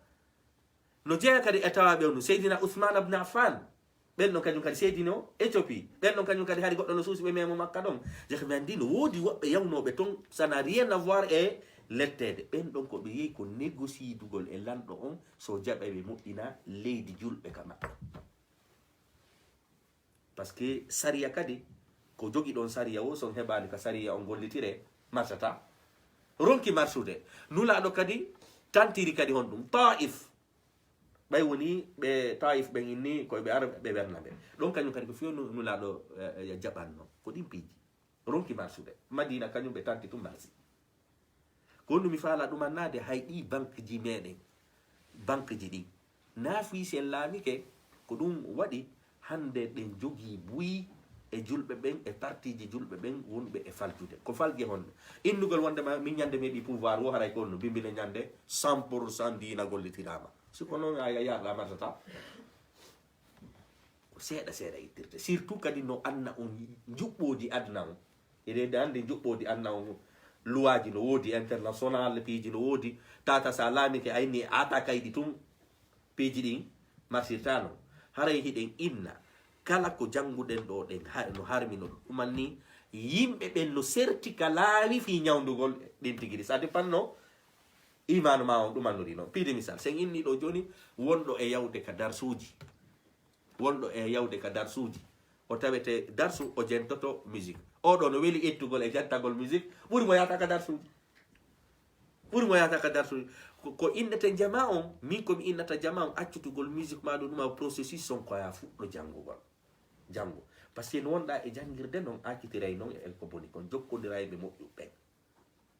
No jeyaa kadi e tawaaɓe on, Seydina Usmaan ibn Affan. Ɓen ɗon kañum kadi seedino Éthiopie. Ɓen ɗon kañum kadi hari goɗɗo no suusi ɓe memo Makka ɗon. Jehɓe anndi no woodi woɓɓe yawnooɓe ton, ça n'a rien à voir e letteede. Ɓen ɗon ko ɓe yehi ko négociidugol e lanɗo on, so jaɓay ɓe moƴƴina leydi julɓe ka Makka. Parce que sariya kadi, ko jogi ɗon sariya o, son heɓaali ka sariya on gollitire, marsata. Ronki marsude. Nulaaɗo kadi tantiri kadi honɗum? Taif. Ɓay woni ɓe Taif ɓen inni koye ɓe ara ɓe werna ɓe. Ɗon kañum kadi ko fiyo nu-, Nulaaɗo, eh, eh, jaɓanno. Ko ɗin piiji. Ronki marsude. Madina kañum ɓe tanti tum marsi. Ko honɗum mi faala ɗumannaade hay ɗi banque ji meɗen. Banque ji ɗin. Naa fii si en laamike, ko ɗum waɗi hannde ɗen jogii buy e julɓe ɓen, e partiji julɓe ɓen wonɓe e faljude. Ko falje honno? Innugol wondema min ñande mi heɓi pouvoir wo haray ko honno? Bimbine ñande cent pour cent diina gollitiraama. Si ko noon a yaarɗa marsata. Ko seeɗa seeɗa ittirte. Surtout kadi no anna on njuɓɓoodi aduna on. Eɗen hannde njuɓɓoodi anna on luwaaji no woodi, international piiji no woodi. Tata sa laamike a inni ata kayɗi tum piiji ɗin marsirta non. Haray hiɗen inna kala ko jannguɗen ɗo ɗen ha-, no harmi no ɗuman ni, yimɓe ɓen no serti ka laawi fii ñawndugol ɗin tigi ɗi. Ça dépend no imaanu ma on ɗumannori non. Piide misal, sen inni ɗo jooni wonɗo e yawde ka darsuuji. Wonɗo e yawde ka darsuuji. O tawete darsu, o jentoto musique. Oɗo no weli ettugol e jantagol musique, ɓuri mo yahata ka darsuuji. Ɓuri mo yahata ka darsuuji. Ko, ko inneten jama on, min ko mi innata jama on, accutugol musique ma ɗum, ɗum a processus on ko ya fuɗɗo janngugol. Janngo. Parce que no wonɗa e janngirde non, accitiray non e ko boni kon, jokkondiray ɓe moƴƴuɓe ɓen.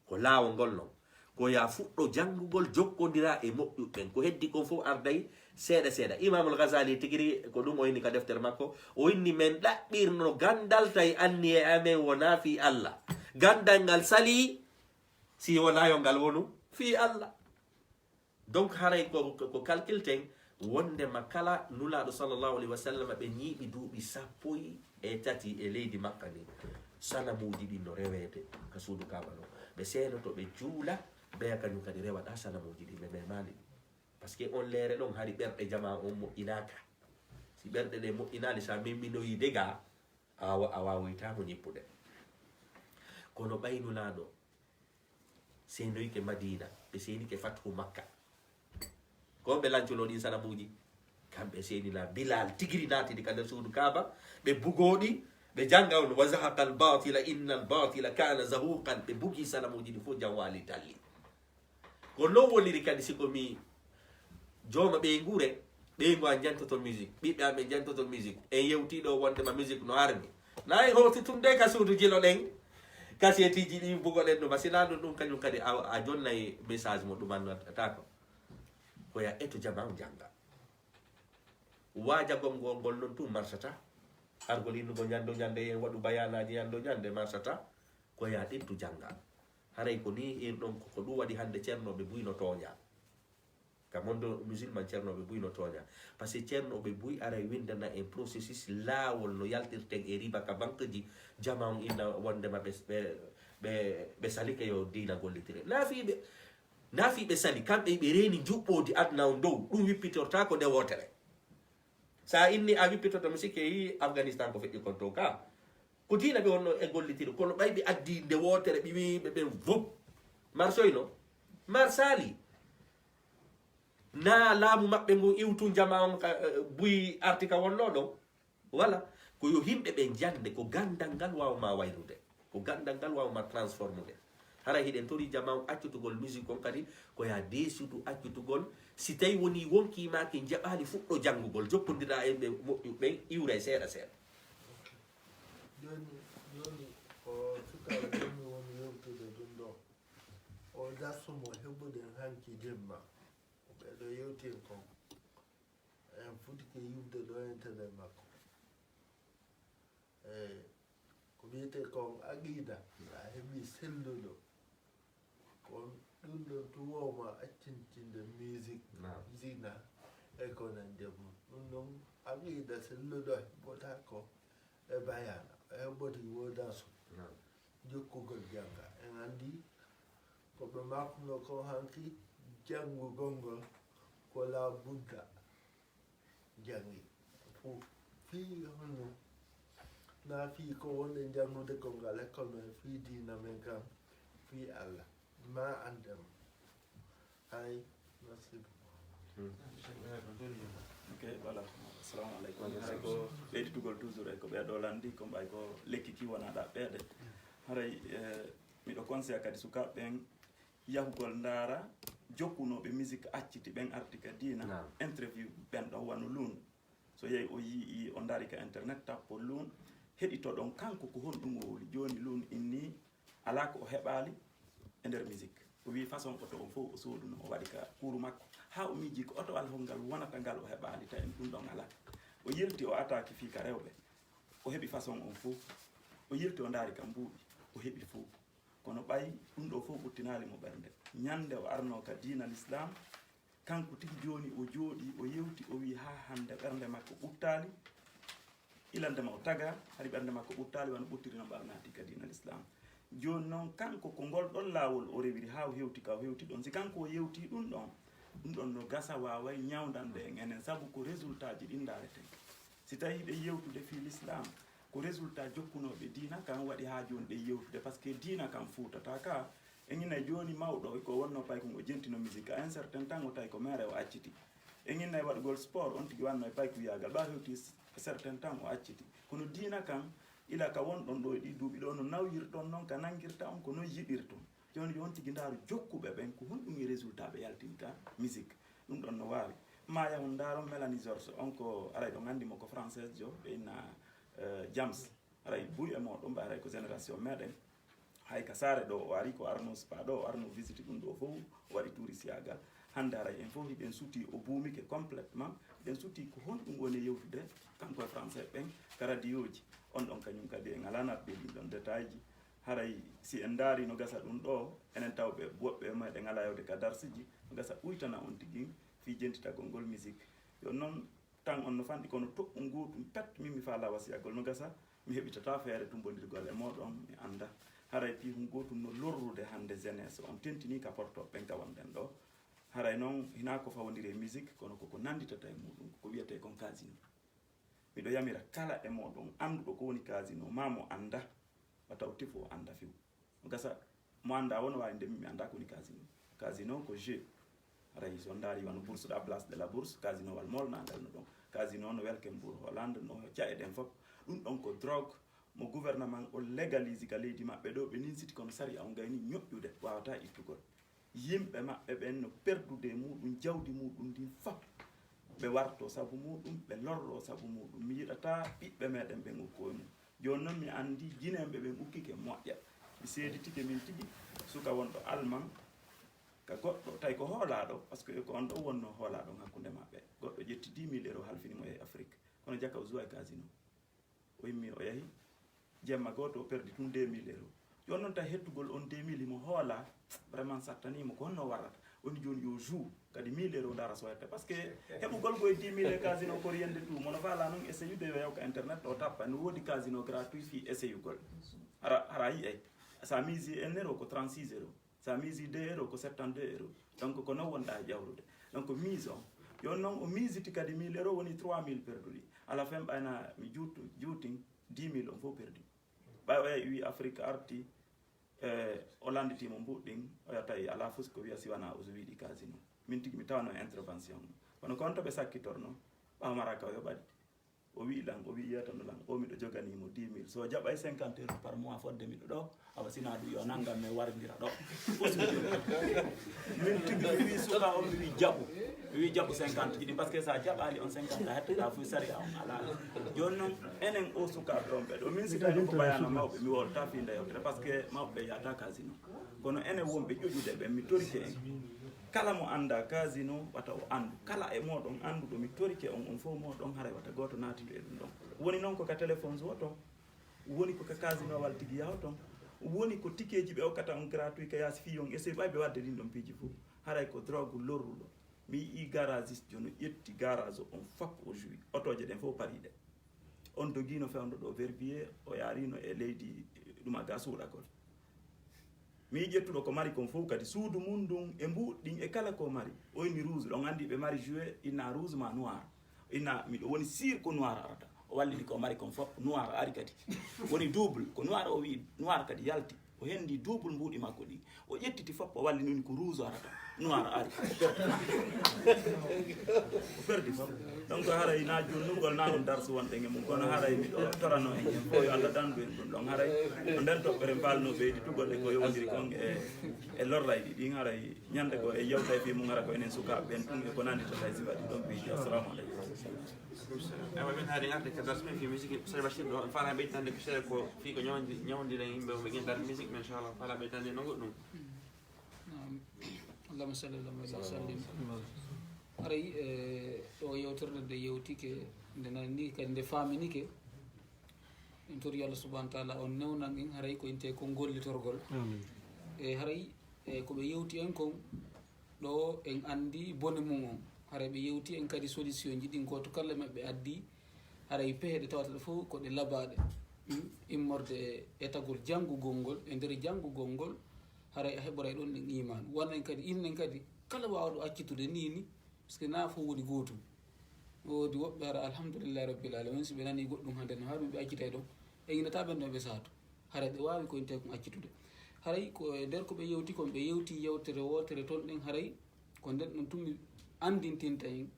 Ko laawol ngol non. Ko ya fuɗɗo janngugol, jokkondira e moƴƴuɓe ɓen. Ko heddi kon fof arday seeɗa seeɗa. Imamul Ghazali tigiri ko ɗum o inni ka deftere makko. O inni men ɗaɓɓirno ganndal tawi anniye amen wonaa fii Allah. Ganndal ngal salii si wonaa yo ngal wonu fii Allah. Donc haray ko, ko, ko calcule ten wondema kala Nulaaɗo sallallahu alayhi wa sallam ɓe ñiiɓi duuɓi sappo e tati e leydi Makka ndin. Sanamuuji ɗin no reweede ka suudu Kaaba non. Ɓe seenoto, ɓe juula, ɓeya kañum kadi rewaɗa sanamuuji ɗin, ɓe memaali ɗum. Parce que on leere ɗon hari ɓerɗe jama on moƴƴinaaka. Si ɓerɗe ɗe moƴƴinaali, sa memminoyi dega, a wa-, a wawoyta mo ñippude. Kono ɓay Nulaaɗo seenoyike Madiina, ɓe seenike Fathu Makka. Ko ɓe lancuno ɗin sanamuuji. Kamɓe seenina Bilal tigiri naatidi ka nder suudu Kaaba, ɓe bugoo ɗi, ɓe jannga on, "Wa zahaqal batila innal batila kana zahuqan." Ɓe bugi sanamuuji ɗi fof, jam waali talli. Ko non woniri kadi si ko mi jooma ɓeynguure, ɓeyngu an jantoto musique, ɓiɓɓe amen jantoto musique. En yewtii ɗo wondema musique no harmi. Nayi hootu tun de ka suudu jilo ɗen, kasetiji ɗi bugoɗen ɗuma. Si na ɗum, ɗum kañum kadi a, a jonnay message mo ɗumannata ko. Ko ya eto jama on jannga. Waajagol ngol, ngol non tun marsata. Argol innugol ñande o ñande, en waɗu bayanaaji ñande o ñande marsata. Ko ya ɗin tu jannga. Haray ko ni en ɗon, ko, ko ɗum waɗi hannde ceernooɓe buy no tooña. Ka monde musulman ceernooɓe buy no tooña. Parce que ceernooɓe buy aray winndana en processus laawol no yaltirten e riba ka banque ji, jama on inna wondema ɓe, ɓe, ɓe, ɓe salike yo diina gollitire. Na fii ɓe, na fii ɓe sali, kamɓe ɓe reeni njuɓɓoodi aduna on dow, ɗum wippitortaako nde wootere. Sa inni a wippitoto, mi sikke yi Afghanistan ko feƴƴi kon ton ka. Ko diina ɓe wonno e gollitire, kono ɓay ɓe addi nde wootere, ɓe wi ɓe ɓen fof marsoyno, marsaali. Na laamu maɓɓe ngun iwtun jama on ka, eh, buy arti ka wonno ɗon. Wala, ko yo yimɓe ɓe jannde, ko ganndal ngal waawma waylude, ko ganndal ngal waawma transformude. Hara hiɗen tori jama on accutugol musique on kadi, ko ya deesudu accutugol. Si tawi woni wonkii maaki jaɓaali fuɗɗo janngugol, jokkondira e ɓe moƴƴu ɓen, iwra e seeɗa seeɗa. Jooni, jooni ko sukaaɓe jooni woni yewtude ɗum ɗo. O darsu mo heɓuɗen hanki jemma. Ɓeɗo yewti en kon. En foti ko yiwde ɗo e tele makko. Eyi, ko wiyetee kon aqida, a heɓi selluɗo. Kon ɗum ɗon tun wawma accintinde musique, naam, zina, e ko nanndi e mum. Ɗum ɗon aqida selluɗo heɓɓotaako e bayaana, o heɓɓotii wo darsu. Naam. Jokkugol jannga. En anndi ko ɓe maaknoo kon hanki, janngugol ngol ko laa budda janngi. Fof Fii hono na fii ko wonde janngude konngol e kono fii diina men kan fii Allah ma anndem. Hay, merci beaucoup. Ok, voilà. Assalamu aleykum. Haray ko ɓeyditugol toujours e ko ɓeeɗo lanndi, ko mbay ko lekki ki wona ɗaɓɓeede. Haray eh, miɗo conseilla kadi sukaaɓe ɓen yahugol ndaara jokkunooɓe musique acciti ɓen arti ka diina. Interview ɓen ɗon wano luun. So yehi o yii o ndaari ka internet tappo luun, heɗito ɗon kanko ko honɗum o woni. Jooni luun inni alaa ko o heɓaali e nder musique. O wii façon oto on fof o sooduno o waɗi ka kuuru makko. Haa o miiji ko otowal honngal wonata ngal o heɓaali ta en ɗum ɗon alaa. O yilti o attaque fii ka rewɓe. O heɓi façon on fof. O yilti o ndaari ka mbuuɗi. O heɓi fof. Kono ɓay ɗum ɗo fof ɓuttinaali mo ɓernde. Ñande o arno ka diina l'islam, kanko tigi jooni o jooɗi o yewti o wii haa hannde ɓernde makko ɓuttaali. Ilande ma o taga hari ɓernde makko ɓuttaali wano ɓuttiri no ɓaw naati ka diina l'islam. Jooni noon kanko ko ngol ɗon laawol o rewiri haa o hewti ka o hewti ɗon. Si kanko o yewti ɗum ɗon, ɗum ɗon no gasa waaway ñawdande en enen sabu ko résultat ji ɗin ndaareten. Si tawi hiɗen yewtude fii l'islam, ko résultat jokkunooɓe diina kan waɗi haa jooni ɗen yewtude, parce que diina kan fuutata ka. En innay jooni mawɗo ko wonno paykun o jentino musique à un certain temps o tawi ko mere o acciti. En innay waɗugol sport on tigi wanno e paykuyaagal ɓa hewti certain temps o acciti. Kono diina kan ila ka wonɗon ɗo e ɗi duuɓi ɗo no nawyirton noon ka nangirta on ko noon yiɗirton. Jooni yo on tigi ndaaru jokkuɓe ɓen ko honɗum e résultat ɓe yaltini ka musique. Ɗum ɗon no waawi. Ma yahun ndaaron Mélanie Georges on ko aray ɗo nganndi mo ko française jo ɓe inna eh, Jams. Aray buy e mooɗon ɓe aray ko génération meɗen. Hay ka saare ɗo o ari ko arno spa ɗo o arno visite ɗum ɗo fof o waɗi tourisiyagal. Hannde aray en fof hiɗen suti o buumike complètement. Hiɗen suti ko honɗum woni yewtude kanko e français ɓen ka radioji. On ɗon kañum kadi en alaa naɓɓe ɗin ɗon détail ji. Haray si en ndaari no gasa ɗum ɗo enen tawɓe woɓɓe meɗen alaa yawde ka darsiji no gasa ɓuytana on tigi fii jentitagol ngol musique. Yo noon tan on no fanɗi kono toɓɓu nguuɗum pet min mi faala wasiyagol no gasa mi heɓitata feere tumbondirgol e mooɗon mi annda. Haray piihum gootum no lorrude hannde jeunesse on tentini ka portoɓe ɓen ka wonɗen ɗo. Haray noon hinaa ko fawondiri e musique kono koko nannditata e muɗum koko wiyetee kon casino. Miɗo yamira kala e mooɗon annduɗo ko woni casino maa mo annda wata o tefo o annda few. No gasa mo annda won wawi nde mi annda ko woni casino. Casino ko jeu. Aray so ndaari wano bourse ɗa place de la bourse casino wal molnagal no ɗon. Casino no welkenbourg hollande no cae ɗen fof. Ɗum ɗon ko drogue mo gouvernement o légalise ka leydi maɓɓe ɗo ɓe ninsiti kono sariya on gayni ñoƴƴude wawata ittugol. Yimɓe maɓɓe ɓen no perdude e muɗum jawdi muɗum ndin fof. Ɓe warto sabu muɗum ɓe lorro sabu muɗum mi yiɗata ɓiɓɓe meɗen ɓen ukko e mum. Jooni noon mi anndi jineeɓe ɓen ukkike moƴƴa. Mi seeditike min tigi suka wonɗo alman ka goɗɗo tawi ko hoolaaɗo parce que ko on ɗo wonno hoolaaɗo hakkunde maɓɓe. Goɗɗo ƴetti dix mille euro halfini mo e Afrique kono jaka o zuwa e casino. O immi o yahi jemma gooto o perdi tun deux mille euro. Jooni noon tawi hettugol on deux mille himo hoola vraiment sattanimo ko honno warrata. Woni jooni yo joue kadi mille euro ndaara so watta parce que heɓugol ko e dix mille e casino ko rien de tout mono faala noon essayude yo yaw ka internet o tappa no woodi casino gratuit fii essayugol. Hara hara yi'ay sa misi un euro ko trente-six euro. Sa misi deux euro ko septante-deux euro. Donc ko noon wonɗa e jawrude. Donc mise on yo noon o misiti kadi mille euro woni trois mille perduɗi. Ala fen ɓayna mi juutu juutin dix mille on fof perdu. Ɓay o yahi wi Afrique arti e o lannditiimo mbuɗɗin oya tawi alaa fus ko wiya si wanaa o wiɗi casino. Min tigi mi tawano intervention kono ko on to ɓe sakkitorno ɓawo maraka o yoɓaɗi. O wi lan o wi yetano lan o miɗo joganimo dix mille so jaɓay cinquante euro par mois fodde miɗo ɗo. Awa sina ɗum yo nanngam men warindira ɗo. Min tigi mi wi suka on mi wi jaɓu. Mi wi jaɓu cinquante ji ɗin parce que sa jaɓali on cinquante a hettata fof sari a on ala. Jooni noon enen o sukaɓe on ɓe ɗo min si tawi ko ɓayano mawɓe mi wolta fi nde yewtere parce que mawɓe yata casino. Kono enen wonɓe ƴoƴude ɓen mi torike en kala mo annda casino wata o anndu kala e moɗon annduɗo mi torike on on fof moɗon haray wata goto naatidu e ɗum ɗon. Woni noon ko ka téléphone woto. Woni ko ka casino wal tigi yahoton. Woni ko tikeji ɓe okkata on gratuit ka yaasi fi on essaye ɓay ɓe wadde ɗin ɗon piiji fof. Haray ko drogue lorruɗo. Mi yii garagiste jono ƴetti garage on fak o jui otoje ɗen fof pariɗe. On dogino fewndo ɗo verbier o yarino e leydi ɗuma ga suuɗagol. Mi yii ƴettuɗo ko mari kon fof kadi suudu mum ndun e mbuuɗi ɗin e kala ko mari. O inni rouge ɗon anndi ɓe mari jouet inna rouge ma noir. Inna miɗo woni sir ko noir arata. O wallini ko o mari kon fof, noir ari kadi. Woni double, ko noir o wi, noir kadi yalti. O hendi double mbuuɗi makko ɗi. O ƴettiti fof, o wallini woni ko rouge arata. Noir ari. O perdi fof. Donc haray na junnugol na ɗum darsu wonɗen e mum, kono haray miɗo torano en en fof yo Allah dandu en ɗum ɗon. Haray ko nden toɓɓere mbaalno ɓeyditugol e ko yowondiri kon e, e lorrayɗi ɗin. Haray ñande ko e yewta e fii mum, hara ko enen sukaaɓe ɓen tun e ko nanditata e sifaji ɗon piiji. Assalamu aleykum. Awa min haade ngarde ka darsu men fii musique, Seydi Bachir ɗo, en faala ɓeytande ko seeɗa ko fii ko ñawdi-, ñawdiren yimɓe, ɓe ginndal musique men, inchallah, faala ɓeytande no goɗɗum. Naam. Allahumma salli ala Muhammad wa sallim. Haray, e, ɗo yewtere nde yewtike, nde nanni kadi nde faaminike. En tori Allah subhanahu wa taala on newnan en haray ko inte ko gollitorgol. Amin. E haray, e, ko ɓe yewti en kon, ɗo en anndi bone mum on. Haray ɓe yewti en kadi solution ji ɗin, gooto kala maɓɓe addi haray pehe ɗe tawata ɗe fof ko ɗe labaaɗe. Hmm? Immorde e etagol janngugol ngol, e nder janngugol ngol, haray a heɓoray ɗon ɗen iman. Won en kadi, innen kadi, kala waawɗo accitude ni ni, parce que na fof woni gootum. Woodi woɓɓe hara alhamdulillahi rabbil alamin, si ɓe nani goɗɗum hande no haru ɓe accitay ɗon, e inata ɓen ɗon ɓe saato. Haray ɓe waawi ko inte kon accitude. Haray ko e nder ko ɓe yewti kon, ɓe yewti yewtere wootere ton ɗen, haray ko nden ɗon tun mi anndintinta en.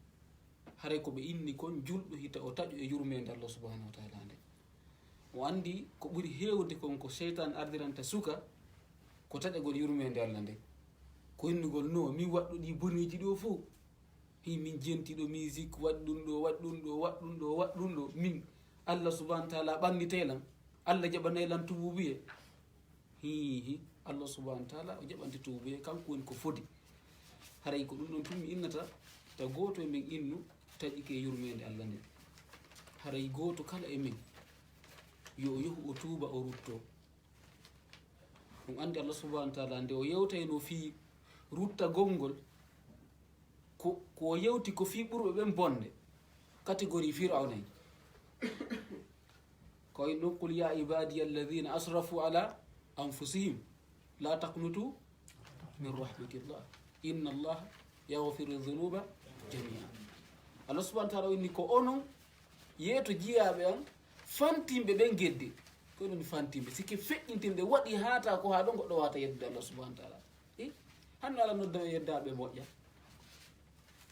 Haray ko ɓe inni kon, julɗo hita o taƴo e yurmeende Allah subhanahu wa taala nde. O anndi ko ɓuri heewde kon ko seytaan ardiranta suka, ko taƴagol yurmeende Allah nde. Ko innugol no, min waɗɗo ɗi boneeji ɗo fof. Hi min jenti ɗo musique, waɗ ɗum ɗo, waɗ ɗum ɗo, waɗ ɗum ɗo, waɗ ɗum ɗo. Min, Allah subhanahu wa taala ɓannitay lan. Allah jaɓanay lan tuubuye. Hi, hi. Allah subhanahu wa taala o jaɓante tuubuye, kanko woni ko fodi. Haray ko ɗum ɗon tun mi innata, ta gooto e men innu taƴike yurmeende Allah nden. Haray gooto kala e men, yo o yahu o tuuba o rutto. Ɗum anndi Allah subhanahu wa taala nde o yewtayno fii ruttagol ngol, ko, ko o yewti ko fii ɓurɓe ɓen bonde, catégorie Firawna en. Ko wayi ɗum, "Qul ya ibadiya alladhina asrafu ala anfusihim la taqnutu min rahmatillah. Inna Allah yaghfiru dhunuba jami'a." Allah subhanahu wa taala o inni ko onon yeeto jiyaaɓe an fantimɓe ɓen gedde. Ko onon fantimɓe. Sikke feƴƴintinɓe waɗi haata ko haa ɗon goɗɗo waata yeddude Allah subhanahu wa taala. E? Hanno ala nodda e yeddaaɓe moƴƴa.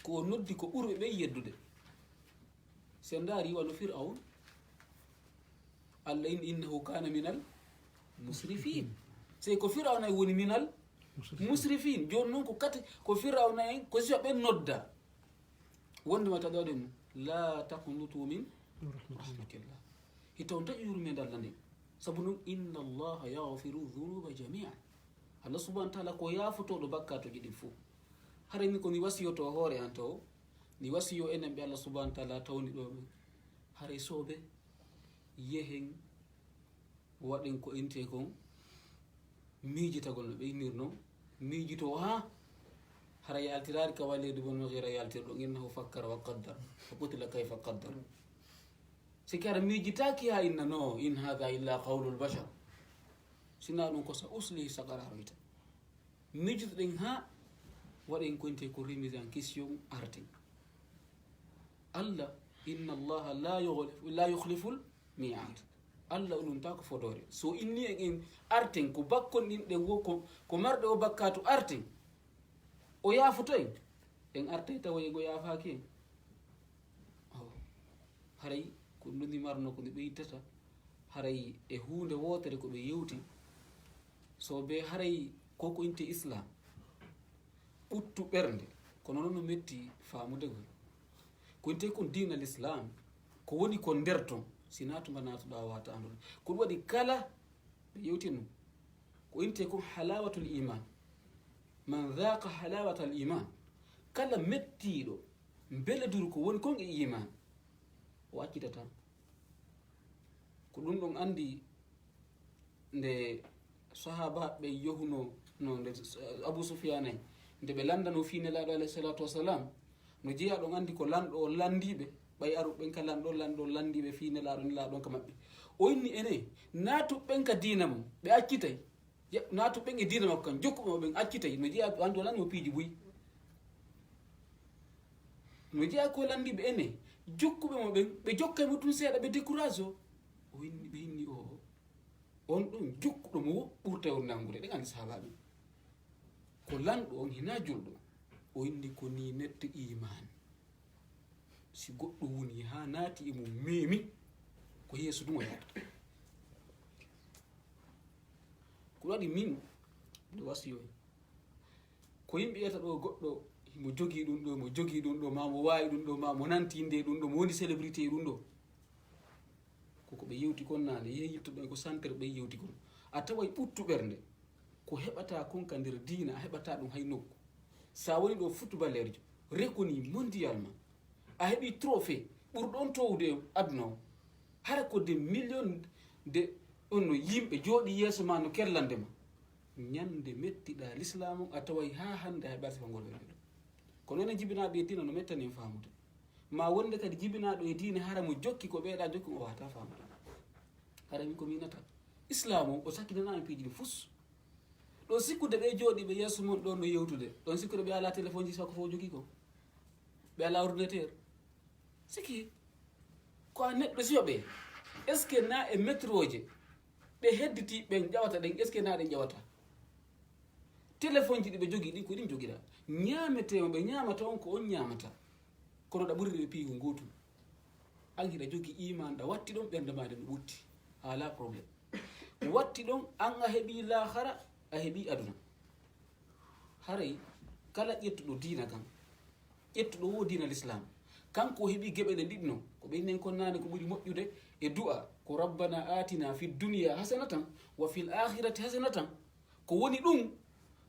Ko o noddi ko ɓurɓe ɓen yeddude. Si en ndaari wano Fir'awn, Allah inni, "Innahu kana minal musrifin." Sey ko Fir'awna en woni minal musrifin. Jooni noon ko kati, ko Fir'awna en, ko sifa ɓen nodda. Wonde ma taƴoɗen, "La taqnutu min rahmatillah." Hita on taƴo yurmeende Allah nden. Sabu noon, "Inna Allaha yaghfiru dhunuba jami'an." Allah subhanahu wa taala ko yaafotooɗo bakkaatuuji ɗin fof. Haray ni ko mi wasiyotoo hoore an tawo, mi wasiyo enen ɓe Allah subhanahu wa taala tawni ɗo ɓe. Haray soobe, yehen, waɗen ko intee kon, miijitagol no ɓe innir non, miijitoo haa hara yaltiraari ka Waliid bun Mughira yaltirɗo, "Innahu fakkara wa qaddar, fa qutila kayfa qaddar." Si kara miijitaaki haa inna, "No, in hadha illa qawlul bashar." Sinaa ɗum ko "sa uslihi saqar" haroyta. Miijitoɗen haa waɗen ko intee ko remise en question arten. Allah, "Inna Allaha la yughli-, la yukhliful mi'ad." Allah o ɗum ta ko fodoore. So inni en, en arten, ko bakkon ɗin ɗen wo ko, ko marɗe o bakkaatu arten, o yaafoto en. En artay tawa e go yaafaaki en. Oh. Haray ko ɗum ɗi marno ko nde ɓe ittata. Haray e huunde wootere ko ɓe yewti. So be haray ko ko inte Islam. Ɓuttu ɓernde, kono noon no metti faamudegol. Ko wiyetee kon diina Lislaam, ko woni kon nder ton, si naatuma naatuɗaa waata anndude. Ko ɗum waɗi kala ɓe yewtino, ko wiyetee kon halawatul iman. Man dhaqa halawatal iman, kala mettiiɗo mbeleduru ko woni kon e iman, o accitataa. Ko ɗum ɗon anndi nde sahaabaaɓe ɓe yohuno no nde Abu Sufyaan en, nde ɓe lanndano fii Nelaaɗo alayhi salaatu wasalaam, no jeyaa ɗon anndi ko lanɗo on lanndiiɓe, ɓay aru ɓen ka lanɗo, lanɗo on lanndiiɓe fii Nelaaɗo, Nelaaɗo on ka maɓɓe. O inni ene, naatu ɓen ka diina mum, ɓe accitay. Ya-, naatu ɓen e diina makko kan, jokku ɓe ɓen accitay. No jeyaa, anndi o lanndino piiji buy. No jeyaa ko lanndiiɓe ene, Jokkuɓe mo ɓen, ɓe jokkay mo tun seeɗa, ɓe décourage o. O inni, ɓe inni o, o, on ɗon jokkuɗo mo wo ɓurtay on nanngude. Ɗen anndi sahaabaaɓe. Ko lanɗo on, hinaa julɗo. O inni ko nii neɗɗo iimaan. Si goɗɗo woni haa naati e mum meemi, ko yeeso ɗum o yahata. Ko waɗi min, nde wasiyoy. Ko yimɓe wiyata ɗo goɗɗo, mo jogii ɗum ɗo, mo jogii ɗum ɗo, ma mo waawi ɗum ɗo, ma mo nanti nde ɗum ɗo, mo woni célébrité e ɗum ɗo. Ko ko ɓe yewti kon naane, yehi yettuɗo ko santere ɓe yewti kon. A taway ɓuttu ɓernde, ko heɓata kon ka nder diina, a heɓata ɗum hay nokku. Sa woni ɗo footballeurjo, reconnu mondialement, a heɓi trophée, ɓurɗo on towde e aduna o. Hara ko des millions de on no yimɓe jooɗi yeeso ma no kerlande ma. Ñande mettiɗa l'islam on, a taway haa hannde a heɓa sifa ngol ɓe ɗo. Kono enen jibinaaɓe e diina no mettani en faamude. Ma wonde kadi jibinaaɗo e diine hara mo jokki ko ɓeeɗa jokki o wata faamude. Hara min ko minata. Islam on o sakkinana en piiji ɗin fus. Ɗo sikkude ɓe jooɗi ɓe yeeso mon ɗon no yewtude. Ɗon sikkude ɓe ala téléphone ji sakko fof jogii ko. Ɓe ala ordinateur. Siki ko a neɗɗo siyo ɓe. Est-ce que na e métroje ɓe hedditi ɓen ƴawata ɗen, est-ce que na ɗen ƴawata? Téléphone ji ɗi ɓe jogii ɗin ko ɗin jogira. Ñaametee mo ɓe ñaamata on ko on ñaamata. Kono ɗa ɓuri ɓe piigu ngootu. An hiɗa jogii iman ɗa watti ɗon ɓernde ma nden no ɓutti. Haala problème. Watti ɗon an a heɓii laahara a heɓii aduna. Haray kala ƴettuɗo diina kan, ƴettuɗo wo diina l'islam, kanko o heɓii geɓe ɗe ɗiɗno, ko ɓe nen kon naane ko ɓuri moƴƴude e du'a, ko rabbana atina fi dunya hasanatan wa fil akhirati hasanatan. Ko woni ɗum,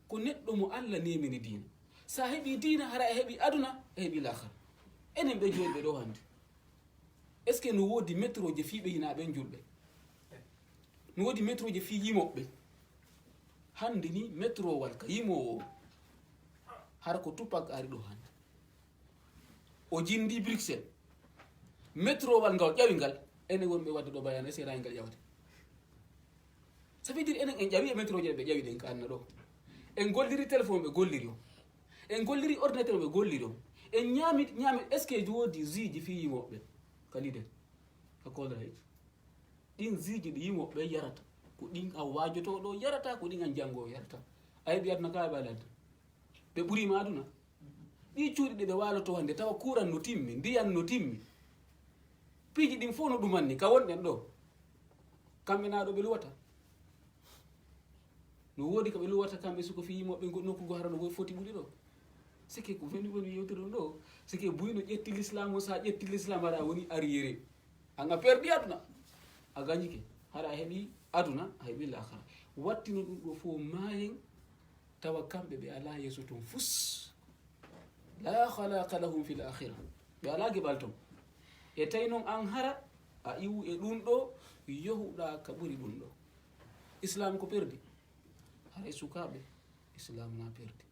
ko neɗɗo mo Allah nemini diina. Sa heɓi diina, hara a heɓi aduna, a heɓi lakhara. Enen ɓe jooɗi ɓe ɗo hannde. Est-ce que no woodi métroje fii ɓe hinaa ɓen julɓe? No woodi métroje fii yimooɓe? Hannde ni métrowal ka yimoowo o, hara ko Tupac ari ɗo hannde. O jindi Bruxelles. Métrowal ngal ƴawi ngal, enen wonɓe wadde ɗo bayano, est-ce que rayi ngal ƴawate? Ça veut dire enen en ƴawi e métroje ɓe ƴawi ɗen ka anna ɗo. En golliri téléphone ɓe golliri o. En golliri ordinateur ɓe golliri o. En ñaami, ñaami, est-ce que woodi ziiji fii yimooɓe ka leader? Ka Colruyt. Ɗin ziiji ɗi yimooɓe yarata. Ko ɗin an waajotooɗo yarata, ko ɗin an janngo yarata. A heɓi aduna ka heɓa ladde. Ɓe ɓuriima aduna. Ɗi cuuɗi ɗi ɓe waaloto hannde, tawa kuuran no timmi, ndiyan no timmi. Piiji ɗin fof no ɗumanni, ka wonɗen ɗo. Kamɓe na ɗo ɓe luwata. No woodi ka ɓe luwata kamɓe suko fii yimooɓe ngo-, nokku ngo hara no foti ɓuri ɗo. Sike ko woni, woni yewtere ɗum ɗo. Sike buy no ƴetti l'islam o, sa ƴetti l'islam hara woni arriéré. An a perdi aduna. A gañike. Hara a heɓi aduna, a heɓi lakhara. Wattino ɗum ɗo fof maayen, tawa kamɓe ɓe alaa yeeso ton fus. La khalaqa lahum fil akhira. Ɓe alaa geɓal ton. E tawi noon an hara, a iwu e ɗum ɗo, yohuɗa ka ɓuri ɗum ɗo. Islam ko perdi. Haray sukaaɓe, Islam na perdi.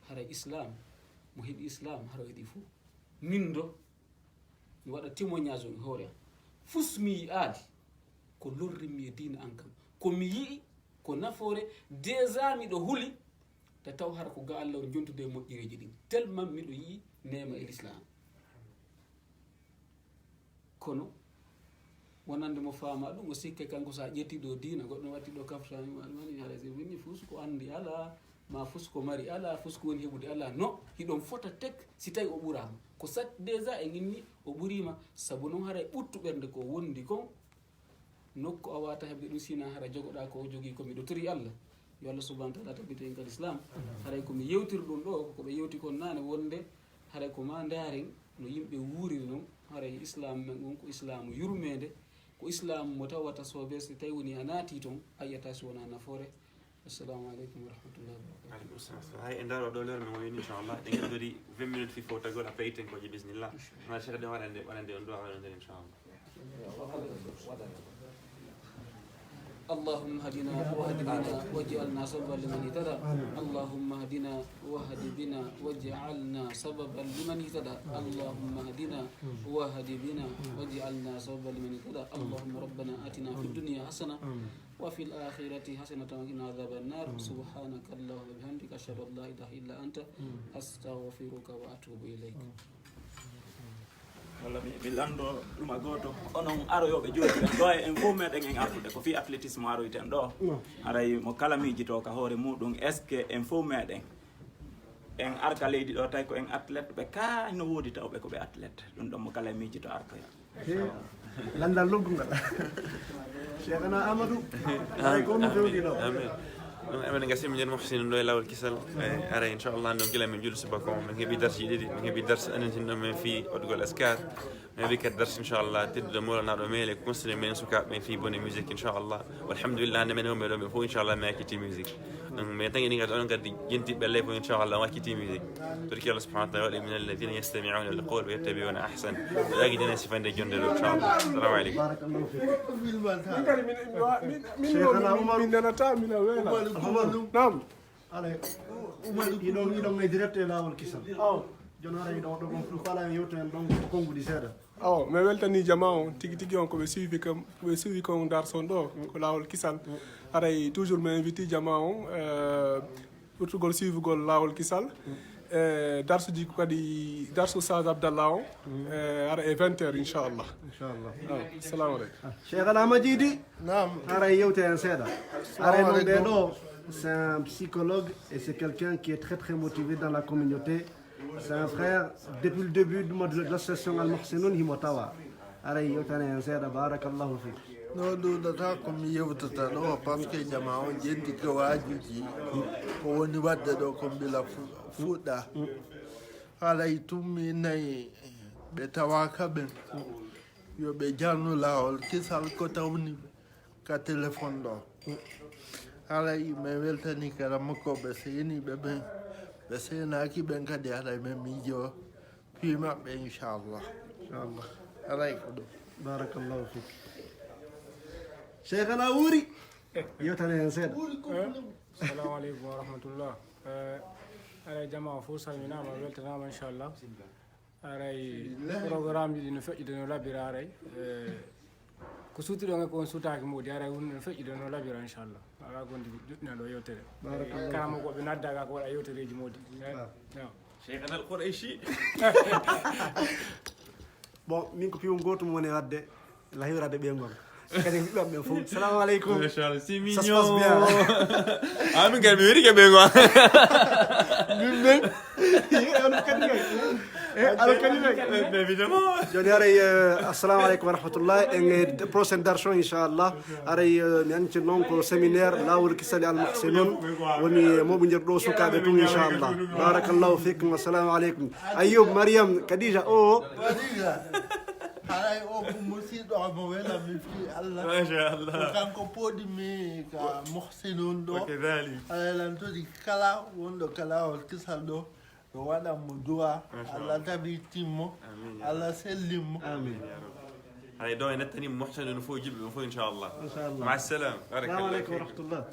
Haray Islam, mo heɓi Islam, hara o heɓi fof. Min do, mi waɗa témoignage on e hoore am. Fus mi yi'aali ko lorrimmi e diina an kam. Ko mi yi'i ko nafoore, déjà miɗo huli, ta taw hara ko ga Allah on jontude e moƴƴereeji ɗin. Tellement miɗo yi'i neema e l'islam. Kono wonande mo faama ɗum, o sikke kanko, so a ƴetti ɗo diina, goɗɗo watti ɗo kafrani ma, ɗum ani haray, so winni fus ko anndi alaa, ma fus ko mari alaa, fus ko woni heɓude alaa. No, hiɗon fota tek, si tawi o ɓuraama. Ko sat déjà en inni o ɓuriima, sabu noon haray ɓuttu ɓernde ko wondi kon, nokku a waata heɓde ɗum, sina hara jogoɗa ko o jogii ko. Miɗo tori Allah, yo Allah subhanahu wa ta'ala tabbita en kal Islam. Haray ko mi yewtiri ɗum ɗo, ko ɓe yewti kon naane wonde, haray ko ma ndaaren no yimɓe wuuriri noon, haray Islam men on ko Islamu yurmeende, ko Islamu mo tawata soobee si tawi woni a naati toon, a yiyata si wonaa nafoore. Assalamu aleykum wa rahmatullahi wa barakatuh. Aleykum salam. Hay en ndaaro ɗo lewre men woni, inchallah. Ɗen keddori vingt minutes fii fowtagol, après itten ko je bismillah. Hono Cheikh ɗen waɗande, waɗande on du'a waɗande, inchallah. اللهم اهدنا واهد بنا واجعلنا سببا لمن اهتدى. اللهم اهدنا واهد بنا واجعلنا سببا لمن اهتدى. اللهم اهدنا واهد بنا واجعلنا سببا لمن اهتدى. اللهم ربنا آتنا في الدنيا حسنة وفي الآخرة حسنة وقنا عذاب النار. سبحانك اللهم وبحمدك، أشهد أن لا إله إلا أنت، أستغفرك وأتوب إليك. Walla mi mi lanndo ɗuma gooto. Onon aroyooɓe jooɗiɗen ɗo e en fof meɗen en artude ko fii athlétisme aroyten ɗo. Haray mo kala miijitoo ka hoore muuɗum, est ce que en fof meɗen en arka leydi ɗo tawi ko en athlète ɓe kaa no woodi tawɓe ko ɓe athlète? Ɗum ɗon mo kala e miijito arkoya. Lanndal luggungal. Cheikhana Amadou. Ay ko ɗum fewndi ɗo. Amin. Ɗum emen gasi min nder Mohsin ɗo e laawol kisal. Ara inchallah ɗum gila min juuli subaka o min heɓi darsi ɗiɗi, min heɓi darsi anintinɗo men fii waɗugol askar. Min heɓi kadi darsi inchallah tedduɗo mawlanaɗo meele conseillé men sukaaɓe men fii bone musique inchallah. Walhamdulillah hannde men heɓi meɗo ɓe fof inchallah mi acciti musique. Donc mais tan eɗen kadi onon kadi jenti ɓelle fof inchallah on acciti musique. Torki Allah subhanahu wa taala waɗi min alladina yastamiuna alqawl wa yattabiuna ahsan. Ɗaagi dina sifande jonde ɗo inchallah. Assalamu aleykum. Barakallahu fik. Min kadi min min- min- min- Cheikhana min- Oumar. Min nanata min a weela. Oumar. Nam. Alay. Iɗon iɗon e direct e laawol kisal. Jooni hara iɗon ɗo ɗon fof fala en yewta en ɗon konnguɗi seeɗa. Awa mi weltani jama on tigi tigi on koɓe suivi kam koɓe suivi kon darson ɗo ko laawol kisal. Haray toujours mi inviti jama on eh, ɓurtugol suivugol laawol kisal. E darsuji ko kadi darsu Oustaz Abdallah on. Eh, hara e vingt heures inchallah. Inchallah. Awa, assalamu aleykum. Cheikhana Madjidi. Naam. Haray yewte en seeɗa. Haray Assalamu noon ɓe aleykum. Ɗo c'est un psychologue et c'est quelqu'un qui est très très motivé dans la communauté. C'est un frère depuis le début de de l'association Al Mohsinoun himo tawa. Haray yewtane en seeɗa, barakallahu fik. No ɗuɗata ko mi yewtata ɗo parce que jama o jenti ko waajuji ko woni wadde ɗo ko mbila fu- fuɗɗa. Haray tummi nayi ɓe tawaka ɓen yo ɓe jarnu lawol kisal ko tawni ɓe ka téléphone ɗo. Haray mi weltani kadi makko ɓe seniɓe ɓen ɓe senaki ɓen kadi haray mi miijo fii maɓɓe inchallah. Inchallah. Haray ko ɗum. Barakallahu fik. Cheikhana wuuri. Yewtane en seeɗa. Salamu aleykum wa rahmatullah. Eh, aray jama o fof salminama weltanama inchallah. Aray programme ji ɗi no feƴƴude no labira aray. Eh, ko suutuɗon e ko on suutaki moodi aray woni no feƴƴude no labira inchallah. Ala gondi joɗɗina ɗo yewtere. Kala mo ko ɓe naddaka ko waɗa yewtereji moodi. Eh, no. Cheikhana al Quraishi. Bon, min ko piwum gotum woni wadde la hiwrade ɓe ngon kadi ɓiɓɓam ɓen fof. Salamu aleykum. Machallah c'est Ça se passe bien. Mignon. Amin kadi mi wiri ke ɓe ngon. Min ɓen. Yiɗi on kadi kay. Ala kadi kay. Évidemment. Joni aray eh, assalamu aleykum wa rahmatullah en eh, prochaine darson inchallah. Aray eh, mi anci noon ko séminaire lawol kisali almahsinun woni moɓodir ɗo sukaɓe tun inchallah. Barakallahu fikum, assalamu aleykum. Ayoub, Mariam, Kadija o. Haray o ko musiɗɗo omo welami fii allah. Ko Machallah. Kanko pooɗi mi ka mohsinun ɗo. Kadalik. Haray lan toɗi kala wonɗo ka lawol kisal ɗo yo waɗan mo duwa. Allah tabitin mo. Allah sellin mo. Amin. Haray ɗo e nettani mohsinun fof jiɓɓe ɓe fof inchallah. Inchallah. Ma salam. Assalamu aleykum wa rahmatullah.